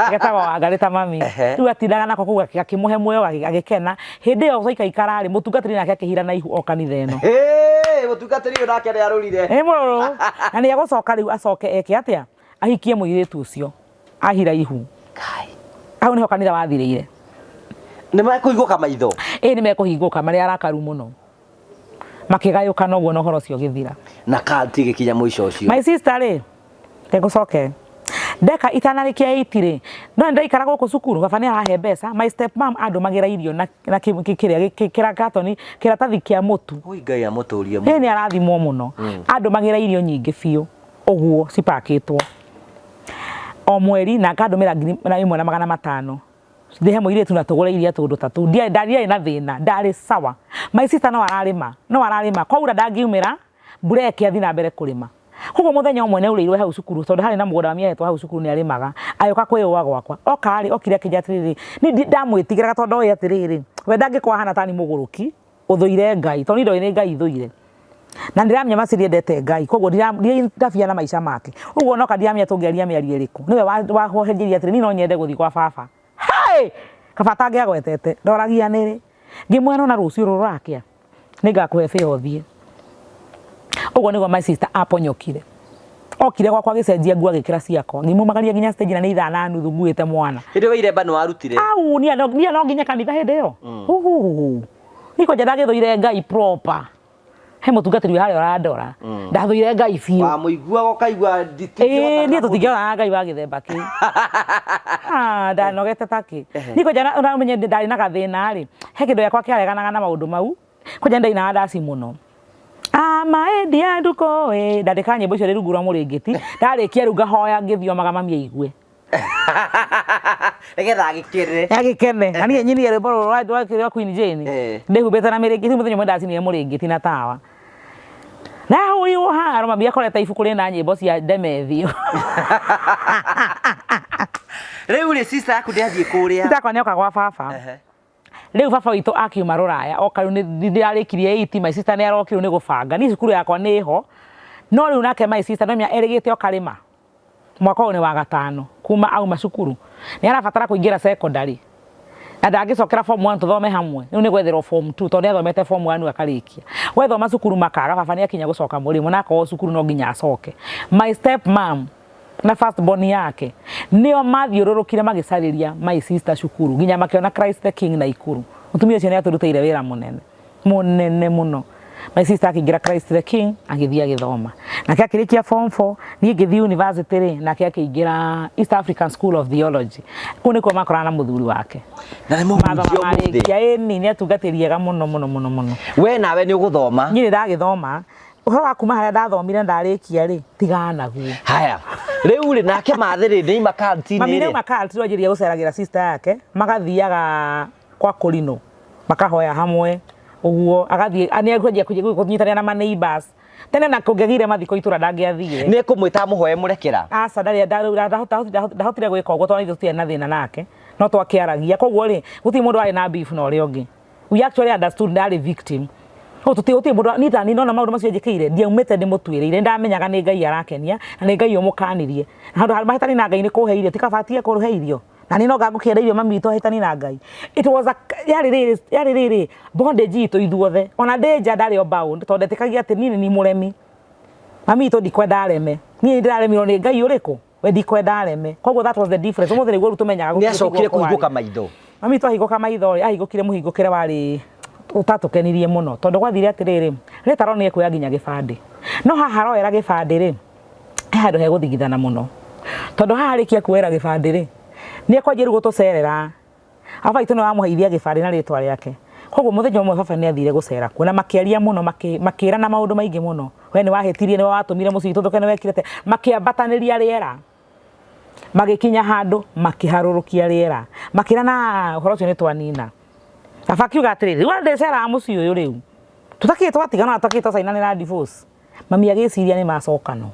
getagwo Wangarĩ ta mami. Rĩu atindaga nako kũu, gakĩmũhe muoyo, agĩkena. Hĩndĩ ĩyo twaikaikara rĩ, mũtungatĩri nake akĩhira na ihu o kanitha ĩno. Hĩ, mũtungatĩri ũyũ nake nĩ arũrire. Ĩ mũrũrũ na nĩ egũcoka rĩu acoke eke atĩa, ahikie mũirĩtu ũcio ahira ihu. Hau niho kanitha wathirĩire. Nĩ mekũhingũka maitho. Ĩ, nĩ mekũhingũka, marĩ arakaru mũno, makĩgayũkana ũguo na ũhoro ũcio ũgĩthira. Na cult ĩgĩkinya mũico ũcio. My sister rĩ, ngũcoke ndeka itanarĩkia 8 rĩ, no ndaikara gũkũ cukuru, baba nĩ arahe mbeca. My step mom andũmagĩra irio na kĩrĩa kĩra katoni, kĩratathi kĩa mũtu. Ui, Ngai amũtũrie. Ĩ, nĩ arathimwo mũno. Andũmagĩra irio nyingĩ biũ ũguo cipakĩtwo o mweri, na akandũmĩra 1500 ndĩhe mũirĩtu na tũgũre iria, tũndũ ta tũu. Ndiarĩ na thĩna, ndarĩ sawa. My sister no ararĩma, no ararĩma, kwaura ndangĩumĩra, mbura ĩkĩ na mbere kũrĩma. Koguo mũthenya ũmwe nĩ aurĩirwo hau cukuru, tondũ harĩ na mũgũnda wa mĩahetwo hau cukuru, nĩ arĩmaga. Agĩũka kwĩyũa gwakwa, oka rĩ, okire akĩnjĩra atĩrĩrĩ, niĩ ndamwĩtigĩraga tondũ oĩ atĩrĩrĩ, we ndangĩkorwo ahana tani mũgũrũki ũthũire Ngai, tondũ niĩ ndoĩ nĩ Ngai thũire na ndiramenya Maciri endete Ngai, koguo ndiramenya na maica make ũguo noka ndiramenya tũngĩaria mĩario ĩrĩkũ. Nĩwe wahohenjeirie atĩrĩ, niĩ no nyende gũthiĩ kwa baba. Hai, kaba atangĩagwetete ndoragia nĩrĩ, ngĩmwĩra nona rũciũ rũrakĩa nĩngakũhe bĩa ũthiĩ. Ũguo nĩguo my sister aponyokire. Okire gwakwa, agĩcenjia nguo, agĩkĩra ciakwa, ngĩmumagaria nginya stage, na nĩ 3:30 nguĩte mwana. Hĩndĩ ĩyo iremba nĩ warutire. Au niĩ no nginya kanitha hĩndĩ ĩyo. Huhuhu, niĩ kwanja ndagĩthũire Ngai proper. He mũtungatĩri wĩ harĩa ũrandora, ndathũire Ngai biũ. Wamũiguaga ũkaigua. Ĩĩ, niĩ tũtingĩhotana na Ngai wa gĩthemba kĩu. Ah, ndanogete takĩ. Niĩ kwanja ũramenye ndarĩ na gathĩna rĩ, he kĩndũ gĩakwa kĩareganaga na maũndũ mau. Kwanja ndainaga ndaci mũno, amaendia ndukũ ĩ, ndandĩkaga nyĩmbo icio ndĩ rungu rwa mũrĩngĩti. Ndarĩkia rĩu ngahoya ngĩthiomaga mami aigue. Nĩgetha agĩkene. Agĩkene na niĩ nyinie rwĩmbo rũrũ rwa Queen Jane. Ndĩhumbĩte na mĩrĩngĩti. Mũthenya ũmwe ndacinire mũrĩngĩti na tawa, ndahũrirwo haro. Mami akorete ibuku rĩna nyĩmbo cia Ndemethio. Rĩu rĩ, sister yaku ndĩathiĩ kũrĩa? Sister nĩoka gwa baba. Rĩu baba witũ akiuma rũraya oka, rĩu nĩ ndĩrarĩkirie 8, my sister nĩ arokirwo nĩ gũbanga. Niĩ cukuru yakwa nĩ ho, no rĩu nake my sister no menya erĩgĩte okarĩma. Mwaka ũyũ nĩ wa gatano kuma auma cukuru, nĩ arabatara kũingĩra secondary na ndangĩcokera form 1 tũthome hamwe. Rĩu nĩ gwetherwo form 2, tondũ nĩ athomete form 1 akarĩkia. Gwethwo macukuru makaga, baba nĩ akinya gũcoka mũrĩmo, na akorwo cukuru no nginya acoke. My step mom na first born yake nĩo mathiũrũrũkire magĩcarĩria my sister cukuru nginya makĩona Christ the King Naikuru. Mũtumia ũcio nĩ atũrutĩire wĩra mũnene mũnene mũno. My sister akĩingĩra Christ the King, agĩthiĩ agĩthoma, nake akĩrĩkia form 4. Niĩ ngĩthiĩ university rĩ, nake akĩingĩra East African School of Theology. Kũu nĩkuo makorana na mũthuri wake. Na nĩ mũhunjia Mathoma ũmũthĩ. Marĩkia, ĩni nĩ atungatĩri ega mũno mũno mũno mũno. We nawe nĩ ũgũthoma? Niĩ nĩ ndagĩthoma. Ũhoro wa kuma harĩa ndathomire ndarĩkia rĩ, tigana naguo. Haya, rĩu rĩ, nake mathĩ rĩ, nĩ ima cult-inĩ Mami rĩ? rĩu makalti wanjĩrĩria gũceragĩra sister yake, magathiaga kwa kũrinũ, makahoya hamwe ũguo, agathiĩ nĩ ekwanjia kũnyitanĩra na ma neighbors. Tene na kũngĩagire mathiko itũra ndangĩathire. Nĩ ekũmwĩta amũhoe mũrekera? Aca, ndarĩ ndahotire gwĩka ũguo, tondũ ithuĩ tũtiarĩ na thĩna nake, no twakĩaragia. Koguo rĩ, gũtirĩ mũndũ warĩ na beef na ũrĩa ũngĩ. We actually understood ndarĩ victim. Gũtirĩ mũndũ. Niĩ tani nona maũndũ macio njĩkĩire, ndiaumĩte ndĩmũtuĩrĩire. Nĩndamenyaga nĩ Ngai arakenia na nĩ Ngai ũmũkanirie, na handũ mahĩtani na Ngai nĩ kũhe irio, tikabatie kũhe irio, na nĩ no ngũkĩenda irio mami witũ ahĩtani na Ngai. It was a yarĩ rĩrĩ bondage itũ ithuothe. Ona ndĩ nja ndarĩ o bound, tondũ ndetĩkagia atĩ niĩ nĩ niĩ mũremi. Mami witũ ndikwenda areme, niĩ ndĩraremirwo nĩ Ngai ũrĩkũ, we ndikwenda areme. Koguo that was the difference. Ũmũthĩ nĩguo rĩu tũmenyaga. Nĩ acokire kũhingũka maitho? Mami witũ ahingũka maitho rĩ, ahingũkire mũhingũkĩre warĩ ũtatũkenirie mũno, tondũ gwathire atĩrĩrĩ, rĩtaro nĩ ekuoya nginya gĩbandĩ. No haha aroera gĩbandĩ rĩ, he handũ hegũthigithana mũno, tondũ haha arĩkia kuoera gĩbandĩ rĩ, nĩ ekwanjia rĩu gũtũcerera. Baba witũ nĩ wamũheithia gĩbandĩ na rĩtwa rĩake. Koguo muthenya ũmwe baba nĩ athire gũcera kuo na makĩaria mũno, makĩrana maũndũ maingĩ mũno. We nĩ wahĩtirie, nĩ watũmire mũciĩ witũ ũthũke, nĩ wekire atĩa. Makĩambatanĩria rĩera, magĩkinya handũ makĩharũrũkia rĩera, makĩrana ũhoro ũcio nĩ twanina. Baba akiuga atĩrĩrĩ, rĩu ndĩceraga mũciĩ ũyũ rĩu, tũtakĩrĩ twatigana na tũtakĩrĩ twacainanĩra divorce. Mami agĩciria nĩ macokano,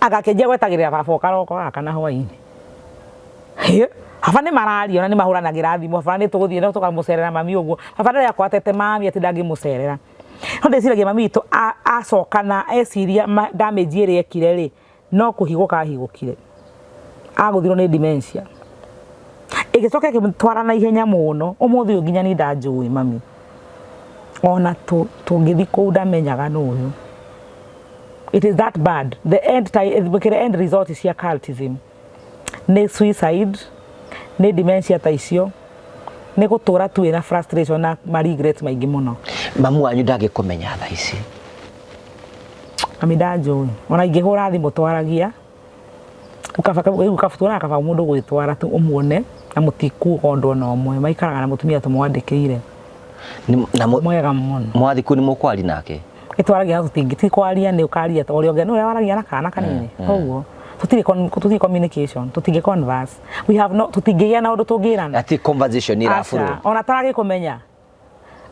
agakĩanjia gwetagĩrĩra baba o karoko gaka na hwainĩ. Hĩ, baba nĩ mararia ona nĩ mahũranagĩra thimũ, baba nĩ tũgũthiĩ no tũkamũcerera mami ũguo. Baba ndarĩ akwatete mami atĩ ndangĩmũcerera. No ndĩciragia mami witũ acokana eciria damage ĩrĩa ekire rĩ, no kũhigũka ahigũkire. Agũthirwo nĩ dementia. Ĩgĩcoka ĩkĩmũtwara na ihenya mũno, ũmũthĩ ũyũ nginya niĩ ndanjũĩ mami. Ona tũngĩthiĩ kũu ndamenyaga nũ ũyũ. It is that bad. The end, kĩrĩa end result cia cultism nĩ suicide, nĩ dementia ta icio, nĩ gũtũra tu wĩna frustration na ma regrets maingĩ mũno. Mamu wanyu ndangĩkũmenya thaa ici? Mami ndanjũĩ. Ona ingĩhũra thimũ twaragia, kaba kaba mũndũ gwĩtwara tu ũmuone na mũtikuga ũndũ ona ũmwe. Maikaraga na mũtumia tũmwandĩkĩire. Na mwega mũno. Mwathiĩ kũu nĩ mũkwaria nake? Ĩtwaragia no tũtingĩ, ti kwaria nĩ ũkaria ta ũrĩa ũngĩ, nĩ ũrĩa waragia na kana kanini. Koguo tũtirĩ communication, tũtingĩ converse. We have no, tũtingĩgĩa na ũndũ tũngĩrana. Ati conversation ĩrabũrwo. Aca, ona taragĩkũmenya.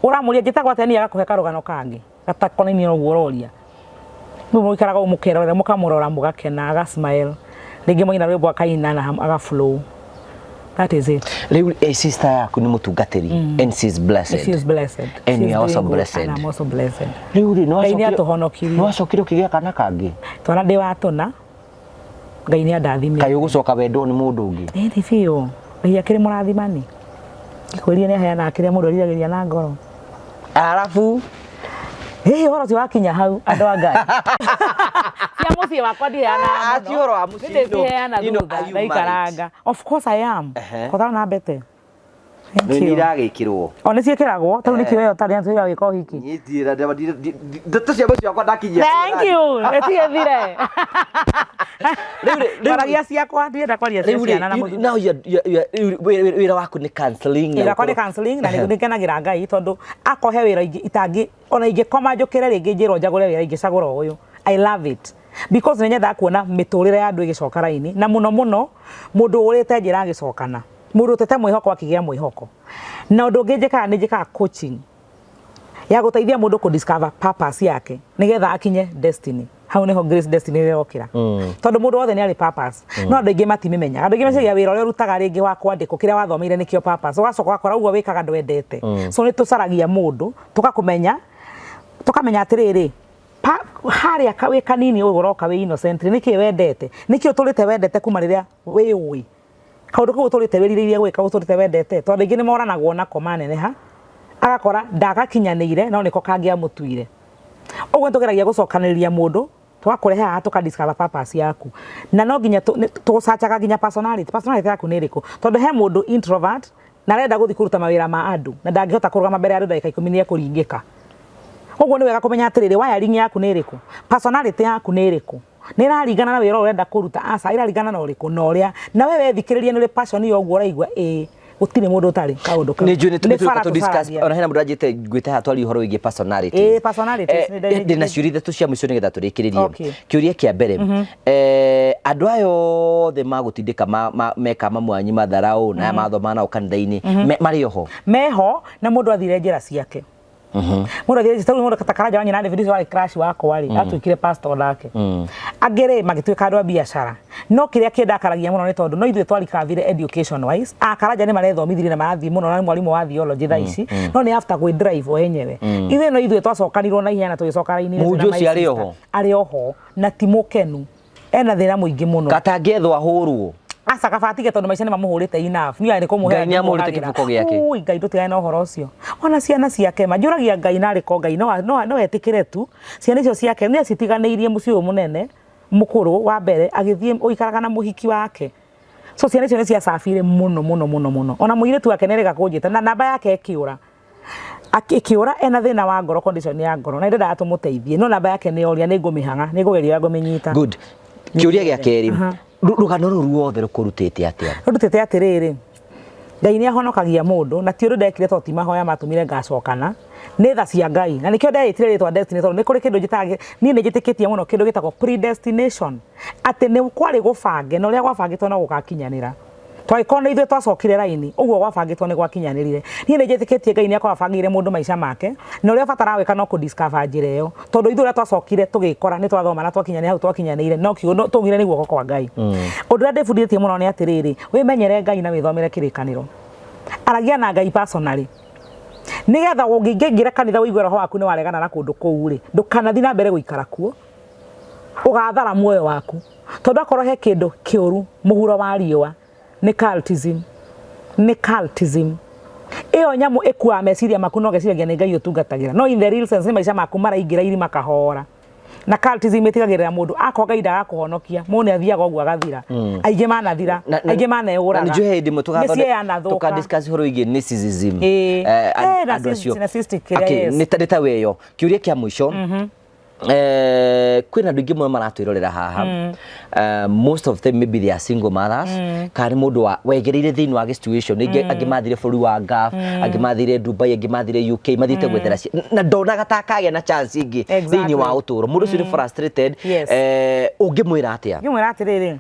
Ũramũria njĩtagwo atĩa niĩ agakũhe karũgano kangĩ gatakonainie na ũguo ũroria. Rĩu mũikaraga ũguo mũkerorera mũkamũrora mũgakena aga smile. Rĩngĩ mwaina rwĩmbo akaina na aga flow. That is it. Rĩu sister yaku nĩ mũtungatĩri and she is blessed. She is blessed. And She you is are also doing good blessed. and I'm also blessed. Rĩu rĩ, Ngai nĩ atũhonokirie. nĩ wacokire ũkĩgĩa kana kangĩ? Twana ndĩ wa tũna. Ngai nĩ andathimĩte. Kaĩ ũgũcoka wendwo nĩ mũndũ ũngĩ? Ĩĩ biũ. Ngai akĩrĩ mũrathimani. Ngĩkwĩrire nĩ aheanaga kĩrĩa mũndũ eriragĩria na ngoro. Arabu Ĩĩ ũhoro ũcio wakinya hau andũ a Ngai. Cia mũciĩ wakwa ndiheanaga mũno. Ti ũhoro wa mũciĩ, Nĩ ndĩciheana thutha are you married? ndaikaranga. Of course I am. Kotana na mbete. Thank Nĩ you. iragĩkĩrwo. O nĩ ciĩkĩragwo, tarĩu nĩkĩo ĩyo tarĩ na gwĩka ũhiki. Ndeto cia mũciĩ wakwa ndakinyia. Thank you. Ĩtigĩthire. Rĩu rĩ- Kwaragia ciakwa, ndirenda kwaria cia Rĩu rĩ, ciana na mũthuri. now wĩra waku nĩ counseling na Wĩra wakwa nĩ gũkorwo- counseling na nĩ ngenagĩra Ngai tondũ akohe wĩra ingĩ itangĩ ona ingĩkoma njũkĩre rĩngĩ njĩrwo njagũre wĩra ingĩcagũra ũyũ. I love it. Because nĩ nyendaga kuona mĩtũrĩre ya andũ ĩgĩcoka raini na mũno mũno mũndũ ũrĩte njĩra agĩcokana. Mũndũ ũtete mwĩhoko akĩgĩa mwĩhoko. Na ũndũ ũngĩ njĩkaga nĩ njĩkaga coaching ya gũteithia mũndũ kũ discover purpose yake nĩgetha akinye destiny. Hau nĩho Grace Destiny ĩrokĩra. Tondũ mũndũ wothe nĩ arĩ purpose. No andũ aingĩ matimĩmenyaga. Andũ aingĩ meciria wĩra ũrĩa ũrutaga rĩngĩ wa kwandĩkwo kĩrĩa wathomeire nĩkĩo purpose. Ũgacoka ũgakora ũguo wĩkaga ndwendete. So nĩ tũcaragia mũndũ tũgakũmenya, tũkamenya atĩrĩrĩ, harĩa wĩ kanini ũguo ũroka wĩ innocent nĩkĩ wendete? Nĩkĩ ũtũrĩte wendete kuma rĩrĩa wĩyũĩ? Kaũndũ kau ũtũrĩte wĩrirĩirie gwĩka ũtũrĩte wendete tondũ aingĩ nĩ moranagwo nako maneneha agakora ndagakinyanĩire no nĩko kangĩamũtuire. Ũguo nĩ tũgeragia gũcokanĩrĩria mũndũ tũgakũrehe haha tũka discover purpose yaku na no nginya tũgũcacaga nginya personality, personality yaku nĩ ĩrĩkũ tondũ he mũndũ introvert na arenda gũthiĩ kũruta mawĩra ma andũ na ndangĩhota kũrũgama mbere ya andũ ndagĩka 10 nĩ ekũringĩka. Ũguo nĩ wega kũmenya atĩrĩrĩ wiring yaku nĩ ĩrĩkũ, personality yaku nĩ ĩrĩkũ, nĩ ĩraringana na wĩra ũrĩa ũrenda kũruta, aca ĩraringana na ũrĩkũ na ũrĩa na we wethikĩrĩria nĩ ũrĩ passion ya ũguo ũraigua ĩĩ gũtirĩ mũndũ ũtarĩ kaũndũ kau. Nĩ njũĩ Nĩ bara nĩ discuss tũcaragia. ona hena mũndũ anjĩte ngwĩte haha twarie ũhoro wĩgiĩ personalities. Ĩĩ, personalities, Ndĩna ciũria ithatũ cia mũico nĩgetha tũrĩkĩrĩrie. Okay. Kĩũria kĩa mbere, andũ aya othe magũtindĩka meka mamu wanyu matharau na aya mathoma nao kanitha-inĩ marĩ oho? Meho na mũndũ athire njĩra ciake. Mũndũ athire njĩra, tarĩu mũndũ ta Karanja wa nyina David ũcio warĩ crush wakwa rĩ, atuĩkire pastor nake. Angĩ rĩ magĩtuĩka andũ a biacara. No kĩrĩa kĩndakaragia mũno nĩ tondũ no ithuĩ twarikavire education wise. A Karanja nĩ marethomithirie na marathiĩ mũno na nĩ mwarimũ wa theology thaa ici. No nĩ after gwĩ drive o enyewe. Ithuĩ no ithuĩ twacokanirwo na ihenya na tũgĩcoka raini-inĩ Mũhunjia twĩna my ũcio arĩ sister. oho? Arĩ oho na ti mũkenu. Ena thĩna mũingĩ mũno. Katangĩethwo ahũrwo. Aca kaba atige tondũ maica nĩ mamũhũrĩte enough. Niĩ nĩ kũmũhe Ngai nĩ amũhũrĩte kĩboko gĩake. Ui, Ngai ndũtigane na ũhoro ũcio. Ona ciana ciake ma njũragia Ngai narĩ ko Ngai no etĩkĩre tu. Ciana icio ciake nĩ acitiganĩirie mũciĩ ũyũ mũnene mũkũrũ wa mbere agĩthiĩ ũikaraga na mũhiki wake. So ciana icio nĩ ciacabire mũno mũno mũno mũno. Ona mũirĩtu wake nĩ erĩga kũnjĩta na namba yake ĩkĩũra. Akĩũra ena thĩna wa ngoro, condition ya ngoro na ndendaga tũmũteithie no namba yake nĩ yoria, nĩ ngũmĩhang'a, nĩ ngũgeria ũrĩa ngũmĩnyita. Good. Kĩũria gĩa kerĩ, rũgano rũrũ ruothe rũkũrutĩte atĩa? Rũndutĩte atĩrĩrĩ, Ngai nĩ ahonokagia mũndũ na ti ũndũ ndekire tondũ ti mahoya matũmire ngacokana, nĩ tha cia Ngai. Na nĩkĩo ndeĩtire rĩtwa destiny tondũ nĩ kũrĩ kĩndũ njĩtaga, niĩ nĩ njĩtĩkĩtie mũno kĩndũ gĩtagwo predestination, atĩ nĩ kwarĩ gũbange na ũrĩa gwabangĩtwo no gũgakinyanĩra. Twagĩkorwo nĩ ithuĩ twacokire raini, ũguo gwabangĩtwo nĩ gwakinyanĩrire. Niĩ nĩ njĩtĩkĩtie Ngai nĩ akoragwo abangĩire mũndũ maica make, na ũrĩa ũbataraga gwĩka no kũ discover njĩra ĩyo. Tondũ ithuĩ ũrĩa twacokire tũgĩkora nĩ twathoma na twakinyanĩra hau twakinyanĩire, no kiugo twaugire nĩ guoko kwa Ngai. Ũndũ ũrĩa ndĩbundithĩtie mũno nĩ atĩrĩrĩ, wĩmenyere Ngai na wĩthomere kĩrĩkanĩro. Aragia na Ngai personally. Nĩgetha ũngĩingĩra kanitha ũigue roho waku nĩ waregana na kũndũ kũu rĩ, ndũkanathiĩ na mbere gũikara kuo. Ũgathara muoyo waku. Tondũ akorwo he kĩndũ kĩũru mũhuro wa riũa nĩ cultism. Nĩ cultism. Ĩyo nyamũ ĩkuaga meciria maku na ũgeciragia nĩ Ngai ũtungatagĩra. No in the real sense nĩ maica maku maraingĩra irima kahora. Na cultism ĩtigagĩrĩra mũndũ akorwo Ngai ndagakũhonokia, mũndũ nĩ athiaga ũguo agathira. Aingĩ manathira, aingĩ maneyũraga. Na nĩ njũĩ he hĩndĩ ĩmwe Mĩciĩ yanathũka. tũka discuss ũhoro wĩgiĩ narcissism. Ĩĩ. Andũ acio. Narcissistic kĩrĩa, Okay, yes. nĩ ta we ĩyo. Kĩũria kĩa mũico. Kwĩna andũ aingĩ mũno maratwĩrorera haha. Most of them maybe they are single mothers, kana nĩ mũndũ wegereire thĩinĩ wa situation rĩngĩ, angĩ mathire bũrũri wa Gulf, angĩ mathire Dubai, angĩ mathire UK, mathiĩte gwethera na ndonaga ta akagĩa na chance ĩngĩ thĩinĩ wa ũtũũro. Mũndũ ũcio nĩ frustrated. Ũngĩmwĩra atĩa? Ngĩmwĩra atĩrĩrĩ,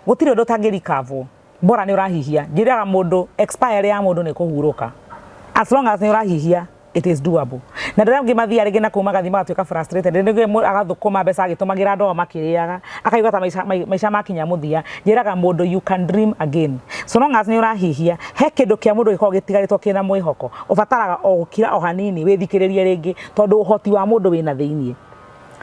gũtirĩ ũndũ ũtangĩrikavwo, bora nĩ ũrahihia. Njĩraga mũndũ expiry ya mũndũ nĩ kũhurũka, as long as nĩ ũrahihia it is doable. Na ndĩrĩa angĩ mathiaga rĩngĩ na kũu magathiĩ magatuĩka frustrated, rĩngĩ agathũkũma mbeca agĩtũmagĩra andũ ao makĩrĩaga, akaigua ta maica makinya mũthia. Njĩraga mũndũ you can dream again so long as nĩ ũrahihia. He kĩndũ kĩa mũndũ gĩkoragwo gĩtigarĩtwo kĩna mwĩhoko, ũbataraga o gũkira o hanini wĩthikĩrĩrie rĩngĩ, tondũ ũhoti wa mũndũ wĩna thĩiniĩ,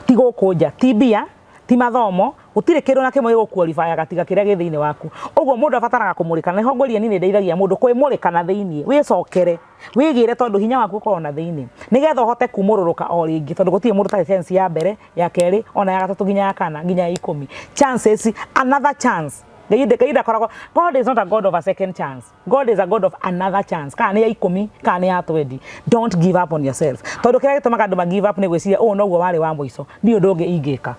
ti gũkũ nja, ti mbia, ti mathomo, gũtirĩ kĩndũ na kĩmwe gĩgũqualifyaga tiga kĩrĩa gĩ thĩinĩ waku. Ũguo mũndũ abataraga kũmũrĩka, na nĩho ngũria niĩ nĩ ndeithagia mũndũ kwĩmũrĩka na thĩiniĩ, wĩcokere, wĩgĩre, tondũ hinya waku ũkoragwo na thĩiniĩ, nĩgetha ũhote kumũrũrũka o rĩngĩ, tondũ gũtirĩ mũndũ ũtarĩ chance ya mbere, ya kerĩ, ona ya gatatũ, nginya ya kana, nginya ya 10. Chances, another chance. Ngai ndakoragwo, God is not a God of a second chance. God is a God of another chance. Kana nĩ ya 10, kana nĩ ya 20. Don't give up on yourself. Tondũ kĩrĩa gĩtũmaga andũ ma give up nĩ gwĩciria ũũ noguo warĩ wa mũico. Ndirĩ ũndũ ũngĩ ingĩka.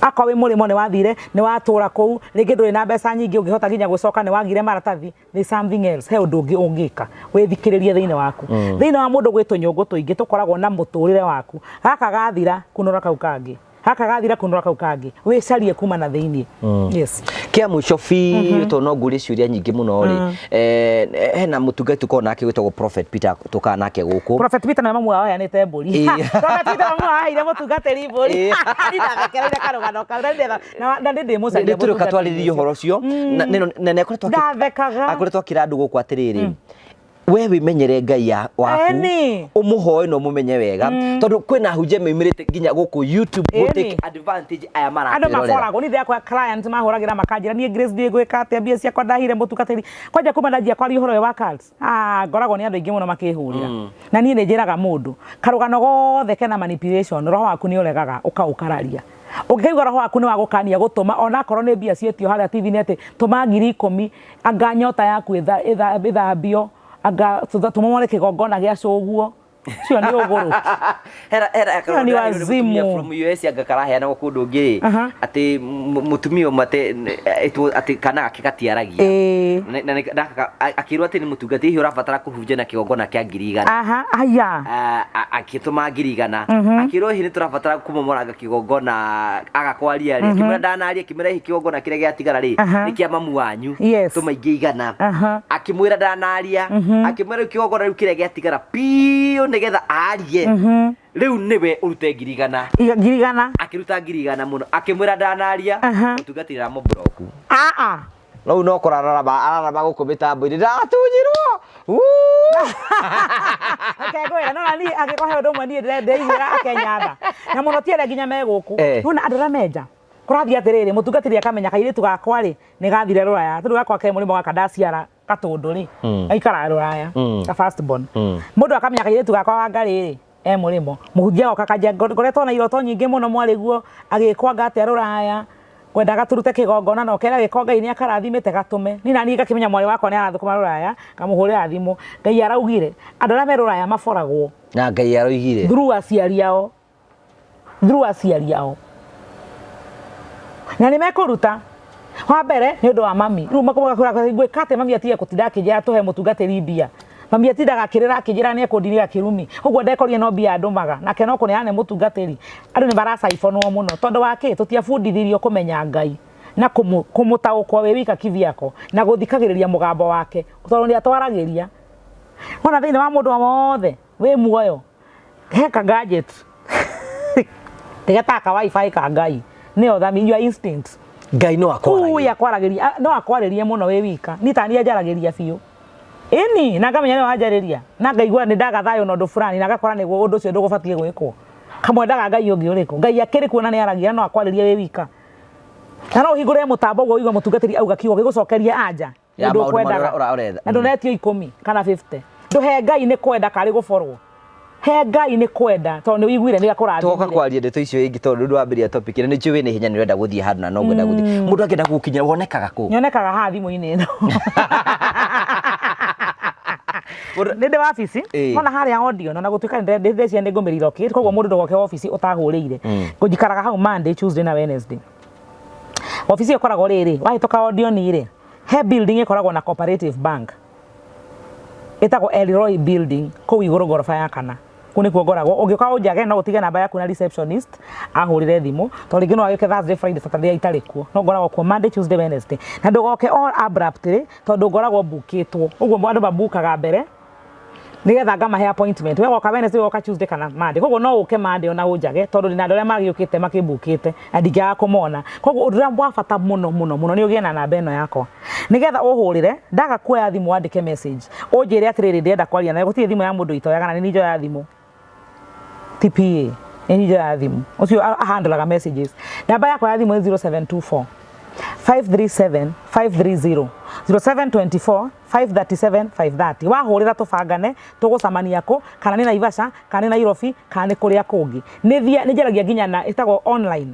Akorwo wĩ mũrĩmo nĩ wathire, nĩ watũra kũu, rĩngĩ ndũrĩ na mbeca nyingĩ ũngĩhota nginya gũcoka, nĩ wagire maratathi, there's something else. He ũndũ ũngĩ ũngĩka. Wĩthikĩrĩrie thĩinĩ waku. Thĩinĩ wa mũndũ gwĩ tũnyũngũ tũingĩ tũkoragwo na mũtũrĩre waku. Gaka gathira, kunũra kau kangĩ. Gaka gathira, kunũra kau kangĩ. Wĩcarie kuma na thĩinĩ. Yes. Kĩa mũico biũ, tondũ no ngũrie ciũria nyingĩ mũno rĩ, hena mũtungati tũkoragwo nake wĩtagwo Prophet Peter, tũkaga nake gũkũ. Prophet Peter nĩwe mamu wao aheanĩte mbũri. Prophet Peter mamu wao aheire mũtungatĩri mbũri. Niĩ ndathekereire karũgano kau na nĩ ndĩmũcaria Nĩ tũrĩũka mũtungatĩri twarĩrĩrie ũcio. ũhoro ũcio. Na nĩ akoretwo Ndathekaga. akoretwo akĩra andũ gũkũ atĩrĩrĩ, we wĩmenyere Ngai ya waku, ũmũhoe na ũmũmenye wega, tondũ kwĩna ahunjia meumĩrĩte nginya gũkũ YouTube gũ take advantage aya Andũ maratwĩrorera. maboragwo. Niĩ ndĩrakora client mahũragĩra makanjĩra, niĩ Grace ndiũĩ gwĩka atĩa, mbia ciakwa ndahire mũtungatĩri. Kwanja kuma ndanjia kwaria ũhoro ũyũ wa cults, ngoragwo nĩ andũ aingĩ mũno makĩhũrĩra. Na niĩ nĩ njĩraga mũndũ, karũgano gothe kena manipulation, roho waku nĩ ũregaga ũkaũkararia. Ũngĩkaigua roho waku nĩ wagũkania gũtũma, onakorwo nĩ mbia ciĩtio harĩa TV-inĩ atĩ tũma 10,000, anga nyota yaku ĩthambio, anga tũmomore kĩgongona gĩa cũguo, ũcio nĩ ũgũrũki. Hera Hiyo ni wazimu. From US anga karaheanagwo kũndũ ũngĩ atĩ mũtumia ũmwe atĩ kana gake gatiaragia. Na akĩrwo atĩ nĩ mũtungati, hihi ũrabatara kũhunjia na kĩgongona kĩa 100,000. Aha, aya. Akĩtũma 100,000, akĩrwo hihi nĩ tũrabatara kũmomoranga kĩgongona aga kwaria rĩ, akĩmwĩra ndanaria, akĩmwĩra hihi kĩgongona kĩrĩa gĩatigara rĩ nĩ kĩa mamu wanyu, tũma ingĩ 100. Akĩmwĩra ndanaria, akĩmwĩra rĩu kĩgongona rĩu kĩrĩa gĩatigara biũ nĩgetha arie rĩu nĩwe ũrute 100,000. 100,000. Akĩruta 100,000 mũno, akĩmwĩra ndanaria, mũtungatĩri aramũblock. Aa. Rĩu no kũrararama ararama gũkũ mĩtambo-inĩ, ndatunyirwo. Reke ngwĩre, no na niĩ angĩkorwo he ũndũ ũmwe niĩ ndĩraiguĩra Akenya tha na mũno ti arĩa nginya me gũkũ. Nĩwona andũ arĩa menja kũrathiĩ atĩrĩrĩ, mũtungatĩri akamenya kairĩtu gakwa rĩ nĩ gathire rũraya, tondũ gakwa ke mũrĩmo gaka ndaciara gatũndũ rĩ, gaikaraga rũraya, ka first born. Mũndũ akamenya kairĩtu gakwa wa ngarĩ rĩ e mũrĩmo, mũhunjia agoka akanjia ngoretwo na iroto nyingĩ mũno, mwarĩguo agĩkwanga atĩa rũraya, ngwendaga tũrute kĩgongona na ũkera gĩko Ngai nĩ akarathimĩte gatũme. Niĩ naniĩ ngakĩmenya mwarĩ wakwa nĩ arathũkũma rũraya, ngamũhũrĩra thimũ, Ngai araugire andũ arĩa me rũraya maboragwo Na Ngai aroigire through aciari ao, through aciari ao, na nĩ mekũruta. Wa mbere nĩ ũndũ wa mami. Rĩu makomaga ngwĩka atĩa mami atige gũtinda akĩnjĩra tũhe mũtungatĩri mbia. Mami atindaga akĩrĩra akĩnjĩra nĩ ekũndinĩra kĩrumi. Ũguo ndekorire no mbia andũmaga. Nake no kũneana nĩ mũtungatĩri. Andũ nĩ maracaibonwo mũno. Tondũ wa kĩ? Tũtiabundithirio kũmenya Ngai na kũmũtaũkwo wĩ wika kivyako na gũthikagĩrĩria mũgambo wake tondũ nĩ atwaragĩria. Wona thĩinĩ wa mũndũ o wothe wĩ muoyo he ka gadget getaga ka wifi ka Ngai nĩyo thami your instinct. Ngai no akwaragia. Ui akwaragĩria no akwarĩrie mũno wĩ wika. Niĩ ta niĩ anjaragĩria biũ. Ĩni na ngamenya nĩwe wanjarĩria na ngaigua nĩ ndaga thayũ na ũndũ fulani na ngakora nĩguo ũndũ ũcio ndũgũbatiĩ gwĩkwo. Kamwendaga Ngai ũngĩ ũrĩkũ? Ngai akĩrĩ kuo na nĩ aragia na no akwarĩrie wĩ wika. Na no ũhingũre mũtambo ũguo ũigue mũtungatĩri auga kiugo gĩgũcokerie anja. Ya Ũndũ maũndũ marĩa ũkwendaga. ũretha. Na ndũnetio ikũmi kana 50. Ndũhe Ngai nĩ kwenda karĩ gũborwo. He Ngai nĩ kwenda tondũ nĩ ũiguire nĩ Tũgoka akũrathimire. kwaria ndeto icio ingĩ tondũ rĩu ndwambĩrĩria topic ĩno nĩ njũĩ wĩna ihenya nĩ ũrenda gũthiĩ handũ na no ngwenda gũthiĩ. Mũndũ angĩenda gũgũkinyĩra wonekaga kũ? Nyonekaga haha thimũ-inĩ ĩno. Nĩ ndĩ wabici Ĩĩ. ona harĩa audio na gũtuĩka nĩ ndĩreciria nĩ ngũmĩrirokĩte koguo mũndũ ndogoke wabici ũtahũrĩire. Ngũjikaraga hau Monday, Tuesday na Wednesday. Wabici ĩyo ĩkoragwo rĩrĩ, wahĩtũka Odeon rĩ, he building ĩkoragwo na Cooperative Bank ĩtagwo Elroy building kũu igũrũ ngoroba ya kana. Kũu nĩkuo ngoragwo. Ũngĩũka ũnjage no ũtige namba yaku na receptionist ahũrĩre thimũ tondũ rĩngĩ no agĩũke Thursday, Friday, Saturday itarĩ kuo. No ngoragwo kuo Monday, Tuesday, Wednesday. Na ndũgoke all abruptly tondũ ngoragwo mbukĩtwo. Ũguo andũ mambukaga mbere nigetha ngamahe appointment we woka Wednesday woka Tuesday kana Monday koguo no uke Monday ona unjage tondu ndina andu aria magiukite makimbukite na ndingĩaga kũmona. Koguo ũndũ ũrĩa wa bata mũno mũno mũno nĩ ũgĩe na namba ĩno yakwa nigetha ũhũrĩre ndaga kuoya thimũ wandĩke message ũnjĩre atĩrĩrĩ ndĩrenda kwaria nawe. Gũtirĩ thimũ ya mũndũ itoyaga na nĩ niĩ njoyaga thimũ TPA nĩ niĩ njoyaga thimũ ũcio ahandlaga messages. Namba yakwa ya thimũ nĩ 0724 537 530 0724 537 530. Wahũrĩra tũbangane tũgũcamania kũ, kana nĩ Naivasha kana nĩ Nairobi kana nĩ kũrĩa kũngĩ. Nĩ njaragia nginya na ĩtagwo online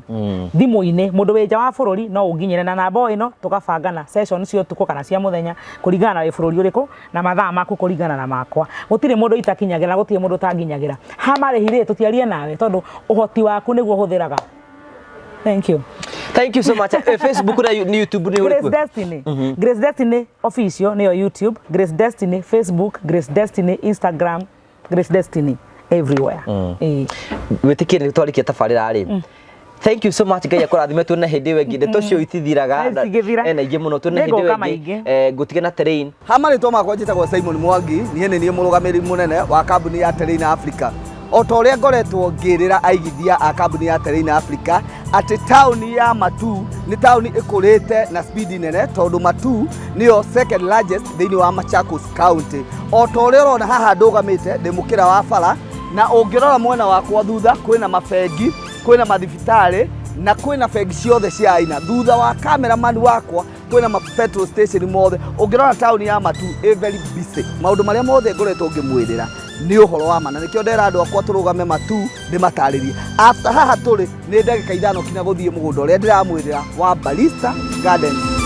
thimũ-inĩ. Mũndũ wĩ nja wa bũrũri no ũnginyĩre na namba o ĩno tũgabangana session cia ũtukũ kana cia mũthenya kũringana na wĩ bũrũri ũrĩkũ na mathaa maku kũringana na makwa. Gũtirĩ mũndũ itakinyagĩra na gũtirĩ mũndũ ũtanginyagĩra. Ha marĩhi rĩ tũtiarie nawe tondũ ũhoti waku nĩguo ũhũthĩraga. Thank you. Thank you so much. Facebook na YouTube nĩ Grace ũrĩkũ? Destiny. Grace Destiny official nĩyo YouTube, Grace Destiny Facebook, Grace Destiny Instagram, Grace Destiny everywhere. Ĩĩ. Wĩtĩkie nĩ twarĩkia tabarĩra rĩ. Thank you so much. Ngai akũrathime tuone hĩndĩ ĩyo ĩngĩ. Ndeto ũcio itithiraga. Itingĩthira. Na ingĩ mũno tuone hĩndĩ ĩyo Nĩngũka ĩngĩ. maingĩ. Ngũtige na terrain. Ha marĩtwa makwa njĩtagwo Simon Mwangi, niĩ nĩ niĩ mũrũgamĩrĩri mũnene wa kambuni ya Terrain Africa. O ta ũrĩa ngoretwo ngĩrĩra aigithia a kambuni ya Terrain Africa atĩ taũni ya Matuu nĩ taũni ĩkũrĩte na speed nene tondũ Matuu nĩyo second largest thĩinĩ wa Machakos County. O ta ũrĩa ũrona haha ndũgamĩte ndĩ mũkĩra wa bara, na ũngĩrora mwena wakwa thutha kwĩna mabengi, kwĩna mathibitarĩ na kwĩna bengi ciothe cia aina. Thutha wa cameraman wakwa kwĩna ma petrol station mothe. Ũngĩrora taũni ya Matuu ĩ very busy. Maũndũ marĩa mothe ngoretwo ngĩmwĩrĩra nĩ ũhoro wa ma, na nĩkĩo ndera andũ akwa tũrũgame Matuu ndĩmatarĩrie. After haha tũrĩ nĩ ndagĩka 5 kinya gũthiĩ mũgũnda ũrĩa ndĩramwĩrĩra wa Barista Gardens.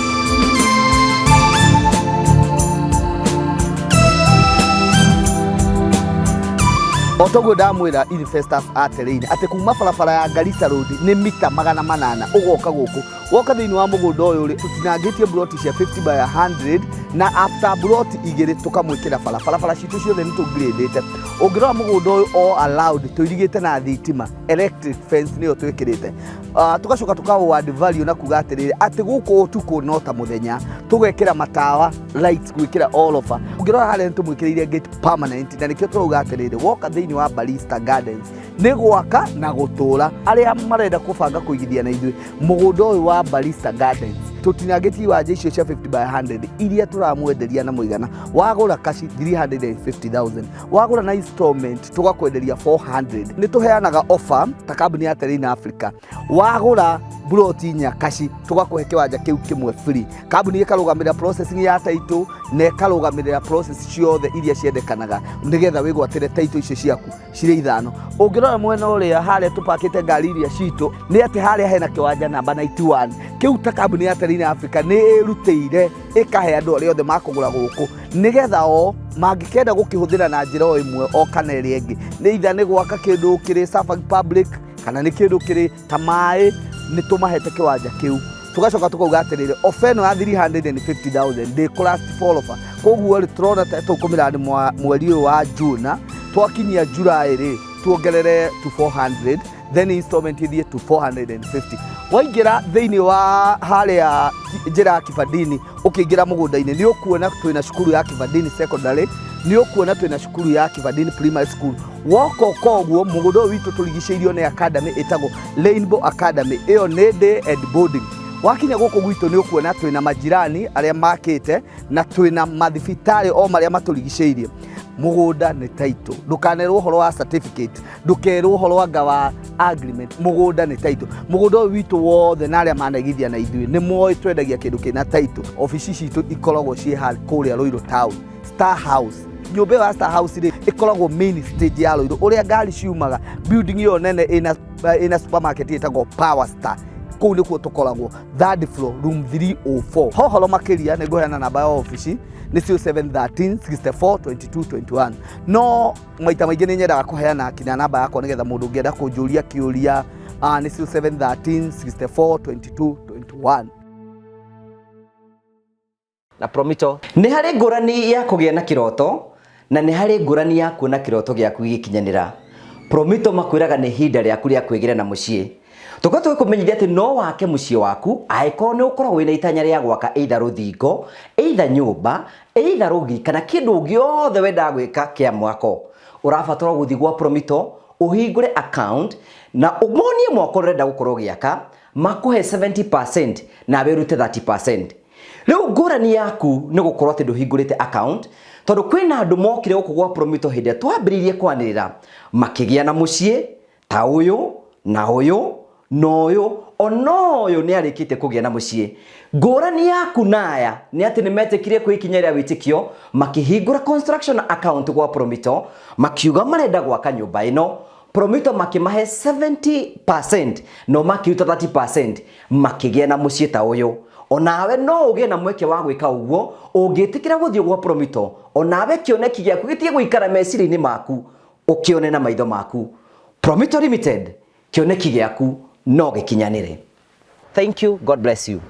O toguo ndamwĩra investors a Terrain atĩ kuma barabara ya Garissa Road nĩ mita 800 ũgoka gũkũ. Woka thĩinĩ wa mũgũnda ũyũ rĩ, tũtinangĩtie broti cia 50 by 100 na after broti igĩrĩ tũkamwĩkĩra bara. Barabara citũ ciothe nĩ tũngirĩndĩte. Ũngĩrora mũgũnda ũyũ all allowed tũirigĩte na thitima, electric fence nĩyo twĩkĩrĩte. Tũgacoka tũka add value na kuga atĩrĩrĩ atĩ gũkũ ũtukũ no ta mũthenya, tũgekĩra matawa lights gwĩkĩra all over. Ũngĩrora harĩa nĩ tũmwĩkĩrĩire gate permanent, na nĩkĩo tũrauga atĩrĩrĩ woka thĩinĩ wa Barista Gardens nĩ gwaka na gũtũra. Arĩa marenda kũbanga kũigithia na ithuĩ mũgũnda ũyũ wa Barista Gardens tũtinangĩtie iwanja icio cia 50 by 100 iria tũramwenderia na mũigana wagũra kaci 350,000, wagũra na installment tũgakwenderia 400. Nĩ tũheanaga offer ta kambuni ya Terrain Africa, wagũra broti inya kaci tũgakũhe kĩwanja kĩu kĩmwe free. Kambuni ĩkarũgamĩrĩra processing ya title na ĩkarũgamĩrĩra process ciothe iria ciendekanaga nĩgetha wĩgwatĩre title icio ciaku cirĩ 5. Ũngĩrora mwena ũrĩa harĩa tũpakĩte ngari iria citũ nĩ atĩ harĩa hena kĩwanja namba 91 kĩu ta kambuni ya Terrain Africa nĩ ĩrutĩire ĩkahe andũ arĩa othe makũgũra gũkũ nĩgetha o mangĩkenda gũkĩhũthĩra na njĩra o ĩmwe o kana ĩrĩa ĩngĩ, nĩ either nĩ gwaka kĩndũ kĩrĩ serving public kana nĩ kĩndũ kĩrĩ ta maĩ, nĩ tũmahete kĩwanja kĩu. Tũgacoka tũkauga atĩrĩrĩ, offer ĩno ya 350,000 ndĩ last for offer. Koguo rĩ, tũrona ta tũkũmĩra mweri ũyũ wa June, twakinyia July rĩ, tuongerere to 400, then installment ithiĩ to 450. Waingĩra thĩinĩ wa harĩa njĩra ya Kibandini, ũkĩingĩra mũgũnda-inĩ, nĩ ũkuona twĩna cukuru ya Kibandini Secondary, nĩ ũkuona twĩna cukuru ya Kibandini Primary School. Woka ũka ũguo, mũgũnda ũyũ witũ tũrigicĩirio nĩ academy ĩtagwo Rainbow Academy, ĩyo nĩ day and boarding. Wakinya gũkũ gwitũ, nĩ ũkuona twĩna majirani arĩa makĩte na twĩna mathibitarĩ o marĩa matũrigicĩirie. Mũgũnda nĩ title, ndũkanerwo ũhoro wa certificate, ndũkerwo ũhoro anga wa agreement, mũgũnda nĩ title. Mũgũnda ũyũ witũ wothe na arĩa manaigithia na ithuĩ nĩ moĩ twendagia kĩndũ kĩna title. Obici citũ ikoragwo ciĩ kũrĩa Ruiru Town, Star House. Nyũmba ĩyo ya Star House rĩ, ĩkoragwo main stage ya Ruiru, ũrĩa ngari ciumaga, building ĩyo nene ĩna supermarket ĩtagwo Power Star. Kũu nĩkuo tũkoragwo, third floor, room 304. Hohoro makĩria, nĩ ngũheana namba ya obici, nĩ 0713 64 22 21. No maita maingĩ nĩ nyendaga kũheana kinya namba yakwa, nĩgetha mũndũ ũngĩenda kũnjũria kĩũria, nĩ 0713 64 22 21. Na Promito nĩ harĩ ngũrani ya kũgĩa na kĩroto na nĩ harĩ ngũrani ya kuona kĩroto gĩaku gĩgĩkinyanĩra. Promito makwĩraga nĩ ihinda rĩaku rĩa kwĩgĩra na mũciĩ. Tũkorwo tũgĩkũmenyithia atĩ no wake mũciĩ waku angĩkorwo nĩ ũkoragwo wĩna itanya rĩa gwaka, either rũthingo, either nyũmba, either rũgiri, kana kĩndũ gĩothe wendaga gwĩka kĩa mwako. Ũrabatara gũthiĩ gwa Promito, ũhingũre account na ũmonie mwako ũrenda gũkorwo ũgĩaka, makũhe 70% nawe ũrute 30%. Rĩu ngũrani yaku nĩ gũkorwo atĩ ndũhingũrĩte account, tondũ kwĩna andũ mokire gũkũ gwa Promito hĩndĩ ĩrĩa twambĩrĩirie kwanĩrĩra, makĩgĩa na mũciĩ ta ũyũ na ũyũ na ũyũ, ona ũyũ nĩ arĩkĩtie kũgĩa na mũciĩ. Ngũrani yaku naya nĩ atĩ nĩ metĩkire kwĩ ikinya rĩa wĩtĩkio, makĩhingũra construction account gwa Promito, makiuga marenda gwaka nyũmba ĩno. Promito makĩmahe 70%, no makĩruta 30%, makĩgĩa na mũciĩ ta ũyũ. Onawe no ũgĩe na mweke wa gwĩka ũguo ũngĩtĩkĩra gũthiĩ gwa Promito. Onawe kĩoneki gĩaku gĩtige gũikara meciria-inĩ maku, ũkĩone na maitho maku. Promito Limited, kĩoneki gĩaku no gĩkinyanĩre. Thank you, God bless you.